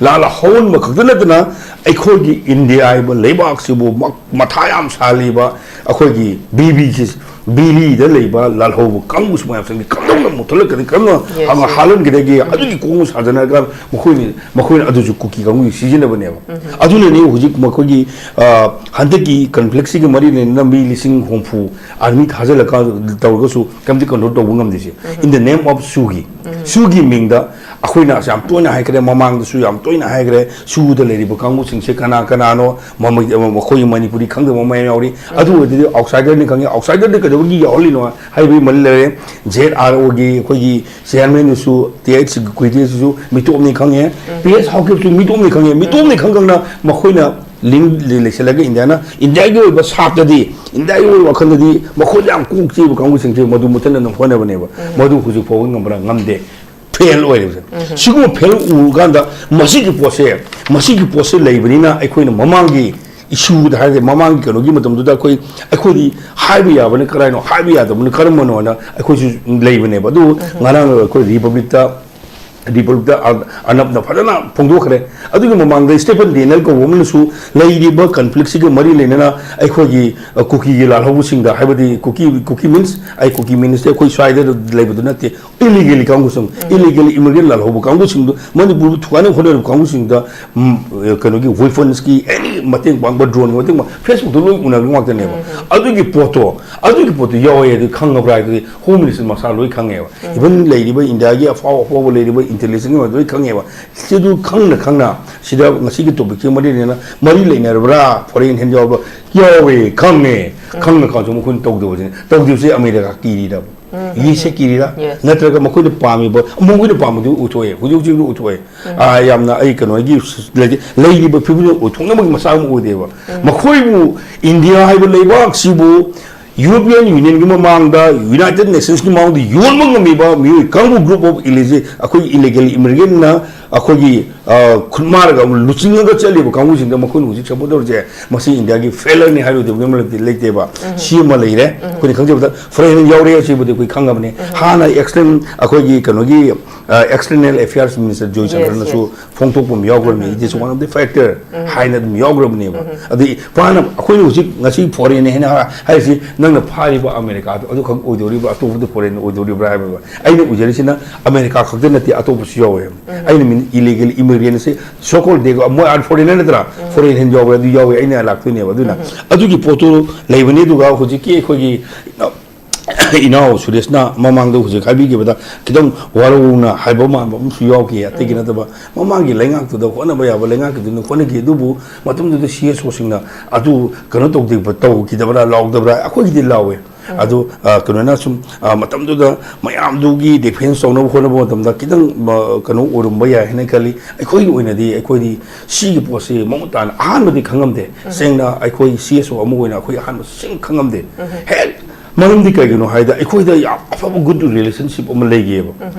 ꯂꯥꯜ ꯍꯧꯍꯟꯕ ꯈꯛꯇ ꯅꯠꯇꯅ, ꯑꯩꯈꯣꯏꯒꯤ ꯏꯟꯗꯤꯌꯥ ꯍꯥꯏꯕ ꯂꯩꯕꯥꯛꯁꯤꯕꯨ ꯃ-, ꯃꯊꯥ ꯌꯥꯝ ꯁꯥꯍꯜꯂꯤꯕ ꯑꯩꯈꯣꯏꯒꯤ ꯕꯤ ꯕꯤ ꯁꯤ, ꯕꯤꯂꯤꯗ ꯂꯩꯕ ꯂꯥꯜꯍꯧꯕ ꯀꯥꯡꯕꯨꯁꯨ ꯃꯌꯥꯝꯁꯤꯡꯒꯤ ꯀꯝꯗꯧꯅ ꯃꯨꯠꯊꯠꯂꯛꯀꯗꯒꯦ, ꯀꯔꯝꯅ Yes, yes. ꯍꯥꯜꯍꯟꯒꯗꯒꯦ, ꯑꯗꯨꯒꯤ ꯀꯣꯛ ꯁꯥꯖꯅꯔꯒ ꯃꯈꯣꯏꯅ, ꯃꯈꯣꯏꯅ ꯑꯗꯨꯁꯨ ꯀꯨꯀꯤ ꯀꯥꯡꯕꯨꯒꯤ ꯁꯤꯖꯤꯟꯅꯕꯅꯦꯕ꯫ ꯑꯗꯨꯅꯅꯦ ꯍꯧꯖꯤꯛ ꯃꯈꯣꯏꯒꯤ, ꯑ, ꯍꯟꯗꯛꯀꯤ ꯀꯟꯐ꯭ꯂꯤꯛꯁꯤꯒ ꯃꯔꯤ ꯂꯩꯅꯅ ꯃꯤ ꯂꯤꯁꯤꯡ ꯍꯨꯝꯐꯨ ꯑꯥꯔꯃꯤ ꯊꯥꯖꯤꯜꯂꯀꯥꯟ ꯇꯧꯔꯒꯁꯨ ꯀꯩꯝꯇ ꯀꯟꯇ꯭ꯔꯣꯜ ꯇꯧꯕ ꯉꯝꯗ꯭ꯔꯤꯁꯦ꯫ In the name of ꯁꯨꯒꯤ, ꯁꯨꯒꯤ ꯃꯤꯡꯗ ꯑꯩꯈꯣꯏꯅ ꯌꯥꯝ ꯇꯣꯏꯅ ꯍꯥꯏꯈ꯭ꯔꯦ, ꯃꯃꯥꯡꯗꯁꯨ ꯌꯥꯝ ꯇꯣꯏꯅ ꯍꯥꯏꯈ꯭ꯔꯦ, ꯁꯨꯗ ꯂꯩꯔꯤꯕ ꯀꯥꯡꯕꯨꯁꯤꯡꯁꯦ ꯀꯅꯥ ꯀꯅꯥꯅꯣ, ꯃꯃꯩ-, ꯃꯈꯣꯏꯒꯤ ꯃꯅꯤꯄꯨꯔꯤ ꯈꯪꯗꯕ ꯃꯌꯥꯝ ꯌꯥꯎꯔꯤ꯫ ꯑꯗꯨ ꯑꯣꯏꯔꯗꯤ ꯑꯥꯎꯠꯁꯥꯏꯗꯔꯅꯤ ꯈꯪꯉꯤ, ꯑꯥꯎꯠꯁꯥꯏꯗꯔꯗꯤ ꯀꯩꯗꯧꯕꯒꯤ ꯌꯥꯎꯍꯜꯂꯤꯅꯣ ꯍꯥꯏꯕꯒꯤ ꯃꯔꯤ ꯂꯩꯔꯦ꯫ ꯖꯦꯠ ꯑꯥꯔ ꯑꯣꯒꯤ ꯑꯩꯈꯣꯏꯒꯤ ꯆꯤꯌꯥꯔꯃꯦꯟꯗꯨꯁꯨ, ꯇꯤ ꯑꯩꯆ ꯁꯦꯀ꯭ꯔꯦꯇꯔꯤꯗꯨꯁꯨ ꯃꯤꯇꯣꯞꯅꯤ ꯈꯪꯉꯦ, ꯄꯤ ꯑꯦꯁ ꯍꯥꯎꯀꯤꯞꯁꯨ ꯃꯤꯇꯣꯞꯅꯤ ꯈꯪꯉꯦ, ꯃꯤꯇꯣꯞꯅꯤ ꯈꯪ ꯈꯪꯅ ꯃꯈꯣꯏꯅ ꯂꯤꯡ ꯂꯩꯁꯜꯂꯒ ꯏꯟꯗꯤꯌꯥꯅ, ꯏꯟꯗꯤꯌꯥꯒꯤ ꯑꯣꯏꯕ ꯁꯥꯞꯇꯗꯤ, ꯏꯟꯗꯤꯌꯥꯒꯤ ꯑꯣꯏꯕ ꯋꯥꯈꯜꯗꯗꯤ ꯃꯈꯣꯏꯗ ꯌꯥꯝ ꯀꯣꯛ ꯆꯤꯛꯏꯕ ꯀꯥꯡꯕꯨꯁꯤꯡꯁꯦ ꯃꯗꯨ ꯃꯨꯊꯠꯅꯅꯕ ꯍꯣꯠꯅꯕꯅꯦꯕ꯫ ꯃꯗꯨ ꯍꯧꯖꯤꯛ ꯐꯥꯎꯕ ꯉꯝꯕ꯭ꯔꯥ? ꯉꯝꯗꯦ꯫ ꯐꯦꯜ ꯑꯣꯏꯔꯤꯕꯁꯦ꯫ ꯁꯤꯒꯨꯝꯕ ꯐꯦꯜ ꯎꯔꯀꯥꯟꯗ ꯃꯁꯤꯒꯤ ꯄꯣꯠꯁꯦ, ꯃꯁꯤꯒꯤ ꯄꯣꯠꯁꯦ ꯂꯩꯕꯅꯤꯅ ꯑꯩꯈꯣꯏꯅ ꯃꯃꯥꯡꯒꯤ ꯏꯁꯨꯗ ꯍꯥꯏꯔꯗꯤ, ꯃꯃꯥꯡꯒꯤ ꯀꯩꯅꯣꯒꯤ ꯃꯇꯝꯗꯨꯗ ꯑꯩꯈꯣꯏ, ꯑꯩꯈꯣꯏꯗꯤ ꯍꯥꯏꯕ ꯌꯥꯕꯅ ꯀꯔꯥꯏꯅꯣ, ꯍꯥꯏꯕ ꯌꯥꯗꯕꯅ ꯀꯔꯝꯕꯅꯣ ꯍꯥꯏꯅ ꯑꯩꯈꯣꯏꯁꯨ ꯂꯩꯕꯅꯦꯕ꯫ ꯑꯗꯨ ꯉꯔꯥꯡ ꯑꯩꯈꯣꯏ ꯔꯤꯄꯕ꯭ꯂꯤꯛꯇ, ꯔꯤꯄꯕ꯭ꯂꯤꯛꯇ ꯑꯔ-, ꯑꯔꯅꯕꯅ ꯐꯖꯅ ꯐꯣꯡꯗꯣꯛꯈ꯭ꯔꯦ꯫ ꯑꯗꯨꯒꯤ ꯃꯃꯥꯡꯗ ꯁ꯭ꯇꯦꯐꯟ ꯗꯦꯅꯦꯜ ꯀꯧꯕ ꯑꯃꯅꯁꯨ ꯂꯩꯔꯤꯕ ꯀꯟꯐ꯭ꯂꯤꯛꯁꯤꯒ ꯃꯔꯤ ꯂꯩꯅꯅ ꯑꯩꯈꯣꯏꯒꯤ, ꯑ, ꯀꯨꯀꯤꯒꯤ ꯂꯥꯜꯍꯧꯕꯁꯤꯡꯗ, ꯍꯥꯏꯕꯗꯤ ꯀꯨꯀꯤ, ꯀꯨꯀꯤ ꯃꯤꯟꯁ, ꯑꯩ ꯀꯨꯀꯤ ꯃꯤꯟꯁꯇꯤ ꯑꯩꯈꯣꯏ ꯁ꯭ꯋꯥꯏꯗ ꯂꯩꯕꯗꯨ ꯅꯠꯇꯦ, ꯏꯂꯤꯒꯦꯜꯂꯤ ꯀꯥꯡꯕꯨꯁꯤꯡ, ꯏꯂꯤꯒꯦꯜ ꯏꯃꯤꯒ꯭ꯔꯦꯟ ꯂꯥꯜꯍꯧꯕ ꯀꯥꯡꯕꯨꯁꯤꯡꯗꯨ ꯃꯅꯤꯄꯨꯔꯕꯨ ꯊꯨꯒꯥꯏꯅꯕ ꯍꯣꯠꯅꯔꯤꯕ ꯀꯥꯡꯕꯨꯁꯤꯡꯗ, ꯎꯝ, ꯀꯩꯅꯣꯒꯤ ꯋꯦꯄꯟꯁꯀꯤ ꯑꯦꯅꯤ ꯃꯇꯦꯡ ꯄꯥꯡꯕ, ꯗ꯭ꯔꯣꯟꯒꯤ ꯃꯇꯦꯡ ꯄꯥꯡꯕ, ꯐꯦꯁꯕꯨꯛꯇ ꯂꯣꯏ ꯎꯅꯕ ꯉꯥꯛꯇꯅꯦꯕ꯫ ꯑꯗꯨꯒꯤ ꯄꯣꯠꯇꯣ, ꯑꯗꯨꯒꯤ ꯄꯣꯠꯇꯣ ꯌꯥꯎꯋꯦ ꯑꯗꯨ ꯈꯪꯉꯕ꯭ꯔꯥ ꯍꯥꯏꯗꯨꯗꯤ ꯍꯣꯝ ꯃꯤꯅꯤꯁꯇꯔ ꯃꯁꯥ ꯂꯣꯏ ꯈꯪꯉꯦꯕ꯫ ꯏꯚꯟ ꯂꯩꯔꯤꯕ ꯏꯟꯗꯤꯌꯥꯒꯤ ꯑꯐꯥꯎ ꯑꯐꯥꯎꯕ ꯂꯩꯔꯤꯕ ꯏꯟꯇꯦꯂꯤꯖꯦꯟꯁꯀꯤ ꯃꯔꯝꯗ ꯂꯣꯏ ꯈꯪꯉꯦꯕ꯫ ꯁꯤꯗꯨ ꯈꯪꯅ ꯈꯪꯅ ꯁꯤꯗ ꯉꯁꯤꯒꯤ ꯇꯣꯄꯤꯛꯁꯤ ꯃꯔꯤ ꯂꯩꯅꯅ, ꯃꯔꯤ ꯂꯩꯅꯔꯕ꯭ꯔꯥ? ꯐꯣꯔꯦꯟ ꯍꯦꯟ ꯌꯥꯎꯕ ꯌꯥꯎꯋꯦ, ꯈꯪꯉꯦ꯫ ꯈꯪꯅ ꯈꯪꯁꯨ ꯃꯈꯣꯏꯅ ꯇꯧꯗꯕꯁꯤꯅꯤ꯫ ꯇꯧꯗꯕꯁꯦ ꯑꯃꯦꯔꯤꯀꯥ ꯀꯤꯔꯤꯔꯕ? ꯌꯨ ꯑꯦꯁ ꯑꯦ ꯀꯤꯔꯤꯔꯥ? ꯅꯠꯇ꯭ꯔꯒ ꯃꯈꯣꯏꯅ ꯄꯥꯝꯃꯤꯕ, ꯃꯈꯣꯏꯅ ꯄꯥꯝꯕꯗꯨ ꯎꯊꯣꯛꯑꯦ, ꯍꯧꯖꯤꯛ ꯍꯧꯖꯤꯛ ꯎꯊꯣꯛꯑꯦ꯫ ꯑꯥ, ꯌꯥꯝꯅ ꯑꯩ ꯀꯩꯅꯣꯒꯤ ꯂꯩ-, ꯂꯩꯔꯤꯕ ꯐꯤꯕꯝꯗꯨ ꯎꯊꯣꯛꯅꯕꯒꯤ ꯃꯆꯥꯛ ꯑꯃ ꯑꯣꯏꯗꯦꯕ꯫ ꯃꯈꯣꯏꯕꯨ, ꯏꯟꯗꯤꯌꯥ ꯍꯥꯏꯕ ꯂꯩꯕꯥꯛꯁꯤꯕꯨ ꯌꯨꯔꯣꯄꯤꯌꯟ ꯌꯨꯅꯤꯌꯟꯒꯤ ꯃꯃꯥꯡꯗ, ꯌꯨꯅꯥꯏꯇꯦꯗ ꯅꯦꯁꯟꯁꯀꯤ ꯃꯃꯥꯡꯗ ꯌꯣꯟꯕ ꯉꯝꯃꯤꯕ ꯃꯤꯑꯣꯏ ꯀꯥꯡꯕꯨ, ꯒ꯭ꯔꯨꯞ ꯑꯣꯐ ꯏꯂꯤꯖꯦ-, ꯑꯩꯈꯣꯏꯒꯤ ꯏꯂꯤꯒꯦꯜ ꯏꯃꯤꯒ꯭ꯔꯦꯟꯅ ꯑꯩꯈꯣꯏꯒꯤ, ꯑ, ꯈꯨꯠꯃꯥꯔꯒ ꯂꯨꯆꯤꯡꯉꯒ ꯆꯠꯂꯤꯕ ꯀꯥꯡꯕꯨꯁꯤꯡꯗ ꯃꯈꯣꯏꯅ ꯍꯧꯖꯤꯛ ꯁꯞꯄꯣꯔꯠ ꯇꯧꯔꯤꯁꯦ, ꯃꯁꯤ ꯏꯟꯗꯤꯌꯥꯒꯤ ꯐꯦꯂꯔꯅꯤ ꯍꯥꯏꯔꯨꯗꯕꯒꯤ ꯑꯃ ꯂꯩꯇꯦ-, ꯂꯩꯇꯦꯕ꯫ ꯁꯤ ꯑꯃ ꯂꯩꯔꯦ꯫ ꯑꯩꯈꯣꯏꯅ ꯈꯪꯖꯕꯗ ꯐꯣꯔꯦꯟ ꯌꯥꯎꯔꯦ, ꯁꯤꯕꯨꯗꯤ ꯑꯩꯈꯣꯏ ꯈꯪꯉꯕꯅꯤ꯫ ꯍꯥꯟꯅ ꯑꯦꯛꯁꯇꯔꯅꯦꯜ, ꯑꯩꯈꯣꯏꯒꯤ ꯀꯩꯅꯣꯒꯤ, ꯑ, ꯑꯦꯛꯁꯇꯔꯅꯦꯜ ꯑꯦꯐꯤꯌꯔꯁ ꯃꯤꯅꯤꯁꯇꯔ ꯖꯣꯏꯁꯪꯀꯔꯅꯁꯨ ꯐꯣꯡꯗꯣꯛꯄ ꯑꯃ ꯌꯥꯎꯈ꯭ꯔꯕꯅꯤ꯫ It is one of the factor ꯍꯥꯏꯅ ꯑꯗꯨꯝ ꯌꯥꯎꯈ꯭ꯔꯕꯅꯦꯕ꯫ ꯑꯗꯩ ꯃꯥꯅ, ꯑꯩꯈꯣꯏꯅ ꯍꯧꯖꯤꯛ ꯉꯁꯤ ꯐꯣꯔꯦꯟ ꯍꯥꯏꯅ ꯍꯥꯏꯔꯤꯁꯤ, ꯅꯪꯅ ꯐꯥꯔꯤꯕ ꯑꯃꯦꯔꯤꯀꯥꯗꯣ ꯑꯗꯨꯈꯛ ꯑꯣꯏꯗꯣꯔꯤꯕ꯭ꯔꯥ, ꯑꯇꯣꯞꯄꯗ ꯐꯣꯔꯦꯟ ꯑꯣꯏꯗꯣꯔꯤꯕ꯭ꯔꯥ ꯍꯥꯏꯕ꯫ ꯑꯩꯅ ꯎꯖꯔꯤꯁꯤꯅ ꯑꯃꯦꯔꯤꯀꯥ ꯈꯛꯇ ꯅꯠꯇꯦ, ꯑꯇꯣꯞꯄꯁꯨ ꯌꯥꯎꯋꯦ꯫ ꯑꯩꯅ ꯃꯤꯟ ꯏꯂꯤꯒꯦꯜ ꯏꯃꯤꯒ꯭ꯔꯦꯟꯁꯦ, ꯁꯣ ꯀꯣꯜ ꯗꯦ, ꯃꯣꯏ ꯑꯥꯔꯠ ꯐꯣꯔꯦꯟꯅꯔ ꯅꯠꯇ꯭ꯔꯥ? ꯐꯣꯔꯦꯟ ꯍꯦꯟ ꯌꯥꯎꯕ꯭ꯔꯥ? ꯑꯗꯨ ꯌꯥꯎꯋꯦ, ꯑꯩꯅ ꯂꯥꯛꯇꯣꯏꯅꯦꯕ꯫ ꯑꯗꯨꯅ ꯑꯗꯨꯒꯤ ꯄꯣꯠꯇꯨ ꯂꯩꯕꯅꯤ꯫ ꯑꯗꯨꯒ ꯍꯧꯖꯤꯛꯀꯤ ꯑꯩꯈꯣꯏꯒꯤ ꯏꯅꯥꯎ ꯁꯨꯔꯦꯁꯅ ꯃꯃꯥꯡꯗ ꯍꯧꯖꯤꯛ ꯍꯥꯏꯕꯤꯈꯤꯕꯗ ꯈꯤꯇꯪ ꯋꯥꯔꯧꯅ ꯍꯥꯏꯕ ꯃꯥꯟꯕ ꯑꯃꯁꯨ ꯌꯥꯎꯈꯤ꯫ ꯑꯇꯩꯒꯤ ꯅꯠꯇꯕ, ꯃꯃꯥꯡꯒꯤ ꯂꯩꯉꯥꯛꯇꯨꯗ ꯍꯣꯠꯅꯕ ꯌꯥꯕ ꯂꯩꯉꯥꯛꯀꯤꯗꯨꯅ ꯍꯣꯠꯅꯈꯤ, ꯑꯗꯨꯕꯨ ꯃꯇꯝꯗꯨꯗ ꯁꯤ ꯑꯦꯁ ꯑꯣꯁꯤꯡꯅ ꯑꯗꯨ ꯀꯩꯅꯣ ꯇꯧꯗꯕ-, ꯇꯧꯈꯤꯗꯕ꯭ꯔꯥ, ꯂꯥꯎꯗꯕ꯭ꯔꯥ? ꯑꯩꯈꯣꯏꯒꯤꯗꯤ ꯂꯥꯎꯋꯦ꯫ ꯑꯗꯨ, ꯑ, ꯀꯩꯅꯣꯅ ꯁꯨꯝ, ꯑ, ꯃꯇꯝꯗꯨꯗ ꯃꯌꯥꯝꯗꯨꯒꯤ ꯗꯤꯐꯦꯟꯁ ꯇꯧꯅꯕ ꯍꯣꯠꯅꯕ ꯃꯇꯝꯗ ꯈꯤꯇꯪ, ꯑ, ꯀꯩꯅꯣ ꯑꯣꯏꯔꯝꯕ ꯌꯥꯏ ꯍꯥꯏꯅ ꯈꯜꯂꯤ꯫ ꯑꯩꯈꯣꯏꯒꯤ ꯑꯣꯏꯅꯗꯤ ꯑꯩꯈꯣꯏꯗꯤ ꯁꯤꯒꯤ ꯄꯣꯠꯁꯤ ꯃꯃꯨꯠ ꯇꯥꯅ ꯑꯍꯥꯟꯕꯗꯤ ꯈꯪꯉꯝꯗꯦ꯫ ꯁꯦꯡꯅ ꯑꯩꯈꯣꯏ ꯁꯤ ꯑꯦꯁ ꯑꯣ ꯑꯃ ꯑꯣꯏꯅ ꯑꯩꯈꯣꯏ ꯑꯍꯥꯟꯕ ꯁꯨꯡꯈꯪ ꯈꯪꯉꯝꯗꯦ꯫ ꯍꯦꯛ ꯃꯔꯝꯗꯤ ꯀꯩꯒꯤꯅꯣ ꯍꯥꯏꯗ, ꯑꯩꯈꯣꯏꯗ ꯌꯥꯝ ꯑꯐꯕ ꯒꯨꯗ ꯔꯤꯂꯦꯁꯟꯁꯤꯞ ꯑꯃ ꯂꯩꯒꯤꯑꯕ꯫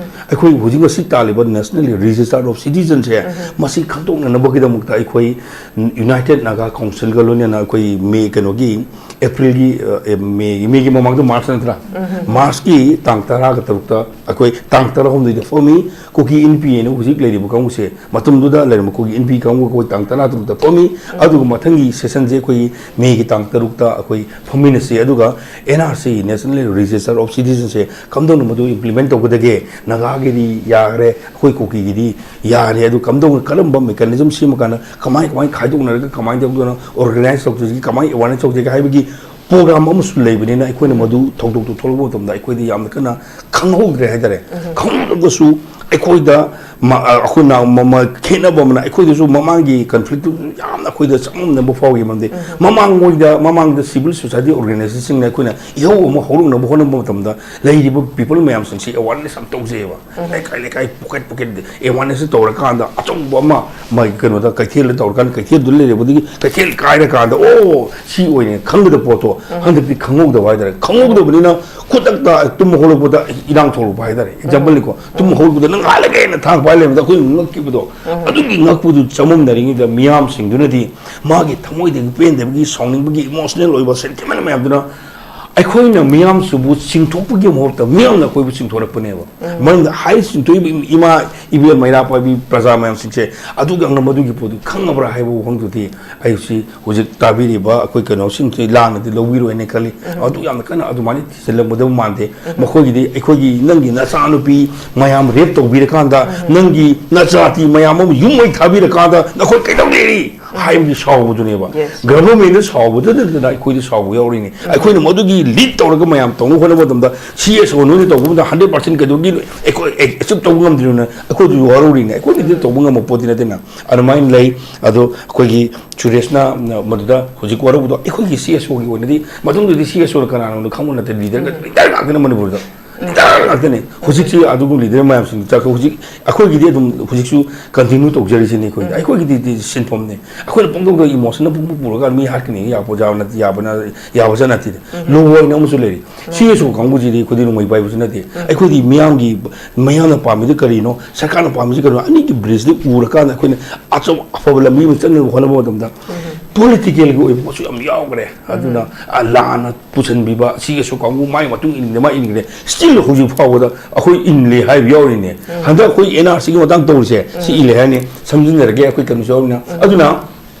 ꯑꯩꯈꯣꯏ ꯍꯧꯖꯤꯛ ꯉꯁꯤ ꯇꯥꯜꯂꯤꯕ ꯅꯦꯁꯅꯦꯜ ꯔꯦꯖꯤꯁꯇꯥꯔ ꯑꯣꯐ ꯁꯤꯇꯤꯖꯟꯁꯦ, ꯃꯁꯤ ꯈꯪꯗꯣꯛꯅꯅꯕꯒꯤꯗꯃꯛꯇ ꯑꯩꯈꯣꯏ ꯌꯨꯅꯥꯏꯇꯦꯗ ꯅꯥꯒꯥ ꯀꯥꯎꯟꯁꯤꯜꯒ ꯂꯣꯏꯅꯅ ꯑꯩꯈꯣꯏ ꯃꯦ, ꯀꯩꯅꯣꯒꯤ, ꯑꯦꯄ꯭ꯔꯤꯜꯒꯤ, ꯑ, ꯑꯦ, ꯃꯦꯒꯤ, ꯃꯦꯒꯤ ꯃꯃꯥꯡꯗ ꯃꯥꯔꯆ ꯅꯠꯇ꯭ꯔꯥ? ꯃꯥꯔꯆꯀꯤ ꯇꯥꯡ ꯇꯔꯥꯒ ꯇꯔꯨꯛꯇ ꯑꯩꯈꯣꯏ ꯇꯥꯡ ꯇꯔꯥꯍꯨꯝꯗꯣꯏꯗ ꯐꯣꯝꯃꯤ꯫ ꯀꯨꯀꯤ ꯏꯟꯄꯤ ꯍꯥꯏꯅ ꯍꯧꯖꯤꯛ ꯂꯩꯔꯤꯕ ꯀꯥꯡꯕꯨꯁꯦ, ꯃꯇꯝꯗꯨꯗ ꯂꯩꯔꯝꯕ ꯀꯨꯀꯤ ꯏꯟꯄꯤ ꯀꯥꯡꯕꯨ ꯑꯩꯈꯣꯏ ꯇꯥꯡ ꯇꯔꯥꯇꯔꯨꯛꯇ ꯐꯝꯃꯤ꯫ ꯑꯗꯨꯒ ꯃꯊꯪꯒꯤ ꯁꯦꯁꯟꯁꯦ ꯑꯩꯈꯣꯏꯒꯤ ꯃꯦꯒꯤ ꯇꯥꯡ ꯇꯔꯨꯛꯇ ꯑꯩꯈꯣꯏ ꯐꯝꯃꯤꯟꯅꯁꯤ꯫ ꯑꯗꯨꯒ N R C, national register of ꯁꯤꯇꯤꯖꯟꯁꯦ, ꯀꯝꯗꯧꯅ ꯃꯗꯨ ꯏꯝꯄ꯭ꯂꯤꯃꯦꯟ ꯇꯧꯒꯗꯒꯦ? ꯅꯥꯒꯥꯒꯤꯗꯤ ꯌꯥꯈ꯭ꯔꯦ, ꯑꯩꯈꯣꯏ ꯀꯨꯀꯤꯒꯤꯗꯤ ꯌꯥꯔꯦ꯫ ꯑꯗꯨ ꯀꯝꯗꯧꯅ, ꯀꯔꯝꯕ ꯃꯦꯀꯥꯅꯤꯖꯝ ꯁꯦꯝꯃꯀꯥꯟꯗ, ꯀꯃꯥꯏ, ꯀꯃꯥꯏ ꯈꯥꯏꯗꯣꯛꯅꯔꯒ, ꯀꯃꯥꯏꯅ ꯇꯧꯗꯅ ꯑꯣꯔꯒꯅꯥꯏꯖ ꯇꯧꯖꯒꯦ, ꯀꯃꯥꯏꯅ ꯑꯦꯋꯥꯔꯅꯦꯁ ꯇꯧꯖꯒꯦ ꯍꯥꯏꯕꯒꯤ ꯄ꯭ꯔꯣꯒ꯭ꯔꯥꯝ ꯑꯃꯁꯨ ꯂꯩꯕꯅꯤꯅ, ꯑꯩꯈꯣꯏꯅ ꯃꯗꯨ ꯊꯧꯗꯣꯛꯇꯨ ꯊꯣꯛꯂꯛꯄ ꯃꯇꯝꯗ ꯑꯩꯈꯣꯏꯗꯤ ꯌꯥꯝꯅ ꯀꯟꯅ ꯈꯪꯍꯧꯗ꯭ꯔꯦ ꯍꯥꯏꯇꯥꯔꯦ꯫ ꯈꯪꯍꯧꯗ꯭ꯔꯒꯁꯨ ꯑꯩꯈꯣꯏꯗ ꯃ-, ꯑ, ꯑꯩꯈꯣꯏꯅ ꯃ-, ꯃ-, ꯈꯦꯠꯅꯕ ꯑꯃꯅ, ꯑꯩꯈꯣꯏꯗꯁꯨ ꯃꯃꯥꯡꯒꯤ ꯀꯟꯐ꯭ꯂꯤꯛꯇꯨ ꯌꯥꯝꯅ ꯑꯩꯈꯣꯏꯗ ꯆꯃꯝꯅꯕ ꯐꯥꯎꯈꯤ꯫ ꯃꯔꯝꯗꯤ ꯃꯃꯥꯡꯉꯣꯏꯗ, ꯃꯃꯥꯡꯗ ꯁꯤꯚꯤꯜ ꯁꯣꯁꯥꯏꯇꯤ ꯑꯣꯔꯒꯅꯥꯏꯖꯦꯁꯟꯁꯤꯡꯅ ꯑꯩꯈꯣꯏꯅ ꯏꯍꯧ ꯑꯃ ꯍꯧꯔꯛꯅꯕ ꯍꯣꯠꯅꯕ ꯃꯇꯝꯗ, ꯂꯩꯔꯤꯕ ꯄꯤꯄꯜ ꯃꯌꯥꯝꯁꯤꯡꯁꯤ ꯑꯦꯋꯥꯔꯅꯦꯁ ꯑꯃ ꯇꯧꯖꯩꯑꯕ꯫ ꯂꯩꯀꯥꯏ ꯂꯩꯀꯥꯏ, ꯄꯣꯀꯦꯠ ꯄꯣꯀꯦꯠ ꯑꯦꯋꯥꯔꯅꯦꯁ ꯇꯧꯔꯀꯥꯟꯗ, ꯑꯆꯧꯕ ꯑꯃ ꯃꯥꯒꯤ ꯀꯩꯅꯣꯗ, ꯀꯩꯊꯦꯜꯗ ꯇꯧꯔꯀꯥꯟꯗ, ꯀꯩꯊꯦꯜꯗꯨ ꯂꯩꯔꯕꯗꯒꯤ ꯀꯩꯊꯦꯜ ꯀꯥꯏꯔꯀꯥꯟꯗ, ꯑꯣ, ꯁꯤ ꯑꯣꯏꯔꯦ ꯈꯪꯒꯗꯕ ꯄꯣꯠꯇꯣ ꯍꯟꯗꯛꯇꯤ ꯈꯪꯍꯧꯗꯕ ꯍꯥꯏꯇꯥꯔꯦ꯫ ꯈꯪꯍꯧꯗꯕꯅꯤꯅ ꯈꯨꯗꯛꯇ ꯇꯨꯝ ꯍꯧꯒꯠꯂꯛꯄꯗ ꯏꯔꯥꯡ ꯊꯣꯛꯂꯛꯄ ꯍꯥꯏꯇꯥꯔꯦ꯫ ꯑꯦꯛꯖꯥꯝꯄꯜꯅꯤꯀꯣ, ꯇꯨꯝ ꯍꯧꯒꯠꯂꯛꯄꯗ ꯅꯪ ꯍꯥꯠꯂꯒꯦꯅ ꯊꯥꯡ ꯄꯥꯏ ꯂꯩꯔꯝꯕꯗ ꯑꯩꯈꯣꯏ ꯉꯛꯈꯤꯕꯗꯣ, ꯑꯗꯨꯒꯤ ꯉꯛꯄꯗꯨ ꯆꯃꯝꯅꯔꯤꯉꯩꯗ ꯃꯤꯌꯥꯝꯁꯤꯡꯗꯨꯅꯗꯤ ꯃꯥꯒꯤ ꯊꯃꯣꯏꯗꯒꯤ ꯄꯦꯟꯗꯕꯒꯤ, ꯁꯥꯎꯅꯤꯡꯕꯒꯤ, ꯏꯃꯣꯁꯅꯦꯜ ꯑꯣꯏꯕ ꯁꯦꯟꯇꯤꯃꯦꯟ ꯃꯌꯥꯝꯗꯨꯅ ꯑꯩꯈꯣꯏꯅ ꯃꯤꯌꯥꯝꯁꯤꯕꯨ ꯆꯤꯡꯊꯣꯛꯄꯒꯤ ꯃꯍꯨꯠꯇ ꯃꯤꯌꯥꯝꯅ ꯑꯩꯈꯣꯏꯕꯨ ꯆꯤꯡꯊꯣꯔꯛꯄꯅꯦꯕ꯫ ꯃꯔꯝꯗꯤ ꯍꯥꯏꯔꯤꯁꯤ ꯆꯤꯡꯊꯣꯛꯏꯕ ꯏꯃꯥ, ꯏꯕꯦꯜ, ꯃꯩꯔꯥ ꯄꯥꯏꯕꯤ ꯄ꯭ꯔꯖꯥ ꯃꯌꯥꯝꯁꯤꯡꯁꯦ, ꯑꯗꯨꯒ ꯃꯗꯨꯒꯤ ꯄꯣꯠꯇꯨ ꯈꯪꯉꯕ꯭ꯔꯥ ꯍꯥꯏꯕ ꯋꯥꯐꯝꯗꯨꯗꯤ ꯑꯩꯁꯤ ꯍꯧꯖꯤꯛ ꯇꯥꯕꯤꯔꯤꯕ ꯑꯩꯈꯣꯏ ꯀꯩꯅꯣꯁꯤꯡꯁꯤ ꯂꯥꯟꯅꯗꯤ ꯂꯧꯕꯤꯔꯣꯏꯅ ꯈꯜꯂꯤ꯫ ꯑꯗꯨ ꯌꯥꯝꯅ ꯀꯟꯅ ꯑꯗꯨꯃꯥꯏꯅ ꯊꯤꯖꯤꯜꯂꯝꯒꯗꯕ ꯃꯥꯟꯗꯦ꯫ ꯃꯈꯣꯏꯒꯤꯗꯤ ꯑꯩꯈꯣꯏꯒꯤ ꯅꯪꯒꯤ ꯅꯆꯥꯅꯨꯄꯤ ꯃꯌꯥꯝ ꯔꯦꯞ ꯇꯧꯕꯤꯔꯀꯥꯟꯗ, ꯅꯪꯒꯤ ꯅꯆꯥꯇꯤ ꯃꯌꯥꯝ ꯑꯃ ꯌꯨꯝ ꯃꯩ ꯊꯥꯕꯤꯔꯀꯥꯟꯗ ꯅꯈꯣꯏ ꯀꯩꯗꯧꯅꯤ ꯍꯥꯏꯕꯒꯤ ꯁꯥꯎꯕꯗꯨꯅꯦꯕ꯫ ꯒꯚꯔꯟꯃꯦꯟꯗ ꯁꯥꯎꯕꯗꯨ ꯅꯠꯇꯅ ꯑꯩꯈꯣꯏꯗ ꯁꯥꯎꯕ ꯌꯥꯎꯔꯤꯅꯤ꯫ ꯑꯩꯈꯣꯏꯅ ꯃꯗꯨꯒꯤ ꯂꯤꯗ ꯇꯧꯔꯒ ꯃꯌꯥꯝ ꯇꯧꯅꯕ ꯍꯣꯠꯅꯕ ꯃꯇꯝꯗ, ꯁꯤ ꯑꯦꯁ ꯑꯣ ꯅꯣꯏꯅ ꯇꯧꯕ ꯃꯇꯝꯗ ꯍꯟꯗ꯭ꯔꯦꯠ ꯄꯥꯔꯁꯦꯟ ꯀꯩꯗꯧꯒꯤ ꯑꯩꯈꯣꯏ ꯑꯦꯆꯤꯞ ꯇꯧꯕ ꯉꯝꯗ꯭ꯔꯤꯕꯅ ꯑꯩꯈꯣꯏꯗꯁꯨ ꯋꯥꯔꯧꯔꯤꯅꯦ꯫ ꯑꯩꯈꯣꯏꯅꯗꯤ ꯇꯧꯕ ꯉꯝꯕ ꯄꯣꯠꯇꯤ ꯅꯠꯇꯦꯅ꯫ ꯑꯗꯨꯃꯥꯏꯅ ꯂꯩ꯫ ꯑꯗꯣ ꯑꯩꯈꯣꯏꯒꯤ ꯁꯨꯔꯦꯁꯅ ꯃꯗꯨꯗ ꯍꯧꯖꯤꯛ ꯋꯥꯔꯧꯕꯗꯣ ꯑꯩꯈꯣꯏꯒꯤ ꯁꯤ ꯑꯦꯁ ꯑꯣꯒꯤ ꯑꯣꯏꯅꯗꯤ ꯃꯇꯨꯡꯗꯗꯤ ꯁꯤ ꯑꯦꯁ ꯑꯣꯅ ꯀꯅꯥꯅꯣ ꯈꯪꯕ ꯅꯠꯇꯦ, ꯂꯤꯗꯔ ꯂꯤꯗꯔ ꯉꯥꯛꯇꯅ ꯃꯅꯤꯄꯨꯔꯗ꯫ ꯂꯤꯗꯔ ꯉꯥꯛꯇꯅꯤ꯫ ꯍꯧꯖꯤꯛꯁꯤ ꯑꯗꯨꯒꯨꯝꯕ ꯂꯤꯗꯔ ꯃꯌꯥꯝꯁꯤꯡꯗꯨ ꯆꯠꯈ꯭ꯔꯦ꯫ ꯍꯧꯖꯤꯛ ꯑꯩꯈꯣꯏꯒꯤꯗꯤ ꯑꯗꯨꯝ ꯍꯧꯖꯤꯛꯁꯨ ꯀꯟꯇꯤꯅ꯭ꯌꯨ ꯇꯧꯖꯔꯤꯁꯤꯅꯤ꯫ ꯑꯩꯈꯣꯏꯗꯤ, ꯑꯩꯈꯣꯏꯒꯤꯗꯤ ꯁꯤꯟꯐꯝꯅꯤ꯫ ꯑꯩꯈꯣꯏꯅ ꯄꯪꯇꯧꯗ ꯏꯃꯣꯁꯟꯅ ꯄꯨꯡꯄꯨ ꯄꯨꯔꯒ ꯃꯤ ꯍꯥꯠꯀꯅꯤ ꯌꯥꯄꯣ-, ꯌꯥꯕ ꯅꯠ-, ꯌꯥꯕꯅ-, ꯌꯥꯕꯖꯥꯠ ꯅꯠꯇꯦ꯫ ꯂꯣ ꯍꯥꯏꯅ ꯑꯃꯁꯨ ꯂꯩꯔꯤ꯫ ꯁꯤ ꯑꯦꯁ ꯑꯣ ꯀꯥꯡꯕꯨꯁꯤꯗꯤ ꯑꯩꯈꯣꯏꯗꯤ ꯅꯣꯡꯃꯩ ꯄꯥꯏꯕꯁꯨ ꯅꯠꯇꯦ꯫ ꯑꯩꯈꯣꯏꯗꯤ ꯃꯤꯌꯥꯝꯒꯤ, ꯃꯤꯌꯥꯝꯅ ꯄꯥꯝꯃꯤꯗꯨ ꯀꯔꯤꯅꯣ, ꯁꯔꯀꯥꯔꯅ ꯄꯥꯝꯃꯤꯁꯤ ꯀꯔꯤꯅꯣ, ꯑꯅꯤꯒꯤ ꯕ꯭ꯔꯤꯖꯇꯨ ꯎꯔꯀꯥꯟꯗ ꯑꯩꯈꯣꯏꯅ ꯑꯆꯧ ꯑꯐꯕ ꯂꯝꯕꯤ ꯑꯃ ꯆꯠꯅꯕ ꯍꯣꯠꯅꯕ ꯃꯇꯝꯗ ꯄꯣꯂꯤꯇꯤꯀꯦꯜꯒꯤ ꯑꯣꯏꯕ ꯄꯣꯠꯁꯨ ꯌꯥꯝ ꯌꯥꯎꯈ꯭ꯔꯦ꯫ ꯑꯗꯨꯅ, ꯑ, ꯂꯥꯟꯅ ꯄꯨꯁꯤꯟꯕꯤꯕ, ꯁꯤ ꯑꯦꯁ ꯑꯣ ꯀꯥꯡꯕꯨ ꯃꯥꯒꯤ ꯃꯇꯨꯡ ꯏꯟꯅ ꯃꯥ ꯏꯟꯈ꯭ꯔꯦ꯫ ꯁ꯭ꯇꯤꯜ ꯍꯧꯖꯤꯛ ꯐꯥꯎꯕꯗ ꯑꯩꯈꯣꯏ ꯏꯜꯂꯤ ꯍꯥꯏꯕ ꯌꯥꯎꯔꯤꯅꯦ꯫ ꯍꯟꯗꯛ ꯑꯩꯈꯣꯏ ꯑꯦꯟ ꯑꯥꯔ ꯁꯤꯒꯤ ꯃꯇꯥꯡ ꯇꯧꯔꯤꯁꯦ, ꯁꯤ ꯏꯜꯂꯦ ꯍꯥꯏꯅꯤ, ꯁꯝꯖꯤꯟꯅꯔꯒꯦ ꯑꯩꯈꯣꯏ ꯀꯩꯅꯣꯁꯨ ꯌꯥꯎꯔꯤꯅ꯫ ꯑꯗꯨꯅ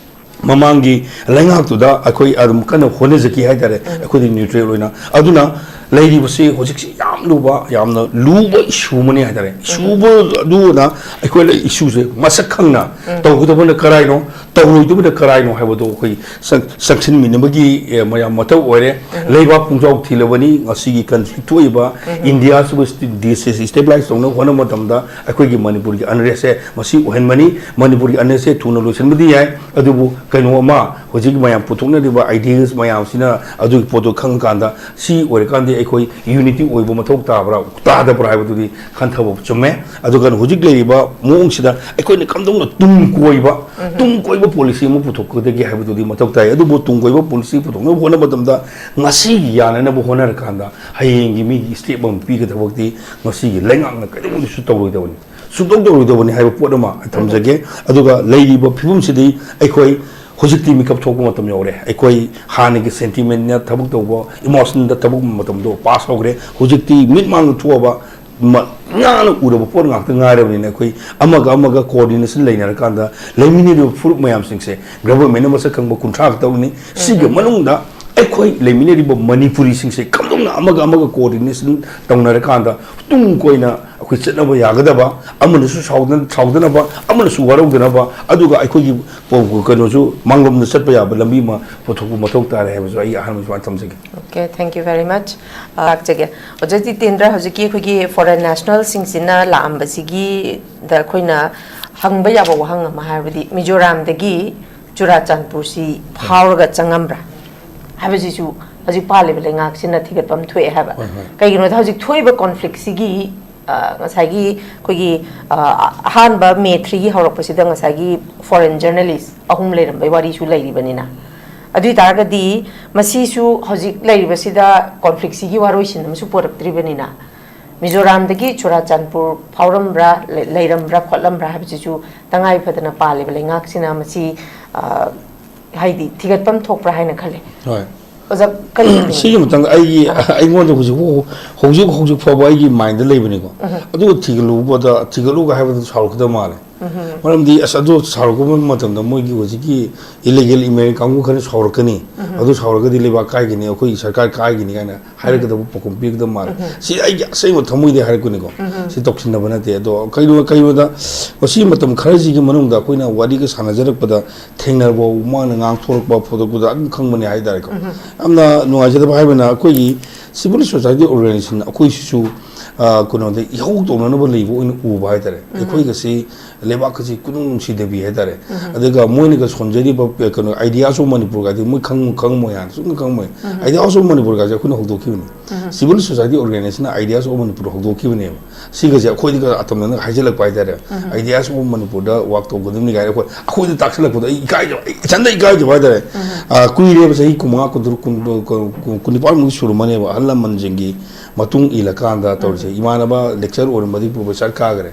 ꯃꯃꯥꯡꯒꯤ ꯂꯩꯉꯥꯛꯇꯨꯗ ꯑꯩꯈꯣꯏ ꯑꯗꯨꯝ ꯀꯟꯅ ꯍꯣꯠꯅꯖꯈꯤ ꯍꯥꯏꯇꯥꯔꯦ, ꯑꯩꯈꯣꯏꯗꯤ ꯅ꯭ꯌꯨꯇ꯭ꯔꯦꯜ ꯑꯣꯏꯅ꯫ ꯑꯗꯨꯅ ꯂꯩꯔꯤꯕꯁꯤ ꯍꯧꯖꯤꯛꯁꯤ ꯌꯥꯝ ꯂꯨꯕ, ꯌꯥꯝꯅ ꯂꯨꯕ ꯏꯁꯨ ꯑꯃꯅꯤ ꯍꯥꯏꯇꯥꯔꯦ꯫ ꯏꯁꯨꯕ ꯑꯗꯨꯅ ꯑꯩꯈꯣꯏꯅ ꯏꯁꯨꯁꯦ ꯃꯁꯛ ꯈꯪꯅ ꯇꯧꯒꯗꯕꯅ ꯀꯔꯥꯏꯅꯣ, ꯇꯧꯔꯣꯏꯗꯕꯅ ꯀꯔꯥꯏꯅꯣ ꯍꯥꯏꯕꯗꯣ ꯑꯩꯈꯣꯏ ꯆꯪ-, ꯆꯪꯁꯤꯟꯃꯤꯟꯅꯕꯒꯤ, ꯑꯦ, ꯃꯌꯥꯝ ꯃꯊꯧ ꯑꯣꯏꯔꯦ꯫ ꯂꯩꯕꯥꯛ ꯄꯨꯡꯖꯥꯎ ꯊꯤꯜꯂꯕꯅꯤ꯫ ꯉꯁꯤꯒꯤ ꯀꯟꯐ꯭ꯂꯤꯛ ꯊꯣꯛꯏꯕ ꯏꯟꯗꯤꯌꯥꯁꯤꯕꯨ ꯁ꯭ꯇꯤ-, ꯗꯤ-, ꯁꯤ-, ꯁ꯭ꯇꯦꯕꯤꯂꯥꯏꯁ ꯇꯧꯅꯕ ꯍꯣꯠꯅꯕ ꯃꯇꯝꯗ ꯑꯩꯈꯣꯏꯒꯤ ꯃꯅꯤꯄꯨꯔꯒꯤ ꯑꯟꯔꯦꯁꯁꯦ ꯃꯁꯤ ꯑꯣꯏꯍꯟꯕꯅꯤ꯫ ꯃꯅꯤꯄꯨꯔꯒꯤ ꯑꯟꯔꯦꯁꯁꯦ ꯊꯨꯅ ꯂꯣꯏꯁꯤꯟꯕꯗꯤ ꯌꯥꯏ, ꯑꯗꯨꯕꯨ ꯀꯩꯅꯣ ꯑꯃ ꯍꯧꯖꯤꯛ ꯃꯌꯥꯝ ꯄꯨꯊꯣꯛꯅꯔꯤꯕ ꯑꯥꯏꯗꯤꯌꯥꯁ ꯃꯌꯥꯝꯁꯤꯅ ꯑꯗꯨꯒꯤ ꯄꯣꯠꯇꯣ ꯈꯪꯉꯀꯥꯟꯗ ꯁꯤ ꯑꯣꯏꯔꯀꯥꯟꯗꯤ ꯑꯩꯈꯣꯏ ꯌꯨꯅꯤꯇꯤ ꯑꯣꯏꯕ ꯃꯊꯧ ꯇꯥꯕ꯭ꯔꯥ ꯇꯥꯗꯕ꯭ꯔꯥ ꯍꯥꯏꯕꯗꯨꯗꯤ ꯈꯟꯊꯕ ꯆꯨꯝꯃꯦ꯫ ꯑꯗꯨꯒ ꯍꯧꯖꯤꯛ ꯂꯩꯔꯤꯕ ꯃꯑꯣꯡꯁꯤꯗ ꯑꯩꯈꯣꯏꯅ ꯀꯝꯗꯧꯅ ꯇꯨꯡ ꯀꯣꯏꯕ, ꯇꯨꯡ ꯀꯣꯏꯕ ꯄꯣꯂꯤꯁꯤ ꯑꯃ ꯄꯨꯊꯣꯛꯀꯗꯒꯦ ꯍꯥꯏꯕꯗꯨꯗꯤ ꯃꯊꯧ ꯇꯥꯏ꯫ ꯑꯗꯨꯕꯨ ꯇꯨꯡ ꯀꯣꯏꯕ ꯄꯣꯂꯤꯁꯤ ꯄꯨꯊꯣꯛꯅꯕ ꯍꯣꯠꯅꯕ ꯃꯇꯝꯗ ꯉꯁꯤꯒꯤ ꯌꯥꯅꯅꯕ ꯍꯣꯠꯅꯔꯀꯥꯟꯗ ꯍꯌꯦꯡꯒꯤ ꯃꯤꯒꯤ ꯁ꯭ꯇꯦꯞ ꯑꯃ ꯄꯤꯒꯗꯕꯗꯤ ꯉꯁꯤꯒꯤ ꯂꯩꯉꯥꯛꯅ ꯀꯩꯗꯧꯅꯨꯡꯗꯁꯨ ꯇꯧꯔꯣꯏꯗꯕꯅꯤ, ꯁꯨꯡꯇꯧ ꯇꯧꯔꯣꯏꯗꯕꯅꯤ ꯍꯥꯏꯕ ꯄꯣꯠ ꯑꯃ ꯑꯩ ꯊꯝꯖꯒꯦ꯫ ꯑꯗꯨꯒ ꯂꯩꯔꯤꯕ ꯐꯤꯕꯝꯁꯤꯗꯤ ꯑꯩꯈꯣꯏ ꯍꯧꯖꯤꯛꯇꯤ ꯃꯤꯀꯞ ꯊꯣꯛꯄ ꯃꯇꯝ ꯌꯧꯔꯦ꯫ ꯑꯩꯈꯣꯏ ꯍꯥꯟꯅꯒꯤ ꯁꯦꯟꯇꯤꯃꯦꯟꯅ ꯊꯕꯛ ꯇꯧꯕ, ꯏꯃꯣꯁꯅꯦꯜꯗ ꯊꯕꯛ ꯃꯇꯝꯗꯣ ꯄꯥꯁ ꯍꯧꯈ꯭ꯔꯦ꯫ ꯍꯧꯖꯤꯛꯇꯤ ꯃꯤꯠ ꯃꯥꯡꯗ ꯊꯣꯛꯑꯕ ꯃ-, ꯉꯥꯅ ꯎꯔꯕ ꯄꯣꯠ ꯉꯥꯛꯇ ꯉꯥꯏꯔꯕꯅꯤꯅ ꯑꯩꯈꯣꯏ ꯑꯃꯒ ꯑꯃꯒ ꯀꯣꯑꯣꯔꯗꯤꯅꯦꯁꯟ ꯂꯩꯅꯔꯀꯥꯟꯗ ꯂꯩꯃꯤꯟꯅꯔꯤꯕ ꯐꯨꯔꯨꯞ ꯃꯌꯥꯝꯁꯤꯡꯁꯦ ꯒꯚꯔꯟꯃꯦꯟꯅ ꯃꯁꯛ ꯈꯪꯕ ꯀꯨꯟꯊ꯭ꯔꯥ ꯈꯛꯇꯃꯛꯅꯤ꯫ ꯁꯤꯒꯤ ꯃꯅꯨꯡꯗ ꯑꯩꯈꯣꯏ ꯂꯩꯃꯤꯟꯅꯔꯤꯕ ꯃꯅꯤꯄꯨꯔꯤꯁꯤꯡꯁꯦ ꯀꯝꯗꯧꯅ ꯑꯃꯒ ꯑꯃꯒ ꯀꯣꯑꯣꯔꯗꯤꯅꯦꯁꯟ ꯇꯧꯅꯔꯀꯥꯟꯗ ꯇꯨꯡ ꯀꯣꯏꯅ ꯑꯩꯈꯣꯏ ꯆꯠꯅꯕ ꯌꯥꯒꯗꯕ, ꯑꯃꯅꯁꯨ ꯁꯥꯎꯗ-, ꯁꯥꯎꯗꯅꯕ, ꯑꯃꯅꯁꯨ ꯋꯥꯔꯧꯗꯅꯕ, ꯑꯗꯨꯒ ꯑꯩꯈꯣꯏꯒꯤ ꯄ-, ꯀꯩꯅꯣꯁꯨ ꯃꯥꯡꯂꯣꯝꯗ ꯆꯠꯄ ꯌꯥꯕ ꯂꯝꯕꯤ ꯑꯃ ꯄꯨꯊꯣꯛꯄ ꯃꯊꯧ ꯇꯥꯔꯦ ꯍꯥꯏꯕꯁꯨ ꯑꯩ ꯑꯍꯥꯟꯕ ꯁꯨꯃꯥꯏꯅ ꯊꯝꯖꯒꯦ꯫ Okay, thank you very much. ꯑ, ꯂꯥꯛꯆꯒꯦ꯫ ꯑꯣꯖꯥ ꯖꯤꯇꯦꯟꯗ꯭ꯔ, ꯍꯧꯖꯤꯛꯀꯤ ꯑꯩꯈꯣꯏꯒꯤ ꯐꯣꯔꯦꯟ ꯅꯦꯁꯅꯦꯜꯁꯤꯡꯁꯤꯅ ꯂꯥꯛꯑꯝꯕꯁꯤꯒꯤꯗ ꯑꯩꯈꯣꯏꯅ ꯍꯪꯕ ꯌꯥꯕ ꯋꯥꯍꯪ ꯑꯃ ꯍꯥꯏꯕꯗꯤ ꯃꯤꯖꯣꯔꯥꯝꯗꯒꯤ ꯆꯨꯔꯥꯆꯥꯟꯄꯨꯔꯁꯤ ꯐꯥꯎꯔꯒ ꯆꯪꯉꯝꯕ꯭ꯔꯥ ꯍꯥꯏꯕꯁꯤꯁꯨ ꯍꯧꯖꯤꯛ ꯄꯥꯜꯂꯤꯕ ꯂꯩꯉꯥꯛꯁꯤꯅ ꯊꯤꯒꯠꯄ ꯑꯃ ꯊꯣꯛꯑꯦ ꯍꯥꯏꯕ꯫ ꯍꯣꯏ, ꯍꯣꯏ꯫ ꯀꯩꯒꯤꯅꯣꯗ ꯍꯧꯖꯤꯛ ꯊꯣꯛꯏꯕ ꯀꯣꯟꯐ꯭ꯂꯤꯛꯁꯤꯒꯤ, ꯑ, ꯉꯁꯥꯏꯒꯤ ꯑꯩꯈꯣꯏꯒꯤ, ꯑ, ꯑꯍꯥꯟꯕ ꯃꯦ ꯊ꯭ꯔꯤꯒꯤ ꯍꯧꯔꯛꯄꯁꯤꯗ ꯉꯁꯥꯏꯒꯤ ꯐꯣꯔꯦꯟ ꯖꯔꯅꯦꯂꯤꯁ ꯑꯍꯨꯝ ꯂꯩꯔꯝꯕꯩ ꯋꯥꯔꯤꯁꯨ ꯂꯩꯔꯤꯕꯅꯤꯅ, ꯑꯗꯨ ꯑꯣꯏ ꯇꯥꯔꯒꯗꯤ ꯃꯁꯤꯁꯨ ꯍꯧꯖꯤꯛ ꯂꯩꯔꯤꯕꯁꯤꯗ ꯀꯣꯟꯐ꯭ꯂꯤꯛꯁꯤꯒꯤ ꯋꯥꯔꯣꯏꯁꯤꯟ ꯑꯃꯁꯨ ꯄꯨꯔꯛꯇ꯭ꯔꯤꯕꯅꯤꯅ, ꯃꯤꯖꯣꯔꯥꯝꯗꯒꯤ ꯆꯨꯔꯥꯆꯥꯟꯄꯨꯔ ꯐꯥꯎꯔꯝꯕ꯭ꯔꯥ, ꯂꯩ-, ꯂꯩꯔꯝꯕ꯭ꯔꯥ ꯈꯣꯠꯂꯝꯕ꯭ꯔꯥ ꯍꯥꯏꯕꯁꯤꯁꯨ ꯇꯉꯥꯏ ꯐꯗꯅ ꯄꯥꯜꯂꯤꯕ ꯂꯩꯉꯥꯛꯁꯤꯅ ꯃꯁꯤ, ꯑ, ꯍꯥꯏꯗꯤ ꯊꯤꯒꯠꯐꯝ ꯊꯣꯛꯄ꯭ꯔꯥ ꯍꯥꯏꯅ ꯈꯜꯂꯦ꯫ ꯍꯣꯏ꯫ ꯑꯣꯖꯥ, ꯀꯔꯤ ꯈꯟꯕꯤꯒꯦ? ꯁꯤꯒꯤ ꯃꯇꯥꯡꯗ ꯑꯩꯒꯤ, ꯑꯥ꯫ ꯑꯩꯉꯣꯟꯗ ꯍꯧꯖꯤꯛ ꯐꯥꯎ, ꯍꯧꯖꯤꯛ, ꯍꯧꯖꯤꯛ ꯐꯥꯎꯕ ꯑꯩꯒꯤ ꯃꯥꯏꯟꯗ ꯂꯩꯕꯅꯤꯀꯣ꯫ ꯎꯝ꯫ ꯑꯗꯨꯒ ꯊꯤꯒꯠꯂꯨꯕꯗ, ꯊꯤꯒꯠꯂꯨꯒ ꯍꯥꯏꯕꯗ ꯁꯥꯎꯔꯛꯀꯗꯕ ꯃꯥꯜꯂꯦ꯫ ꯃꯔꯝꯗꯤ ꯑꯁ, ꯑꯗꯨ ꯁꯥꯎꯔꯛꯄ ꯃꯇꯝꯗ ꯃꯣꯏꯒꯤ ꯍꯧꯖꯤꯛꯀꯤ ꯏꯂꯤꯒꯦꯜ ꯏꯃꯤꯒ꯭ꯔꯦꯟ ꯀꯥꯡꯕꯨ ꯈꯔ ꯁꯥꯎꯔꯛꯀꯅꯤ, ꯑꯗꯨ ꯁꯥꯎꯔꯒꯗꯤ ꯂꯩꯕꯥꯛ ꯀꯥꯏꯒꯅꯤ, ꯑꯩꯈꯣꯏꯒꯤ ꯁꯔꯀꯥꯔ ꯀꯥꯏꯒꯅꯤ ꯀꯥꯏꯅ ꯍꯥꯏꯔꯛꯀꯗꯕ ꯄꯥꯎꯈꯨꯝ ꯄꯤꯒꯗꯕ ꯃꯥꯜꯂꯦ꯫ ꯁꯤ ꯑꯩꯒꯤ ꯑꯁꯦꯡꯕ ꯊꯃꯣꯏꯗꯩ ꯍꯥꯏꯔꯛꯄꯅꯤꯀꯣ꯫ ꯁꯤ ꯇꯧꯁꯤꯟꯅꯕ ꯅꯠꯇꯦ꯫ ꯑꯗꯣ ꯀꯩꯅꯣ, ꯀꯩꯅꯣꯗ ꯃꯁꯤ ꯃꯇꯝ ꯈꯔꯁꯤꯒꯤ ꯃꯅꯨꯡꯗ ꯑꯩꯈꯣꯏꯅ ꯋꯥꯔꯤꯒ ꯁꯥꯟꯅꯖꯔꯛꯄꯗ ꯊꯦꯡꯅꯔꯕ, ꯃꯥꯅ ꯉꯥꯡꯊꯣꯔꯛꯄ, ꯐꯣꯡꯗꯣꯛꯄꯗ ꯑꯗꯨꯝ ꯈꯪꯕꯅꯦ ꯍꯥꯏꯇꯥꯔꯦꯀꯣ꯫ ꯌꯥꯝꯅ ꯅꯨꯡꯉꯥꯏꯖꯗꯕ ꯍꯥꯏꯕꯅ ꯑꯩꯈꯣꯏꯒꯤ civil society organization ꯑꯩꯈꯣꯏꯁꯤꯁꯨ, ꯑ, ꯀꯩꯅꯣꯗ ꯏꯍꯧ ꯇꯧꯅꯅꯕ ꯂꯩꯕ ꯑꯣꯏꯅ ꯎꯕ ꯍꯥꯏꯇꯥꯔꯦ꯫ ꯑꯩꯈꯣꯏꯒꯁꯤ ꯂꯩꯕꯥꯛꯀꯁꯤ ꯀꯨꯅꯨꯡ ꯅꯨꯡꯁꯤꯗꯕꯤ ꯍꯥꯏꯇꯥꯔꯦ꯫ ꯑꯗꯨꯒ ꯃꯣꯏꯅꯒ ꯁꯣꯟꯖꯔꯤꯕ, ꯑ, ꯀꯩꯅꯣ, Ideas of Manipur ꯒꯥꯏꯗꯤ ꯃꯣꯏ ꯈꯪ-, ꯈꯪꯉꯝꯃꯣꯏ ꯍꯥꯏꯅ ꯁꯨꯝ ꯈꯪꯉꯝꯃꯣꯏ꯫ Ideas of Manipur ꯒꯥꯏꯁꯦ ꯑꯩꯈꯣꯏꯅ ꯍꯧꯗꯣꯛꯈꯤꯕꯅꯤ꯫ Civil society organization ꯅ Ideas of Manipur ꯍꯧꯗꯣꯛꯈꯤꯕꯅꯦꯕ꯫ ꯁꯤꯒꯁꯦ ꯑꯩꯈꯣꯏꯗꯒ ꯑꯇꯝꯅꯅ ꯍꯥꯏꯖꯤꯜꯂꯛꯄ ꯍꯥꯏꯇꯥꯔꯦ꯫ Ideas of Manipur the work ꯇꯧꯒꯗꯕꯅꯤ ꯀꯥꯏꯅ ꯑꯩꯈꯣꯏ, ꯑꯩꯈꯣꯏꯗ ꯇꯥꯛꯁꯤꯜꯂꯛꯄꯗꯣ ꯑꯩ ꯏꯀꯥꯏꯖꯕ, ꯑꯩ ꯏꯊꯟꯗ ꯏꯀꯥꯏꯖꯕ ꯍꯥꯏꯇꯥꯔꯦ꯫ ꯑ, ꯀꯨꯏꯔꯦꯕ, ꯆꯍꯤ ꯀꯨꯟꯃꯉꯥ, ꯀꯨꯟꯇꯔꯨꯛ, ꯀꯨꯟ, ꯀꯨꯟ, ꯀꯨꯟꯅꯤꯄꯥꯟꯃꯨꯛ ꯁꯨꯔꯝꯃꯅꯦꯕ ꯑꯍꯜ ꯂꯃꯟꯁꯤꯡꯒꯤ ꯃꯇꯨꯡ ꯏꯜꯂꯀꯥꯟꯗ ꯇꯧꯔꯤꯁꯦ꯫ ꯏꯃꯥꯟꯅꯕ lecturer ꯑꯣꯏꯔꯝꯕꯗꯒꯤ professor ꯀꯥꯈ꯭ꯔꯦ꯫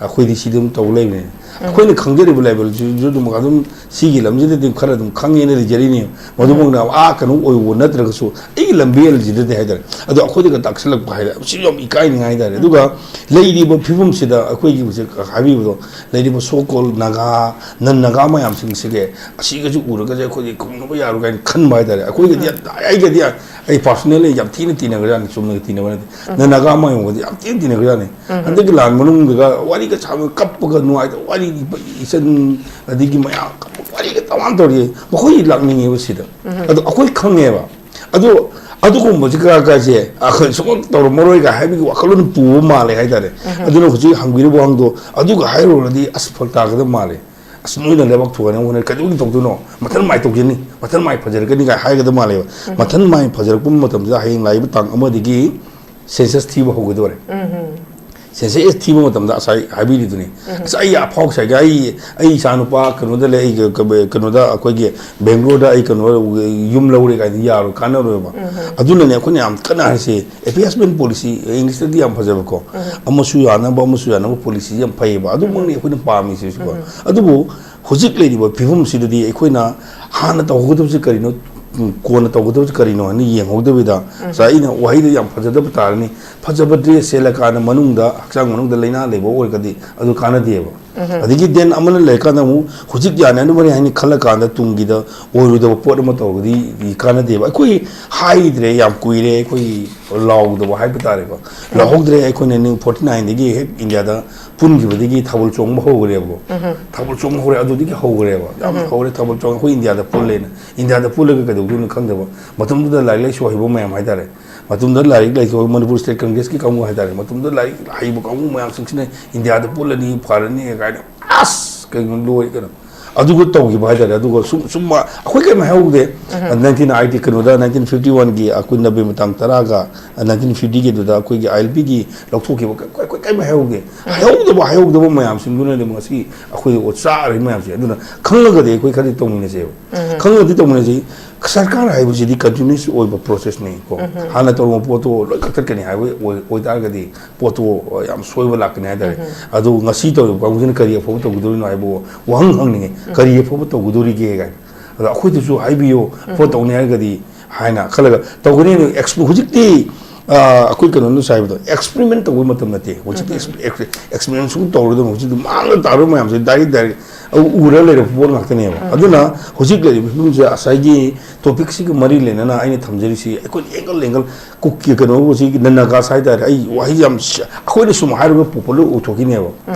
ꯑꯩꯈꯣꯏꯗꯤ ꯁꯤꯗ ꯑꯗꯨꯝ ꯇꯧ ꯂꯩꯕꯅꯦ꯫ ꯑꯩꯈꯣꯏꯅ ꯈꯪꯖꯔꯤꯕ level ꯁꯤꯁꯨ ꯑꯗꯨꯝ, ꯑꯗꯨꯝ ꯁꯤꯒꯤ ꯂꯝꯁꯤꯗꯗꯤ ꯈꯔ ꯑꯗꯨꯝ ꯈꯪꯉꯦꯅ ꯂꯩꯖꯔꯤꯅꯦ꯫ ꯃꯗꯨꯃꯛꯅ ꯑꯥ ꯀꯩꯅꯣ ꯑꯣꯏꯕ ꯅꯠꯇ꯭ꯔꯒꯁꯨ ꯑꯩꯒꯤ ꯂꯝꯕꯤ ꯑꯦꯜꯁꯤꯗꯗꯤ ꯍꯥꯏꯇꯥꯔꯦ꯫ ꯑꯗꯣ ꯑꯩꯈꯣꯏꯗꯒ ꯇꯥꯛꯁꯤꯜꯂꯛꯄ ꯍꯥꯏꯔꯦ, ꯁꯤ ꯌꯥꯝ ꯏꯀꯥꯏꯅꯤꯡꯉꯥꯏ ꯍꯥꯏꯇꯥꯔꯦ꯫ ꯑꯗꯨꯒ ꯂꯩꯔꯤꯕ ꯐꯤꯕꯝꯁꯤꯗ ꯑꯩꯈꯣꯏꯒꯤ ꯍꯧꯖꯤꯛ ꯍꯥꯏꯕꯤꯕꯗꯣ, ꯂꯩꯔꯤꯕ so called ꯅꯥꯒꯥ, ꯅꯟ ꯅꯥꯒꯥ ꯃꯌꯥꯝꯁꯤꯡꯁꯤꯒꯤ ꯑꯁꯤꯒꯁꯨ ꯎꯔꯒꯁꯦ ꯑꯩꯈꯣꯏꯗꯤ ꯈꯨꯝꯅꯕ ꯌꯥꯔꯣꯏ ꯀꯥꯏꯅ ꯈꯟꯕ ꯍꯥꯏꯇꯥꯔꯦ꯫ ꯑꯩꯈꯣꯏꯒꯗꯤ ꯌꯥꯝ, ꯑꯩꯒꯗꯤ ꯑꯩ personally ꯌꯥꯝ ꯊꯤꯅ ꯇꯤꯟꯅꯈ꯭ꯔꯖꯥꯠꯅꯤ, ꯆꯨꯝꯅꯒ ꯇꯤꯟꯅꯕ ꯅꯠꯇꯦ꯫ ꯅꯟ ꯅꯥꯒꯥ ꯃꯌꯥꯝꯒꯗꯤ ꯌꯥꯝ ꯊꯤꯅ ꯇꯤꯟꯅꯈ꯭ꯔꯖꯥꯠꯅꯤ꯫ ꯍꯟꯗꯛꯀꯤ ꯂꯥꯟ ꯃꯅꯨꯡꯗꯒ ꯋꯥꯔꯤꯒ ꯁꯥꯕ, ꯀꯞꯄꯒ ꯅꯨꯡꯉꯥꯏꯇꯕ ꯋꯥꯔꯤ, ꯏꯆꯟ ꯑꯗꯒꯤ ꯃꯌꯥꯝ ꯀꯞꯄ ꯋꯥꯔꯤꯒ ꯇꯣꯉꯥꯟ ꯇꯧꯔꯤ꯫ ꯃꯈꯣꯏ ꯂꯥꯛꯅꯤꯡꯉꯦꯕ ꯁꯤꯗ꯫ ꯑꯗꯣ ꯑꯩꯈꯣꯏ ꯈꯪꯉꯦꯕ꯫ ꯑꯗꯣ ꯑꯗꯨꯒꯨꯝꯕꯁꯤ ꯀꯔꯥꯏ ꯀꯥꯏꯁꯦ ꯑꯩꯈꯣꯏ ꯁꯨꯡꯇꯧ ꯇꯧꯔꯝꯃꯔꯣꯏꯒ ꯍꯥꯏꯕꯒꯤ ꯋꯥꯈꯜꯂꯣꯟ ꯄꯨꯕ ꯃꯥꯜꯂꯦ ꯍꯥꯏꯇꯥꯔꯦ꯫ ꯑꯗꯨꯅ ꯍꯧꯖꯤꯛ ꯍꯪꯕꯤꯔꯤꯕ ꯋꯥꯍꯪꯗꯣ ꯑꯗꯨꯒ ꯍꯥꯏꯔꯨꯔꯗꯤ ꯑꯁ ꯐꯔꯛ ꯇꯥꯒꯗꯕ ꯃꯥꯜꯂꯦ꯫ ꯑꯁ ꯅꯣꯏꯅ ꯂꯩꯕꯥꯛ ꯊꯨꯒꯥꯏꯅꯕ ꯍꯣꯠꯅꯔꯤ, ꯀꯩꯗꯧꯕꯒꯤ ꯇꯧꯗꯣꯏꯅꯣ? ꯃꯊꯟ ꯃꯥꯏ ꯇꯧꯖꯅꯤ, ꯃꯊꯟ ꯃꯥꯏ ꯐꯖꯔꯛꯀꯅꯤ ꯀꯥꯏ ꯍꯥꯏꯒꯗꯕ ꯃꯥꯜꯂꯦꯕ꯫ ꯃꯊꯟ ꯃꯥꯏ ꯐꯖꯔꯛꯄ ꯃꯇꯝꯗ ꯍꯌꯦꯡ ꯂꯥꯛꯏꯕ ꯇꯥꯡ ꯑꯃꯗꯒꯤ census ꯊꯤꯕ ꯍꯧꯒꯗꯧꯔꯦ꯫ Census ꯊꯤꯕ ꯃꯇꯝꯗ ꯉꯁꯥꯏ ꯍꯥꯏꯕꯤꯔꯤꯗꯨꯅꯤ꯫ ꯑꯁ ꯑꯩ ꯑꯐꯥꯎ ꯁꯥꯏꯒꯦ, ꯑꯩ, ꯑꯩ ꯏꯆꯥꯅꯨꯄꯥ ꯀꯩꯅꯣꯗ ꯂꯩ, ꯑꯩ ꯀ-, ꯀꯩꯅꯣꯗ ꯑꯩꯈꯣꯏꯒꯤ ꯕꯦꯡꯒ꯭ꯂꯣꯔꯗ ꯑꯩ ꯀꯩꯅꯣ ꯌꯨꯝ ꯂꯧꯔꯦ ꯀꯥꯏꯗꯤ ꯌꯥꯔꯣꯏ, ꯀꯥꯟꯅꯔꯣꯏꯕ꯫ ꯑꯗꯨꯅꯅꯦ ꯑꯩꯈꯣꯏꯅ ꯌꯥꯝ ꯀꯟꯅ ꯍꯥꯏꯔꯤꯁꯦ, appeasement policy, English ꯇꯗꯤ ꯌꯥꯝ ꯐꯖꯕꯀꯣ꯫ ꯑꯃꯁꯨ ꯌꯥꯅꯕ, ꯑꯃꯁꯨ ꯌꯥꯅꯕ policy ꯁꯤ ꯌꯥꯝ ꯐꯩꯌꯦꯕ꯫ ꯑꯗꯨꯃꯛꯅꯤ ꯑꯩꯈꯣꯏꯅ ꯄꯥꯝꯃꯤꯁꯤꯁꯨꯀꯣ꯫ ꯑꯗꯨꯕꯨ ꯍꯧꯖꯤꯛ ꯂꯩꯔꯤꯕ ꯐꯤꯕꯝꯁꯤꯗꯗꯤ ꯑꯩꯈꯣꯏꯅ ꯍꯥꯟꯅ ꯇꯧꯍꯧꯒꯗꯕꯁꯤ ꯀꯔꯤꯅꯣ, ꯎꯝ, ꯀꯣꯟꯅ ꯇꯧꯒꯗꯕꯁꯤ ꯀꯔꯤꯅꯣ ꯍꯥꯏꯅ ꯌꯦꯡꯍꯧꯗꯕꯤꯗ, ꯉꯁꯥꯏ ꯑꯩꯅ ꯋꯥꯍꯩꯗ ꯌꯥꯝ ꯐꯖꯗꯕ ꯇꯥꯔꯅꯤ, ꯐꯖꯕ dress ꯁꯦꯠꯂꯀꯥꯟꯗ ꯃꯅꯨꯡꯗ, ꯍꯛꯆꯥꯡ ꯃꯅꯨꯡꯗ ꯂꯥꯏꯅꯥ ꯂꯩꯕ ꯑꯣꯏꯔꯒꯗꯤ ꯑꯗꯨ ꯀꯥꯟꯅꯗꯦꯕ꯫ ꯑꯗꯒꯤ then ꯑꯃꯅ ꯂꯩꯔꯀꯥꯟꯗ ꯑꯃꯨꯛ ꯍꯧꯖꯤꯛ ꯌꯥꯅꯅꯕꯅꯤ ꯍꯥꯏꯅ ꯈꯜꯂꯀꯥꯟꯗ ꯇꯨꯡꯒꯤꯗ ꯑꯣꯏꯔꯣꯏꯗꯕ ꯄꯣꯠ ꯑꯃ ꯇꯧꯔꯒꯗꯤ ꯀꯥꯟꯅꯗꯦꯕ꯫ ꯑꯩꯈꯣꯏ ꯍꯥꯏꯗ꯭ꯔꯦ, ꯌꯥꯝ ꯀꯨꯏꯔꯦ ꯑꯩꯈꯣꯏ ꯂꯥꯎꯗꯕ ꯍꯥꯏꯕ ꯇꯥꯔꯦꯀꯣ꯫ ꯂꯥꯎꯍꯧꯗ꯭ꯔꯦ꯫ ꯑꯩꯈꯣꯏꯅ ꯅꯤꯡ ꯐꯣꯔꯇꯤ ꯅꯥꯏꯟꯗꯒꯤ ꯍꯦꯛ ꯏꯟꯗꯤꯌꯥꯗ ꯄꯨꯟꯈꯤꯕꯗꯒꯤ ꯊꯥꯕꯜ ꯆꯣꯡꯕ ꯍꯧꯈ꯭ꯔꯦꯕꯀꯣ꯫ ꯊꯥꯕꯜ ꯆꯣꯡꯕ ꯍꯧꯔꯦ, ꯑꯗꯨꯗꯒꯤ ꯍꯧꯈ꯭ꯔꯦꯕ꯫ ꯌꯥꯝ ꯍꯧꯔꯦ ꯊꯥꯕꯜ ꯆꯣꯡ, ꯑꯩꯈꯣꯏ ꯏꯟꯗꯤꯌꯥꯗ ꯄꯨꯜꯂꯦꯅ꯫ ꯏꯟꯗꯤꯌꯥꯗ ꯄꯨꯜꯂꯒ ꯀꯩꯗꯧꯗꯣꯏꯅꯣ ꯈꯪꯗꯕ꯫ ꯃꯇꯝꯗꯨꯗ ꯂꯥꯏꯔꯤꯛ ꯂꯥꯏꯁꯨ ꯍꯩꯕ ꯃꯌꯥꯝ ꯍꯥꯏꯇꯥꯔꯦ꯫ ꯃꯇꯝꯗꯨꯗ ꯂꯥꯏꯔꯤꯛ ꯂꯥꯏꯁꯨ ꯃꯅꯤꯄꯨꯔ ꯁ꯭ꯇꯦꯠ ꯀꯪꯒ꯭ꯔꯦꯁꯀꯤ ꯀꯥꯡꯕꯨ ꯍꯥꯏꯇꯥꯔꯦ꯫ ꯃꯇꯝꯗꯨꯗ ꯂꯥꯏꯔꯤꯛ ꯍꯩꯕ ꯀꯥꯡꯕꯨ ꯃꯌꯥꯝꯁꯤꯡꯁꯤꯅ ꯏꯟꯗꯤꯌꯥꯗ ꯄꯨꯜꯂꯅꯤ, ꯐꯔꯅꯤ ꯀꯥꯏꯅ, ꯑꯁ, ꯀꯩꯅꯣ, ꯂꯣꯏ ꯀꯩꯅꯣ꯫ ꯑꯗꯨꯒ ꯇꯧꯈꯤꯕ ꯍꯥꯏꯇꯥꯔꯦ꯫ ꯑꯗꯨꯒ ꯁꯨꯝ, ꯁꯨꯝ ꯑꯩꯈꯣꯏ ꯀꯔꯤꯝ ꯍꯥꯏꯍꯧꯗꯦ꯫ ꯅꯥꯏꯟꯇꯤꯟ ꯑꯥꯏꯇꯤ, ꯀꯩꯅꯣꯗ, ꯅꯥꯏꯟꯇꯤꯟ ꯐꯤꯐꯇꯤ ꯋꯥꯟꯒꯤ ꯑꯀꯨꯟ ꯅꯕꯦ ꯃꯇꯥꯡ ꯇꯔꯥꯒ, ꯅꯥꯏꯟꯇꯤꯟ ꯐꯤꯐꯇꯤꯒꯤꯗꯨꯗ ꯑꯩꯈꯣꯏꯒꯤ ꯑꯥꯏ ꯑꯦꯜ ꯄꯤꯒꯤ ꯂꯧꯊꯣꯛꯈꯤꯕ, ꯑꯩꯈꯣꯏ, ꯑꯩꯈꯣꯏ ꯀꯔꯤꯝ ꯍꯥꯏꯍꯧꯗꯦ꯫ ꯍꯥꯏꯍꯧꯗꯕ, ꯍꯥꯏꯍꯧꯗꯕ ꯃꯌꯥꯝꯁꯤꯡꯗꯨꯅꯅꯦ ꯉꯁꯤ ꯑꯩꯈꯣꯏ ꯑꯣꯠ ꯆꯥꯔꯤꯕ ꯃꯌꯥꯝꯁꯦ꯫ ꯑꯗꯨꯅ ꯈꯪꯉꯒꯗꯤ ꯑꯩꯈꯣꯏ ꯈꯔꯗꯤ ꯇꯧꯃꯤꯟꯅꯁꯦꯕ꯫ ꯈꯪꯉꯒꯗꯤ ꯇꯧꯃꯤꯟꯅꯁꯦ꯫ ꯁꯔꯀꯥꯔ ꯍꯥꯏꯕꯁꯤꯗꯤ continuous ꯑꯣꯏꯕ processꯅꯤ ꯀꯣ꯫ ꯍꯥꯟꯅ ꯇꯧꯔꯝꯕ ꯄꯣꯠꯇꯣ ꯂꯣꯏ ꯀꯛꯊꯠꯀꯅꯤ ꯍꯥꯏꯕ ꯑꯣꯏ-, ꯑꯣꯏꯇꯥꯔꯒꯗꯤ ꯄꯣꯠꯇꯣ ꯌꯥꯝ ꯁꯣꯏꯕ ꯂꯥꯛꯀꯅꯤ ꯍꯥꯏꯇꯥꯔꯦ꯫ ꯑꯗꯨ ꯉꯁꯤ ꯇꯧꯔꯤꯕ ꯀꯥꯡꯕꯨꯁꯤꯅ ꯀꯔꯤ ꯑꯐꯕ ꯇꯧꯒꯗꯧꯔꯤꯅꯣ ꯍꯥꯏꯕ ꯋꯥꯍꯪ ꯍꯪꯅꯤꯡꯉꯦ꯫ ꯀꯔꯤ ꯑꯐꯕ ꯇꯧꯒꯗꯧꯔꯤꯒꯦ ꯀꯥꯏꯅ꯫ ꯑꯗꯣ ꯑꯩꯈꯣꯏꯗꯁꯨ ꯍꯥꯏꯕꯤꯌꯣ, ꯄꯣꯠ ꯇꯧꯅꯤ ꯍꯥꯏꯔꯒꯗꯤ ꯍꯥꯏꯅ ꯈꯜꯂꯒ ꯇꯧꯒꯅꯤ꯫ ꯑꯗꯨ ꯑꯦꯛꯁ-, ꯍꯧꯖꯤꯛꯇꯤ, ꯑ, ꯑꯩꯈꯣꯏ ꯀꯩꯅꯣꯅꯁꯨ ꯍꯥꯏꯕꯗꯣ, experiment ꯇꯧꯕ ꯃꯇꯝ ꯅꯠꯇꯦ꯫ ꯍꯧꯖꯤꯛꯇꯤ ꯑꯦꯛꯁ-, ꯑꯦꯛꯁ-, experiment ꯁꯨꯝ ꯇꯧꯔꯗꯧꯅꯤ꯫ ꯍꯧꯖꯤꯛꯇꯤ ꯃꯥꯡꯗ ꯇꯥꯔꯕ ꯃꯌꯥꯝꯁꯦ direct direct ꯎ-, ꯎꯔ ꯂꯩꯔꯕ ꯄꯣꯠ ꯉꯥꯛꯇꯅꯦꯕ꯫ ꯑꯗꯨꯅ ꯍꯧꯖꯤꯛ ꯂꯩꯔꯤꯕ ꯐꯤꯕꯝꯁꯦ ꯉꯁꯥꯏꯒꯤ topicꯁꯤꯒ ꯃꯔꯤ ꯂꯩꯅꯅ ꯑꯩꯅ ꯊꯝꯖꯔꯤꯁꯤ ꯑꯩꯈꯣꯏ angle, angle ꯀꯨꯀꯤ ꯀꯩꯅꯣꯁꯤ ꯅꯟꯅꯒꯥꯁ ꯍꯥꯏꯇꯥꯔꯦ꯫ ꯑꯩ ꯋꯥꯍꯩ ꯌꯥꯝ ꯁꯤ-, ꯑꯩꯈꯣꯏꯅ ꯁꯨꯝ ꯍꯥꯏꯔꯒ popular ꯑꯣꯏꯊꯣꯛꯈꯤꯅꯦꯕ꯫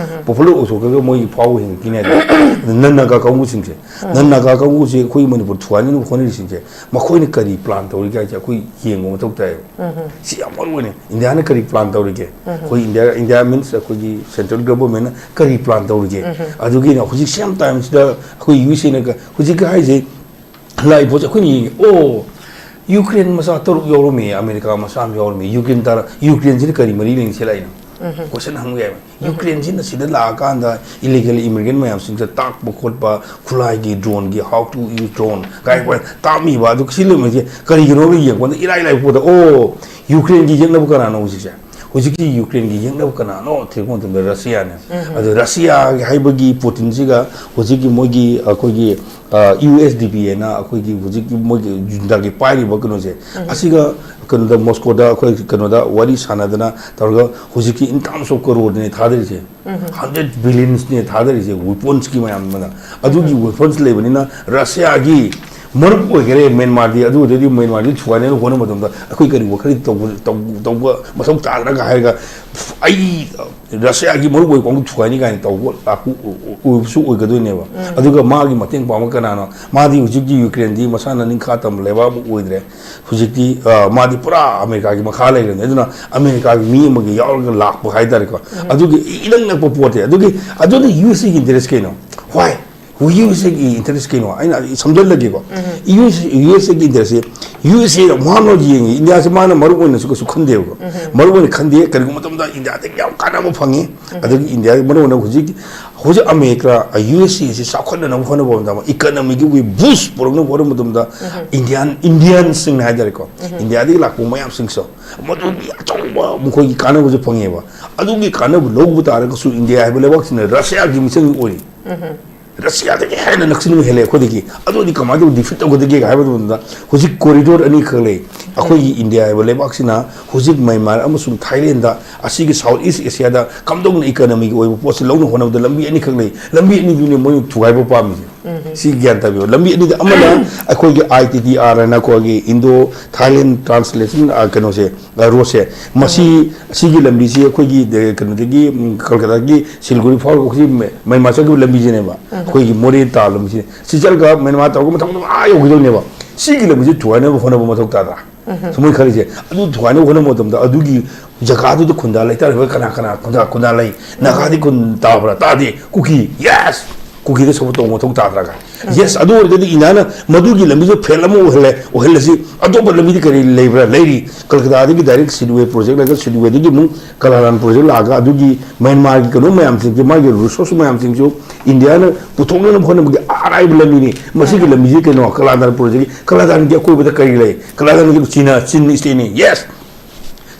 Popular ꯑꯣꯏꯊꯣꯛꯈ꯭ꯔꯒ ꯃꯣꯏꯒꯤ ꯐꯥꯎꯕ ꯍꯦꯟꯒꯠꯈꯤꯅꯦ ꯍꯥꯏꯇꯥꯔꯦ꯫ ꯅꯟꯅꯒꯥ ꯀꯥꯡꯕꯨꯁꯤꯡꯁꯦ, ꯅꯟꯅꯒꯥ ꯀꯥꯡꯕꯨꯁꯦ ꯑꯩꯈꯣꯏ ꯃꯅꯤꯄꯨꯔ ꯊꯨꯒꯥꯏꯅꯅꯕ ꯍꯣꯠꯅꯔꯤꯁꯤꯡꯁꯦ, ꯃꯈꯣꯏꯅ ꯀꯔꯤ plan ꯇꯧꯔꯤꯒꯦ ꯍꯥꯏꯁꯦ ꯑꯩꯈꯣꯏ ꯌꯦꯡꯕ ꯃꯊꯧ ꯇꯥꯏꯌꯦꯕ꯫ ꯁꯤ ꯌꯥꯝ ꯃꯔꯨ ꯑꯣꯏꯅ ꯏꯟꯗꯤꯌꯥꯅ ꯀꯔꯤ plan ꯇꯧꯔꯤꯒꯦ? ꯑꯩꯈꯣꯏ ꯏꯟꯗꯤꯌꯥ, ꯏꯟꯗꯤꯌꯥ means ꯑꯩꯈꯣꯏꯒꯤ central governmentꯅ ꯀꯔꯤ plan ꯇꯧꯔꯤꯒꯦ? ꯑꯗꯨꯒꯤꯅ ꯍꯧꯖꯤꯛ same timeꯁꯤꯗ ꯑꯩꯈꯣꯏ ꯌꯨ ꯑꯦꯁ ꯑꯦꯅ ꯍꯧꯖꯤꯛ ꯍꯥꯏꯁꯦ ꯂꯥꯛꯏ ꯄꯣꯠꯁꯦ ꯑꯩꯈꯣꯏꯅ ꯌꯦꯡꯉꯦ꯫ ꯑꯣ, ꯌꯨꯀ꯭ꯔꯦꯟ ꯃꯆꯥ ꯇꯔꯨꯛ ꯌꯥꯎꯔꯝꯃꯤ, ꯑꯃꯦꯔꯤꯀꯥ ꯃꯆꯥ ꯑꯃ ꯌꯥꯎꯔꯝꯃꯤ, ꯌꯨꯀ꯭ꯔꯦꯟ ꯇꯔꯥ, ꯌꯨꯀ꯭ꯔꯦꯟꯁꯤꯅ ꯀꯔꯤ ꯃꯔꯤ ꯂꯩꯅꯁꯦ ꯂꯥꯛꯏꯅꯣ? Question ꯍꯪꯕ ꯌꯥꯏꯕ꯫ ꯌꯨꯀ꯭ꯔꯦꯟꯁꯤꯅ ꯁꯤꯗ ꯂꯥꯛꯑꯀꯥꯟꯗ illegal immigrant ꯃꯌꯥꯝꯁꯤꯡꯁꯦ ꯇꯥꯛꯄ ꯈꯣꯠꯄ, ꯈꯨꯠꯂꯥꯏꯒꯤ, droneꯒꯤ, how to use drone ꯀꯥꯏ ꯇꯥꯛꯑꯝꯃꯤꯕ꯫ ꯑꯗꯨ ꯁꯤ ꯂꯩꯔꯝꯃꯤꯁꯦ ꯀꯔꯤꯒꯤꯅꯣ ꯌꯦꯡꯕꯗ ꯏꯔꯥꯏ ꯂꯥꯏꯕ ꯄꯣꯠꯇ, ꯑꯣ, ꯌꯨꯀ꯭ꯔꯦꯟꯒꯤ ꯌꯦꯛꯅꯕ ꯀꯅꯥꯅꯣ ꯍꯧꯖꯤꯛꯁꯦ? ꯍꯧꯖꯤꯛꯀꯤ ꯌꯨꯀ꯭ꯔꯦꯟꯒꯤ ꯌꯦꯛꯅꯕ ꯀꯅꯥꯅꯣ ꯊꯤꯔꯛꯄ ꯃꯇꯝꯗ ꯔꯁꯤꯌꯥꯅꯦ꯫ ꯑꯗꯣ ꯔꯁꯤꯌꯥꯒꯤ ꯍꯥꯏꯕꯒꯤ ꯄꯨꯇꯤꯟꯁꯤꯒ ꯍꯧꯖꯤꯛꯀꯤ ꯃꯣꯏꯒꯤ ꯑꯩꯈꯣꯏꯒꯤ ꯌꯨ ꯑꯦꯁ ꯗꯤ ꯄꯤ ꯍꯥꯏꯅ ꯑꯩꯈꯣꯏꯒꯤ ꯍꯧꯖꯤꯛꯀꯤ ꯃꯣꯏꯒꯤ ꯖꯨꯟꯇꯥꯒꯤ ꯄꯥꯏꯔꯤꯕ ꯀꯩꯅꯣꯁꯦ, ꯑꯁꯤꯒ ꯀꯩꯅꯣꯗ ꯃꯣꯁꯀꯣꯗ ꯑꯩꯈꯣꯏ ꯀꯩꯅꯣꯗ ꯋꯥꯔꯤ ꯁꯥꯟꯅꯗꯅ ꯇꯧꯔꯒ ꯍꯧꯖꯤꯛꯀꯤ in terms of crore ꯅꯦ ꯊꯥꯗꯔꯤꯁꯦ, hundred billions ꯅꯦ ꯊꯥꯗꯔꯤꯁꯦ weapons ꯀꯤ ꯃꯌꯥꯝ ꯑꯃꯅ꯫ ꯑꯗꯨꯒꯤ weapons ꯂꯩꯕꯅꯤꯅ ꯔꯁꯤꯌꯥꯒꯤ ꯃꯔꯨꯞ ꯑꯣꯏꯒꯦꯔꯦ ꯃ꯭ꯌꯥꯟꯃꯥꯔꯗꯤ, ꯑꯗꯨ ꯑꯣꯏꯔꯗꯤ ꯃ꯭ꯌꯥꯟꯃꯥꯔꯗꯤ ꯊꯨꯒꯥꯏꯅꯕ ꯍꯣꯠꯅꯕ ꯃꯇꯝꯗ ꯑꯩꯈꯣꯏ ꯀꯔꯤ ꯋꯥꯈꯜ ꯇꯧꯕ, ꯇꯧ-, ꯇꯧꯕ ꯃꯊꯧ ꯇꯥꯗ꯭ꯔꯒ ꯍꯥꯏꯔꯒ ꯑꯩ ꯔꯁꯤꯌꯥꯒꯤ ꯃꯔꯨꯞ ꯑꯣꯏꯕ ꯀꯥꯡꯕꯨ ꯊꯨꯒꯥꯏꯅꯤ ꯀꯥꯏꯅ ꯇꯧꯕ ꯂꯥꯛꯄ ꯑꯣꯏꯕꯁꯨ ꯑꯣꯏꯒꯗꯣꯏꯅꯦꯕ꯫ ꯑꯗꯨꯒ ꯃꯥꯒꯤ ꯃꯇꯦꯡ ꯄꯥꯡꯕ ꯀꯅꯥꯅꯣ? ꯃꯥꯗꯤ ꯍꯧꯖꯤꯛꯇꯤ ꯌꯨꯀ꯭ꯔꯦꯟꯗꯤ ꯃꯁꯥꯅ ꯅꯤꯡꯈꯥ ꯇꯝꯕ ꯂꯩꯕꯥꯛ ꯑꯃ ꯑꯣꯏꯗ꯭ꯔꯦ꯫ ꯍꯧꯖꯤꯛꯇꯤ, ꯑ, ꯃꯥꯗꯤ ꯄꯨꯔꯥ ꯑꯃꯦꯔꯤꯀꯥꯒꯤ ꯃꯈꯥ ꯂꯩꯔꯕꯅꯦ꯫ ꯑꯗꯨꯅ ꯑꯃꯦꯔꯤꯀꯥꯒꯤ ꯃꯤ ꯑꯃꯒꯤ ꯌꯥꯎꯔꯒ ꯂꯥꯛꯄ ꯍꯥꯏꯇꯥꯔꯦꯀꯣ꯫ ꯑꯗꯨꯒꯤ ꯏꯅꯛ ꯅꯛꯄ ꯄꯣꯠꯇꯤ꯫ ꯑꯗꯨꯒꯤ, ꯑꯗꯨꯅ ꯌꯨ ꯑꯦꯁ ꯑꯦꯒꯤ interest ꯀꯩꯅꯣ? Why? ꯌꯨ ꯑꯦꯁ ꯑꯦꯒꯤ interest ꯀꯩꯅꯣ? ꯑꯩꯅ ꯑꯩ ꯁꯝꯖꯜꯂꯒꯦꯀꯣ꯫ ꯌꯨ ꯑꯦꯁ ꯑꯦꯒꯤ interest ꯁꯦ, ꯌꯨ ꯑꯦꯁ ꯑꯦ ꯃꯥꯅ ꯌꯦꯡꯉꯤ, ꯏꯟꯗꯤꯌꯥꯁꯦ ꯃꯥꯅ ꯃꯔꯨ ꯑꯣꯏꯅꯁꯨ ꯀꯩꯁꯨ ꯈꯟꯗꯦꯕꯀꯣ꯫ ꯃꯔꯨ ꯑꯣꯏꯅ ꯈꯟꯗꯦ, ꯀꯔꯤꯒꯨꯝꯕ ꯃꯇꯝꯗ ꯏꯟꯗꯤꯌꯥꯗꯒꯤ ꯌꯥꯝ ꯀꯥꯟꯅꯕ ꯐꯪꯉꯤ꯫ ꯑꯗꯒꯤ ꯏꯟꯗꯤꯌꯥꯒꯤ ꯃꯔꯨ ꯑꯣꯏꯅ ꯍꯧꯖꯤꯛ, ꯍꯧꯖꯤꯛ ꯑꯃꯦꯔꯤꯀꯥ, ꯌꯨ ꯑꯦꯁ ꯑꯦꯁꯤ ꯆꯥꯎꯈꯠꯅꯅꯕ ꯍꯣꯠꯅꯕ ꯃꯇꯝꯗ, economy ꯒꯤ boost ꯄꯨꯔꯛꯅꯕ ꯍꯣꯠꯅꯕ ꯃꯇꯝꯗ, ꯏꯟꯗꯤꯌꯥꯟ, ꯏꯟꯗꯤꯌꯟꯁꯤꯡꯅ ꯍꯥꯏꯇꯥꯔꯦꯀꯣ, ꯏꯟꯗꯤꯌꯥꯗꯒꯤ ꯂꯥꯛꯄ ꯃꯌꯥꯝꯁꯤꯡꯁꯨ ꯃꯗꯨꯒꯤ ꯑꯆꯧꯕ ꯃꯈꯣꯏꯒꯤ ꯀꯥꯟꯅꯕꯁꯨ ꯐꯪꯉꯦꯕ꯫ ꯑꯗꯨꯒꯤ ꯀꯥꯟꯅꯕ ꯂꯧꯕ ꯇꯥꯔꯒꯁꯨ ꯏꯟꯗꯤꯌꯥ ꯍꯥꯏꯕ ꯂꯩꯕꯥꯛꯁꯤꯅ ꯔꯁꯤꯌꯥꯒꯤ ꯃꯤꯆꯪ ꯑꯣꯏꯔꯤ꯫ ꯔꯁꯤꯌꯥꯗꯒꯤ ꯍꯦꯟꯅ ꯅꯛꯁꯤꯟꯕ ꯍꯦꯜꯂꯦ ꯑꯩꯈꯣꯏꯗꯒꯤ꯫ ꯑꯗꯨꯗꯤ ꯀꯃꯥꯏꯅ ꯇꯧꯗꯅ defeat ꯇꯧꯒꯗꯒꯦ ꯍꯥꯏꯕ ꯃꯇꯝꯗ, ꯍꯧꯖꯤꯛ corridor ꯑꯅꯤꯈꯛ ꯂꯩ꯫ ꯑꯩꯈꯣꯏꯒꯤ ꯏꯟꯗꯤꯌꯥ ꯍꯥꯏꯕ ꯂꯩꯕꯥꯛꯁꯤꯅ ꯍꯧꯖꯤꯛ ꯃ꯭ꯌꯥꯟꯃꯥꯔ ꯑꯃꯁꯨꯡ ꯊꯥꯏꯂꯦꯟꯗ, ꯑꯁꯤꯒꯤ South East Asia ꯗ ꯀꯝꯗꯧꯅ economy ꯒꯤ ꯑꯣꯏꯕ ꯄꯣꯠꯁꯤ ꯂꯧꯅ ꯍꯣꯠꯅꯕꯗ ꯂꯝꯕꯤ ꯑꯅꯤꯈꯛ ꯂꯩ꯫ ꯂꯝꯕꯤ ꯑꯅꯤꯗꯨꯅꯦ ꯃꯣꯏꯅ ꯊꯨꯒꯥꯏꯕ ꯄꯥꯝꯃꯤꯁꯦ꯫ ꯁꯤ ꯒ꯭ꯌꯥꯟ ꯇꯥꯕꯤꯌꯨ꯫ ꯂꯝꯕꯤ ꯑꯅꯤꯗ ꯑꯃꯅ ꯑꯩꯈꯣꯏꯒꯤ ꯑꯥꯏ ꯇꯤ ꯇꯤ ꯑꯥꯔ ꯍꯥꯏꯅ ꯑꯩꯈꯣꯏꯒꯤ Indo Thailand Translation, ꯑ, ꯀꯩꯅꯣꯁꯦ, ꯑ, road ꯁꯦ, ꯃꯁꯤ, ꯁꯤꯒꯤ ꯂꯝꯕꯤꯁꯤ ꯑꯩꯈꯣꯏꯒꯤ, ꯑ, ꯀꯩꯅꯣꯗꯒꯤ, ꯎꯝ, ꯀꯜꯀꯇꯥꯒꯤ ꯁꯤꯂꯒꯨꯔꯤ ꯐꯥꯎꯔꯒ ꯑꯩꯈꯣꯏꯒꯤ ꯃ-, ꯃ꯭ꯌꯥꯟꯃꯥꯔ ꯆꯠꯈꯤꯕ ꯂꯝꯕꯤꯁꯤꯅꯦꯕ, ꯑꯩꯈꯣꯏꯒꯤ ꯃꯣꯔꯦ ꯇꯥꯕ ꯂꯝꯕꯤꯁꯦ꯫ ꯁꯤ ꯆꯠꯂꯒ ꯃ꯭ꯌꯥꯟꯃꯥꯔ ꯇꯧꯔꯒ ꯃꯊꯪ ꯃꯊꯪ ꯑꯥ ꯌꯧꯈꯤꯗꯧꯅꯦꯕ꯫ ꯁꯤꯒꯤ ꯂꯝꯕꯤꯁꯦ ꯊꯨꯒꯥꯏꯅꯕ ꯍꯣꯠꯅꯕ ꯃꯊꯧ ꯇꯥꯗ꯭ꯔꯥ? ꯁꯨꯃꯥꯏꯅ ꯈꯜꯂꯤꯁꯦ꯫ ꯑꯗꯨ ꯊꯨꯒꯥꯏꯅꯕ ꯍꯣꯠꯅꯕ ꯃꯇꯝꯗ ꯑꯗꯨꯒꯤ ꯖꯒꯥꯗꯨꯗ ꯈꯨꯟꯗꯥ ꯂꯩꯇꯥꯔꯤꯕ ꯀꯅꯥ ꯀꯅꯥ ꯈꯨꯟꯗꯥ, ꯈꯨꯟꯗꯥ ꯂꯩ? ꯅꯥꯒꯥꯗꯤ ꯈꯨꯟ ꯇꯥꯕ꯭ꯔꯥ? ꯇꯥꯗꯦ꯫ ꯀꯨꯀꯤ, yes! ꯀꯨꯀꯤꯗ support ꯇꯧꯕ ꯃꯊꯧ ꯇꯥꯗ꯭ꯔꯒ? Yes, ꯑꯗꯨ ꯑꯣꯏꯔꯒꯗꯤ ꯏꯟꯗꯤꯌꯥꯅ ꯃꯗꯨꯒꯤ ꯂꯝꯕꯤꯁꯨ fail ꯑꯃ ꯑꯣꯏꯍꯜꯂꯦ, ꯑꯣꯏꯍꯜꯂꯁꯤ꯫ ꯑꯇꯣꯞꯄ ꯂꯝꯕꯤꯗꯤ ꯀꯔꯤ ꯂꯩꯕ꯭ꯔꯥ? ꯂꯩꯔꯤ꯫ ꯀꯜꯀꯇꯥꯗꯒꯤ direct Sidway project ꯂꯩꯔꯒ, Sidway ꯗꯒꯤ ꯑꯃꯨꯛ Kaladan project ꯂꯥꯛꯑꯒ, ꯑꯗꯨꯒꯤ ꯃ꯭ꯌꯥꯟꯃꯥꯔꯒꯤ ꯀꯩꯅꯣ ꯃꯌꯥꯝꯁꯤꯡꯁꯦ, ꯃꯥꯒꯤ resource ꯃꯌꯥꯝꯁꯤꯡꯁꯨ ꯏꯟꯗꯤꯌꯥꯅ ꯄꯨꯊꯣꯛꯅꯅꯕ ꯍꯣꯠꯅꯕꯒꯤ ꯑꯔꯥꯏꯕ ꯂꯝꯕꯤꯅꯤ꯫ ꯃꯁꯤꯒꯤ ꯂꯝꯕꯤꯁꯤ ꯀꯩꯅꯣ? Kaladan project ꯀꯤ, Kaladan ꯒꯤ ꯑꯀꯣꯏꯕꯗ ꯀꯔꯤ ꯂꯩ? Kaladan ꯒꯤ ꯆꯤꯅꯥ, ꯆꯤꯟ state ꯅꯤ꯫ Yes!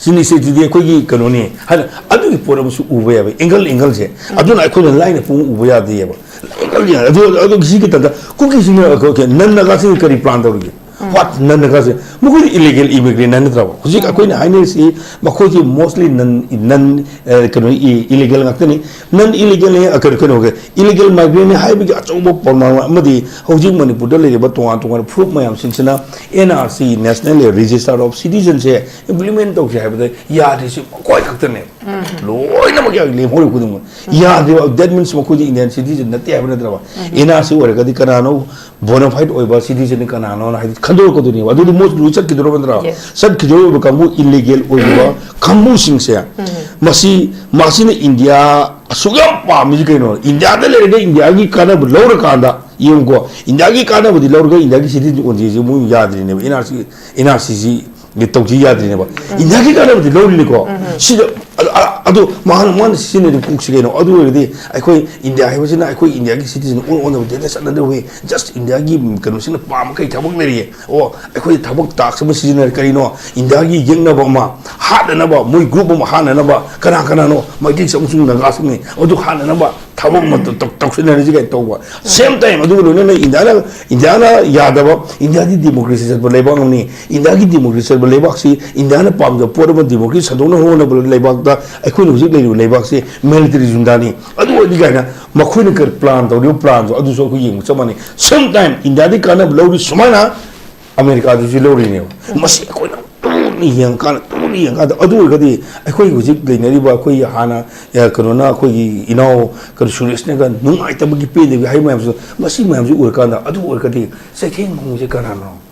ꯁꯤꯅꯤ, ꯁꯤꯗꯤ ꯑꯩꯈꯣꯏꯒꯤ ꯀꯩꯅꯣꯅꯤ ꯍꯥꯏꯅ ꯑꯗꯨꯒꯤ ꯄꯣꯠ ꯑꯃꯁꯨ ꯎꯕ ꯌꯥꯕ, ꯑꯦꯡꯒꯜ ꯑꯦꯡꯒꯜꯁꯦ꯫ ꯑꯗꯨꯅ ꯑꯩꯈꯣꯏꯅ ꯂꯥꯏꯅ ꯄꯨꯡꯎ ꯎꯕ ꯌꯥꯗꯦꯕ꯫ ꯑꯦꯡꯒꯜ ꯌꯥ-, ꯑꯗꯨ, ꯑꯗꯨ ꯁꯤꯒꯤ ꯇꯥꯏꯞꯇ ꯀꯨꯀꯤꯁꯤꯡꯅ, ꯑꯩꯈꯣꯏ ꯅꯟ ꯅꯥꯒꯥꯁꯤꯡ ꯀꯔꯤ ꯄ꯭ꯂꯥꯟ ꯇꯧꯔꯤꯒꯦ? ꯋꯥꯠ ꯅꯟ ꯅꯥꯒꯥꯁꯦ? ꯃꯈꯣꯏꯗꯤ ꯏꯂꯤꯒꯦꯜ ꯏꯃꯤꯒ꯭ꯔꯦꯟ ꯅꯠꯇ꯭ꯔꯕ? ꯍꯧꯖꯤꯛ ꯑꯩꯈꯣꯏꯅ ꯍꯥꯏꯅꯔꯤꯁꯤ ꯃꯈꯣꯏꯁꯤ ꯃꯣꯁꯂꯤ ꯅꯟ, ꯅꯟ, ꯑ, ꯀꯩꯅꯣ, ꯏ-, ꯏꯂꯤꯒꯦꯜ ꯉꯥꯛꯇꯅꯤ꯫ ꯅꯟ ꯏꯂꯤꯒꯦꯜꯅꯤ, ꯑ, ꯀꯩꯅꯣ, ꯀꯩꯅꯣꯒꯤ ꯏꯂꯤꯒꯦꯜ ꯃꯥꯏꯒ꯭ꯔꯦꯟꯅꯤ ꯍꯥꯏꯕꯒꯤ ꯑꯆꯧꯕ ꯄ꯭ꯔꯃꯥꯟ ꯑꯃꯗꯤ ꯍꯧꯖꯤꯛ ꯃꯅꯤꯄꯨꯔꯗ ꯂꯩꯔꯤꯕ ꯇꯣꯉꯥꯟ ꯇꯣꯉꯥꯟꯕ ꯐꯨꯔꯨꯞ ꯃꯌꯥꯝꯁꯤꯡꯁꯤꯅ N R C, national register of ꯁꯤꯇꯤꯖꯟꯁꯦ ꯏꯝꯄ꯭ꯂꯤꯃꯦꯟ ꯇꯧꯁꯦ ꯍꯥꯏꯕꯗ ꯌꯥꯗ꯭ꯔꯤꯁꯤ ꯃꯈꯣꯏ ꯈꯛꯇꯅꯦꯕ꯫ ꯂꯣꯏꯅꯃꯛ ꯌꯥ-, ꯂꯦꯝꯍꯧꯔꯤꯕ ꯈꯨꯗꯤꯡꯃꯛ ꯌꯥꯗꯦꯕ꯫ That means ꯃꯈꯣꯏꯗꯤ ꯏꯟꯗꯤꯌꯥꯟ ꯁꯤꯇꯤꯖꯟ ꯅꯠꯇꯦ ꯍꯥꯏꯕ ꯅꯠꯇ꯭ꯔꯕ? ꯑꯦꯟ ꯑꯥꯔ ꯁꯤ ꯑꯣꯏꯔꯒꯗꯤ ꯀꯅꯥꯅꯣ ꯕꯣꯅꯥꯐꯥꯏꯠ ꯑꯣꯏꯕ ꯁꯤꯇꯤꯖꯟ ꯀꯅꯥꯅꯣꯅ ꯍꯥꯏꯗꯤ ꯈꯟꯗꯣꯔꯛꯀꯗꯣꯏꯅꯦꯕ꯫ ꯑꯗꯨꯗꯤ ꯃꯣꯏ ꯂꯣꯏ ꯆꯠꯈꯤꯗꯧꯔꯕ ꯅꯠꯇ꯭ꯔꯣ? Yes. ꯆꯠꯈꯤꯗꯧꯔꯤꯕ ꯀꯥꯡꯕꯨ, ꯏꯂꯤꯒꯦꯜ ꯑꯣꯏꯔꯤꯕ ꯀꯥꯡꯕꯨꯁꯤꯡꯁꯦ, ꯃꯁꯤ, ꯃꯁꯤꯅ ꯏꯟꯗꯤꯌꯥ ꯑꯁꯨꯛ ꯌꯥꯝ ꯄꯥꯝꯃꯤꯁꯤ ꯀꯩꯅꯣ? ꯏꯟꯗꯤꯌꯥꯗ ꯂꯩꯔꯒ ꯏꯟꯗꯤꯌꯥꯒꯤ ꯀꯥꯟꯅꯕ ꯂꯧꯔꯀꯥꯟꯗ, ꯌꯦꯡꯉꯨꯀꯣ, ꯏꯟꯗꯤꯌꯥꯒꯤ ꯀꯥꯟꯅꯕꯗꯤ ꯂꯧꯔꯒ ꯏꯟꯗꯤꯌꯥꯒꯤ ꯁꯤꯇꯤꯖꯟ ꯑꯣꯟꯁꯦꯁꯦ ꯃꯣꯏ ꯌꯥꯗ꯭ꯔꯤꯅꯦꯕ꯫ N R C, N R ꯁꯤꯁꯤ ꯇꯧꯁꯤ ꯌꯥꯗ꯭ꯔꯤꯅꯦꯕ꯫ ꯏꯟꯗꯤꯌꯥꯒꯤ ꯀꯥꯟꯅꯕꯗꯤ ꯂꯧꯔꯤꯅꯤꯀꯣ꯫ ꯁꯤꯗ ꯑ-, ꯑ-, ꯑꯗꯣ ꯃꯥꯅ, ꯃꯥꯅ ꯁꯤꯖꯤꯟꯅꯔꯤꯕ ꯀꯣꯛꯁꯤ ꯀꯩꯅꯣ? ꯑꯗꯨ ꯑꯣꯏꯔꯒꯗꯤ ꯑꯩꯈꯣꯏ ꯏꯟꯗꯤꯌꯥ ꯍꯥꯏꯕꯁꯤꯅ ꯑꯩꯈꯣꯏ ꯏꯟꯗꯤꯌꯥꯒꯤ ꯁꯤꯇꯤꯖꯟ ꯑꯣꯟ ꯑꯣꯟꯅꯕ ꯗꯦꯗ ꯆꯠꯅꯗꯧꯋꯤ꯫ Just ꯏꯟꯗꯤꯌꯥꯒꯤ ꯀꯩꯅꯣꯁꯤꯅ ꯄꯥꯝꯕ ꯀꯩ ꯊꯕꯛ ꯂꯩꯔꯤꯒꯦ? ꯑꯣ, ꯑꯩꯈꯣꯏ ꯊꯕꯛ ꯇꯥꯛꯁ ꯑꯃ ꯁꯤꯖꯤꯟꯅꯔꯦ꯫ ꯀꯔꯤꯅꯣ? ꯏꯟꯗꯤꯌꯥꯒꯤ ꯌꯦꯛꯅꯕ ꯑꯃ ꯍꯥꯠꯅꯅꯕ, ꯃꯣꯏ ꯒ꯭ꯔꯨꯞ ꯑꯃ ꯍꯥꯠꯅꯅꯕ꯫ ꯀꯅꯥ ꯀꯅꯥꯅꯣ? ꯃꯩꯇꯩꯁꯤꯡ ꯑꯃꯁꯨꯡ ꯅꯥꯒꯥꯁꯤꯡꯅꯤ꯫ ꯑꯗꯨ ꯍꯥꯠꯅꯅꯕ ꯊꯕꯛ ꯑꯃ ꯇꯧ-, ꯇꯧ-, ꯇꯧꯁꯤꯟꯅꯔꯤꯁꯤ ꯀꯩꯅꯣ ꯇꯧꯕ꯫ Same time ꯑꯗꯨꯒ ꯂꯣꯏꯅꯅ ꯏꯟꯗꯤꯌꯥꯅ, ꯏꯟꯗꯤꯌꯥꯅ ꯌꯥꯗꯕ, ꯏꯟꯗꯤꯌꯥꯗꯤ ꯗꯤꯃꯣꯀ꯭ꯔꯦꯁꯤ ꯆꯠꯄ ꯂꯩꯕꯥꯛ ꯑꯃꯅꯤ꯫ ꯏꯟꯗꯤꯌꯥꯒꯤ ꯗꯤꯃꯣꯀ꯭ꯔꯦꯁꯤ ꯆꯠꯄ ꯂꯩꯕꯥꯛꯁꯤ ꯏꯟꯗꯤꯌꯥꯅ ꯄꯥꯝꯖꯕ ꯄꯣꯠ ꯑꯃ ꯗꯤꯃꯣꯀ꯭ꯔꯦꯁꯤ ꯁꯟꯗꯣꯛꯅꯕ ꯍꯣꯠꯅꯕ ꯂꯩꯕꯥꯛꯇ ꯑꯩꯈꯣꯏꯅ ꯍꯧꯖꯤꯛ ꯂꯩꯔꯤꯕ ꯂꯩꯕꯥꯛꯁꯤ ꯃꯤꯂꯤꯇꯔꯤ ꯖꯨꯟꯗꯥꯅꯤ꯫ ꯑꯗꯨ ꯑꯣꯏꯔꯗꯤ ꯀꯥꯏꯅ ꯃꯈꯣꯏꯅ ꯀꯔꯤ ꯄ꯭ꯂꯥꯟ ꯇꯧꯔꯤꯕ ꯄ꯭ꯂꯥꯟꯗꯣ ꯑꯗꯨꯁꯨ ꯑꯩꯈꯣꯏ ꯌꯦꯡꯕ ꯆꯞ ꯃꯥꯟꯅꯩ꯫ Same time ꯏꯟꯗꯤꯌꯥꯗꯒꯤ ꯀꯥꯟꯅꯕ ꯂꯧꯔꯤ ꯁꯨꯃꯥꯏꯅ ꯑꯃꯦꯔꯤꯀꯥꯗꯁꯨ ꯂꯧꯔꯤꯅꯦꯕ꯫ ꯃꯁꯤ ꯑꯩꯈꯣꯏꯅ ꯇꯨꯅ ꯌꯦꯡꯉꯀꯥꯟꯗ, ꯇꯨꯅ ꯌꯦꯡꯉꯀꯥꯟꯗ, ꯑꯗꯨ ꯑꯣꯏꯔꯒꯗꯤ ꯑꯩꯈꯣꯏ ꯍꯧꯖꯤꯛ ꯂꯩꯅꯔꯤꯕ ꯑꯩꯈꯣꯏ ꯍꯥꯟꯅ, ꯑ, ꯀꯩꯅꯣꯅ ꯑꯩꯈꯣꯏꯒꯤ ꯏꯅꯥꯎ ꯀꯩꯅꯣ ꯁꯨꯔꯦꯁꯅꯒ ꯅꯨꯡꯉꯥꯏꯇꯕꯒꯤ ꯄꯦꯟꯗꯕꯒꯤ ꯍꯥꯏ ꯃꯌꯥꯝꯁꯨ, ꯃꯁꯤ ꯃꯌꯥꯝꯁꯤ ꯎꯔꯀꯥꯟꯗ, ꯑꯗꯨ ꯑꯣꯏꯔꯒꯗꯤ ꯆꯩꯊꯦꯡ ꯈꯣꯡꯕꯁꯦ ꯀꯅꯥꯅꯣ?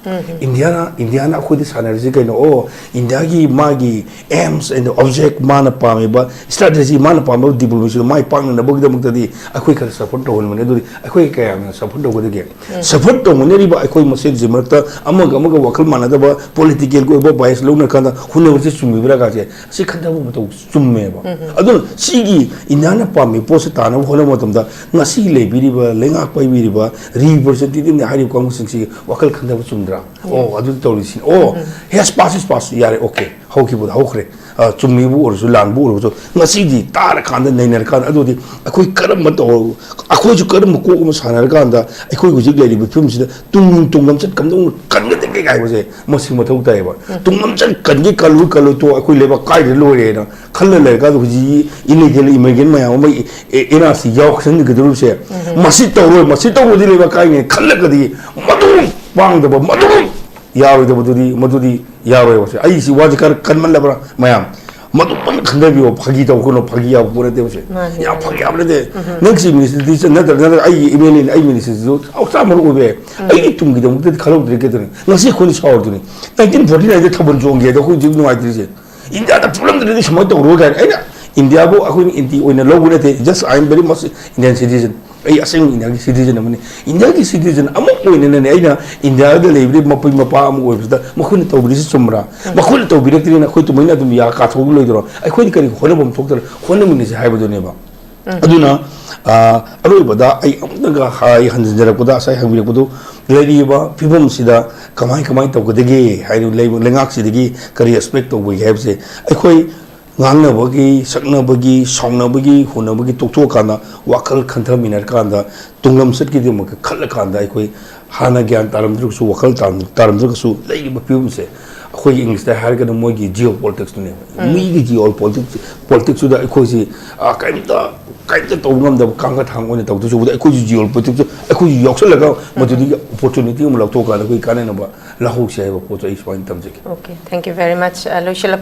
ꯏꯟꯗꯤꯌꯥꯅ, ꯏꯟꯗꯤꯌꯥꯅ ꯑꯩꯈꯣꯏꯗ ꯁꯥꯟꯅꯔꯤꯁꯤ ꯀꯩꯅꯣ? ꯑꯣ, ꯏꯟꯗꯤꯌꯥꯒꯤ ꯃꯥꯒꯤ aims and object, ꯃꯥꯅ ꯄꯥꯝꯃꯤꯕ strategy, ꯃꯥꯅ ꯄꯥꯝꯕ ꯗꯤꯄ꯭ꯂꯣꯃꯦꯁꯤꯗꯣ ꯃꯥꯏ ꯄꯥꯛꯅꯅꯕꯒꯤꯗꯃꯛꯇꯗꯤ ꯑꯩꯈꯣꯏ ꯈꯔ ꯁꯞꯄꯣꯔꯠ ꯇꯧꯍꯟꯕꯅꯦ꯫ ꯑꯗꯨꯗꯤ ꯑꯩꯈꯣꯏ ꯀꯌꯥꯝꯅ ꯁꯞꯄꯣꯔꯠ ꯇꯧꯒꯗꯒꯦ? ꯁꯞꯄꯣꯔꯠ ꯇꯧꯃꯤꯟꯅꯔꯤꯕ ꯑꯩꯈꯣꯏ ꯃꯁꯦꯟꯁꯤ ꯃꯔꯛꯇ ꯑꯃꯒ ꯑꯃꯒ ꯋꯥꯈꯜ ꯃꯥꯟꯅꯗꯕ, ꯄꯣꯂꯤꯇꯤꯀꯦꯜꯒꯤ ꯑꯣꯏꯕ ꯕꯥꯏꯁ ꯂꯧꯅꯔꯀꯥꯟꯗ ꯍꯨꯟꯅꯕꯁꯦ ꯆꯨꯝꯃꯤꯕ꯭ꯔꯥ ꯀꯥꯁꯦ, ꯑꯁꯤ ꯈꯟꯊꯕ ꯃꯊꯧ ꯆꯨꯝꯃꯦꯕ꯫ ꯑꯗꯨꯅ ꯁꯤꯒꯤ ꯏꯟꯗꯤꯌꯥꯅ ꯄꯥꯝꯃꯤ ꯄꯣꯠꯁꯦ ꯇꯥꯅꯕ ꯍꯣꯠꯅꯕ ꯃꯇꯝꯗ ꯉꯁꯤ ꯂꯩꯕꯤꯔꯤꯕ, ꯂꯩꯉꯥꯛ ꯄꯥꯏꯕꯤꯔꯤꯕ, ꯔꯤꯄ꯭ꯔꯖꯦꯟꯇꯦꯇꯤꯚꯅꯤ ꯍꯥꯏꯔꯤꯕ ꯀꯥꯡꯕꯨꯁꯤꯡꯁꯤ ꯋꯥꯈꯜ ꯈꯟꯊꯕ ꯆꯨꯝꯗꯕ꯫ ꯑꯣ, ꯑꯗꯨ ꯇꯧꯔꯤꯁꯤꯅꯤ꯫ ꯑꯣ, ꯌꯦꯁ, ꯄꯥꯁ ꯏꯁ ꯄꯥꯁ꯫ ꯌꯥꯔꯦ, ꯑꯣꯀꯦ, ꯍꯧꯈꯤꯕꯗꯣ ꯍꯧꯈ꯭ꯔꯦ꯫ ꯑ, ꯆꯨꯝꯃꯤꯕꯨ ꯑꯣꯏꯔꯁꯨ, ꯂꯥꯟꯕꯨ ꯑꯣꯏꯔꯁꯨ, ꯉꯁꯤꯗꯤ ꯇꯥꯔꯀꯥꯟꯗ, ꯅꯩꯅꯔꯀꯥꯟꯗ, ꯑꯗꯨꯗꯤ ꯑꯩꯈꯣꯏ ꯀꯔꯝꯕ ꯇꯧ-, ꯑꯩꯈꯣꯏꯁꯨ ꯀꯔꯝꯕ ꯀꯣꯛ ꯑꯃ ꯁꯥꯟꯅꯔꯀꯥꯟꯗ ꯑꯩꯈꯣꯏ ꯍꯧꯖꯤꯛ ꯂꯩꯔꯤꯕ ꯐꯤꯕꯝꯁꯤꯗ ꯇꯨꯡ, ꯇꯨꯡ ꯂꯝꯆꯠ ꯀꯝꯗꯧꯅ ꯀꯟꯒꯗꯒꯦ ꯍꯥꯏꯕꯁꯦ ꯃꯁꯤ ꯃꯊꯧ ꯇꯥꯏꯌꯦꯕ꯫ ꯇꯨꯡ ꯂꯝꯆꯠ ꯀꯟꯒꯦ, ꯀꯜꯂꯨ, ꯀꯜꯂꯨ, ꯇꯣ, ꯑꯩꯈꯣꯏ ꯂꯩꯕꯥꯛ ꯀꯥꯏꯗ ꯂꯣꯏꯔꯦꯅ ꯈꯜꯂ ꯂꯩꯔꯀꯥꯟꯗ ꯍꯧꯖꯤꯛ ꯏꯂꯤꯒꯦꯜ ꯏꯃꯤꯒ꯭ꯔꯦꯟ ꯃꯌꯥꯝ ꯑꯃ ꯑꯦ-, ꯑꯦ-, ꯑꯦꯟ ꯑꯥꯔ ꯁꯤ ꯌꯥꯎꯁꯟꯒꯗꯧꯔꯤꯕꯁꯦ, ꯃꯁꯤ ꯇꯧꯔꯣꯏ, ꯃꯁꯤ ꯇꯧꯔꯗꯤ ꯂꯩꯕꯥꯛ ꯀꯥꯏꯅꯦ ꯈꯜꯂꯒꯗꯤ ꯃꯗꯨ ꯄꯥꯡꯗꯕ, ꯃꯗꯨ ꯌꯥꯔꯣꯏꯗꯕꯗꯨꯗꯤ, ꯃꯗꯨꯗꯤ ꯌꯥꯔꯣꯏꯕꯁꯦ꯫ ꯑꯩ ꯁꯤ ꯋꯥꯁꯦ ꯈꯔ ꯀꯟꯃꯜꯂꯕ꯭ꯔꯥ ꯃꯌꯥꯝ? ꯃꯗꯨ ꯄꯨꯟꯅ ꯈꯟꯊꯕꯤꯌꯣ꯫ ꯐꯥꯒꯤ ꯇꯧꯒꯅꯨ, ꯐꯥꯒꯤ ꯌꯥꯕ ꯄꯣꯠ ꯅꯠꯇꯦꯕꯁꯦ꯫ ꯃꯥꯅꯤ, ꯌꯥꯝ ꯃꯥꯅꯤ꯫ ꯐꯥꯒꯤ ꯌꯥꯕ ꯅꯠꯇꯦ꯫ ꯅꯪꯁꯤ ꯃꯤꯅꯤꯁꯇ꯭ꯔꯤꯁꯦ ꯅꯠꯇ꯭ꯔ, ꯅꯠꯇ꯭ꯔ ꯑꯩꯒꯤ ꯑꯦꯝ ꯑꯦꯜ ꯑꯦꯅꯤ, ꯑꯩ ꯃꯤꯅꯤꯁꯇ꯭ꯔꯤꯁꯤꯁꯨ ꯆꯞ ꯆꯥ ꯃꯔꯨ ꯑꯣꯏꯕ ꯌꯥꯏ꯫ ꯑꯩꯒꯤ ꯇꯨꯡꯒꯤꯗꯃꯛꯇꯗꯤ ꯈꯜꯍꯧꯗ꯭ꯔꯦ ꯀꯩꯗꯧꯅꯤ? ꯉꯁꯤ ꯑꯩꯈꯣꯏꯅ ꯁꯥꯎꯔꯗꯨꯅꯤ꯫ ꯅꯥꯏꯟꯇꯤꯟ ꯐꯣꯔꯇꯤ ꯅꯥꯏꯟꯗ ꯊꯥꯕꯜ ꯆꯣꯡꯒꯦ ꯍꯥꯏꯗꯣ ꯑꯩꯈꯣꯏ ꯍꯧꯖꯤꯛ ꯅꯨꯡꯉꯥꯏꯇ꯭ꯔꯤꯁꯦ꯫ ꯏꯟꯗꯤꯌꯥꯗ ꯐꯨꯔꯝꯗ꯭ꯔꯗꯤ ꯁꯨꯃꯥꯏꯅ ꯇꯧꯔꯣꯏ ꯀꯥꯏꯅ꯫ ꯑꯩꯅ ꯏꯟꯗꯤꯌꯥꯕꯨ ꯑꯩꯈꯣꯏꯅ ꯑꯦꯟꯇꯤ ꯑꯣꯏꯅ ꯂꯧꯕ ꯅꯠꯇꯦ꯫ Just, I am very much Indian citizen꯫ ꯑꯩ ꯑꯁꯦꯡꯕ ꯏꯟꯗꯤꯌꯥꯒꯤ ꯁꯤꯇꯤꯖꯟ ꯑꯃꯅꯤ꯫ ꯏꯟꯗꯤꯌꯥꯒꯤ ꯁꯤꯇꯤꯖꯟ ꯑꯃ ꯑꯣꯏꯅꯅꯅꯦ, ꯑꯩꯅ ꯏꯟꯗꯤꯌꯥꯗ ꯂꯩꯕꯗꯤ ꯃꯄꯤ ꯃꯄꯥ ꯑꯃ ꯑꯣꯏꯕꯁꯤꯗ ꯃꯈꯣꯏꯅ ꯇꯧꯕꯤꯔꯤꯁꯤ ꯆꯨꯝꯕ꯭ꯔꯥ? ꯃꯈꯣꯏꯅ ꯇꯧꯕꯤꯔꯛꯇ꯭ꯔꯤꯅ ꯑꯩꯈꯣꯏ ꯇꯨꯃꯤꯟꯅ ꯑꯗꯨꯝ ꯌꯥ ꯀꯥꯊꯣꯛꯂꯣꯏꯗ꯭ꯔꯣ? ꯑꯩꯈꯣꯏꯅ ꯀꯔꯤ ꯍꯣꯠꯅꯐꯝ ꯊꯣꯛꯇꯅ ꯍꯣꯠꯅꯃꯤꯟꯅꯁꯤ ꯍꯥꯏꯕꯗꯨꯅꯦꯕ꯫ ꯑꯗꯨꯅ, ꯑ, ꯑꯔꯣꯏꯕꯗ ꯑꯩ ꯑꯃꯨꯛꯇꯒ ꯍꯥꯏ ꯍꯟꯖꯤꯟꯖꯔꯛꯄꯗ, ꯉꯁꯥꯏ ꯍꯪꯕꯤꯔꯛꯄꯗꯨ, ꯂꯩꯔꯤꯕ ꯐꯤꯕꯝꯁꯤꯗ ꯀꯃꯥꯏ, ꯀꯃꯥꯏ ꯇꯧꯒꯗꯒꯦ ꯍꯥꯏꯅ ꯂꯩꯕ ꯂꯩꯉꯥꯛꯁꯤꯗꯒꯤ ꯀꯔꯤ ꯑꯦꯛꯁꯄꯦꯛ ꯇꯧꯕꯒꯦ ꯍꯥꯏꯕꯁꯦ ꯑꯩꯈꯣꯏ ꯉꯥꯡꯅꯕꯒꯤ, ꯁꯛꯅꯕꯒꯤ, ꯁꯥꯎꯅꯕꯒꯤ, ꯍꯨꯟꯅꯕꯒꯤ ꯇꯣꯛꯊꯣꯛꯑꯀꯥꯟꯗ ꯋꯥꯈꯜ ꯈꯟꯊꯃꯤꯟꯅꯔꯀꯥꯟꯗ ꯇꯨꯡꯂꯝꯆꯠꯀꯤꯗꯃꯛꯇ ꯈꯜꯂꯀꯥꯟꯗ ꯑꯩꯈꯣꯏ ꯍꯥꯟꯅ ꯒ꯭ꯌꯥꯟ ꯇꯥꯔꯝꯗ꯭ꯔꯒꯁꯨ, ꯋꯥꯈꯜ ꯇꯥꯔꯝ-, ꯇꯥꯔꯝꯗ꯭ꯔꯒꯁꯨ ꯂꯩꯔꯤꯕ ꯐꯤꯕꯝꯁꯦ ꯑꯩꯈꯣꯏꯒꯤ ꯏꯪꯂꯤꯁꯇ ꯍꯥꯏꯔꯒꯅ ꯃꯣꯏꯒꯤ ꯖꯤꯑꯣ ꯄꯣꯂꯤꯇꯤꯛꯁꯇꯨꯅꯦꯕ꯫ ꯃꯤꯒꯤ ꯖꯤꯑꯣ ꯄꯣꯂꯤꯇꯤꯛꯁ, ꯄꯣꯂꯤꯇꯤꯛꯁꯇꯨꯗ ꯑꯩꯈꯣꯏꯁꯤ, ꯑ, ꯀꯔꯤꯝꯇ, ꯀꯔꯤꯝꯇ ꯇꯧꯕ ꯉꯝꯗꯕ ꯀꯥꯡꯒ ꯊꯥꯡ ꯑꯣꯏꯅ ꯇꯧꯗꯣꯏ ꯁꯔꯨꯛꯄꯨꯗꯤ ꯑꯩꯈꯣꯏꯁꯨ ꯖꯤꯑꯣ ꯄꯣꯂꯤꯇꯤꯛꯁꯇ ꯑꯩꯈꯣꯏꯁꯨ ꯌꯥꯎꯁꯜꯂꯒ ꯃꯗꯨꯗꯒꯤ ꯑꯣꯄꯣꯔꯆꯨꯅꯤꯇꯤ ꯑꯃ ꯂꯧꯊꯣꯛꯑꯀꯥꯟꯗ ꯑꯩꯈꯣꯏ ꯀꯥꯟꯅꯅꯕ ꯂꯧꯍꯧꯁꯦ ꯍꯥꯏꯕ ꯄꯣꯠꯇꯣ ꯑꯩ ꯁꯨꯃꯥꯏꯅ ꯊꯝꯖꯒꯦ꯫ Okay, thank you very much꯫ ꯑ, ꯂꯣꯏꯁꯤꯜꯂꯛꯄ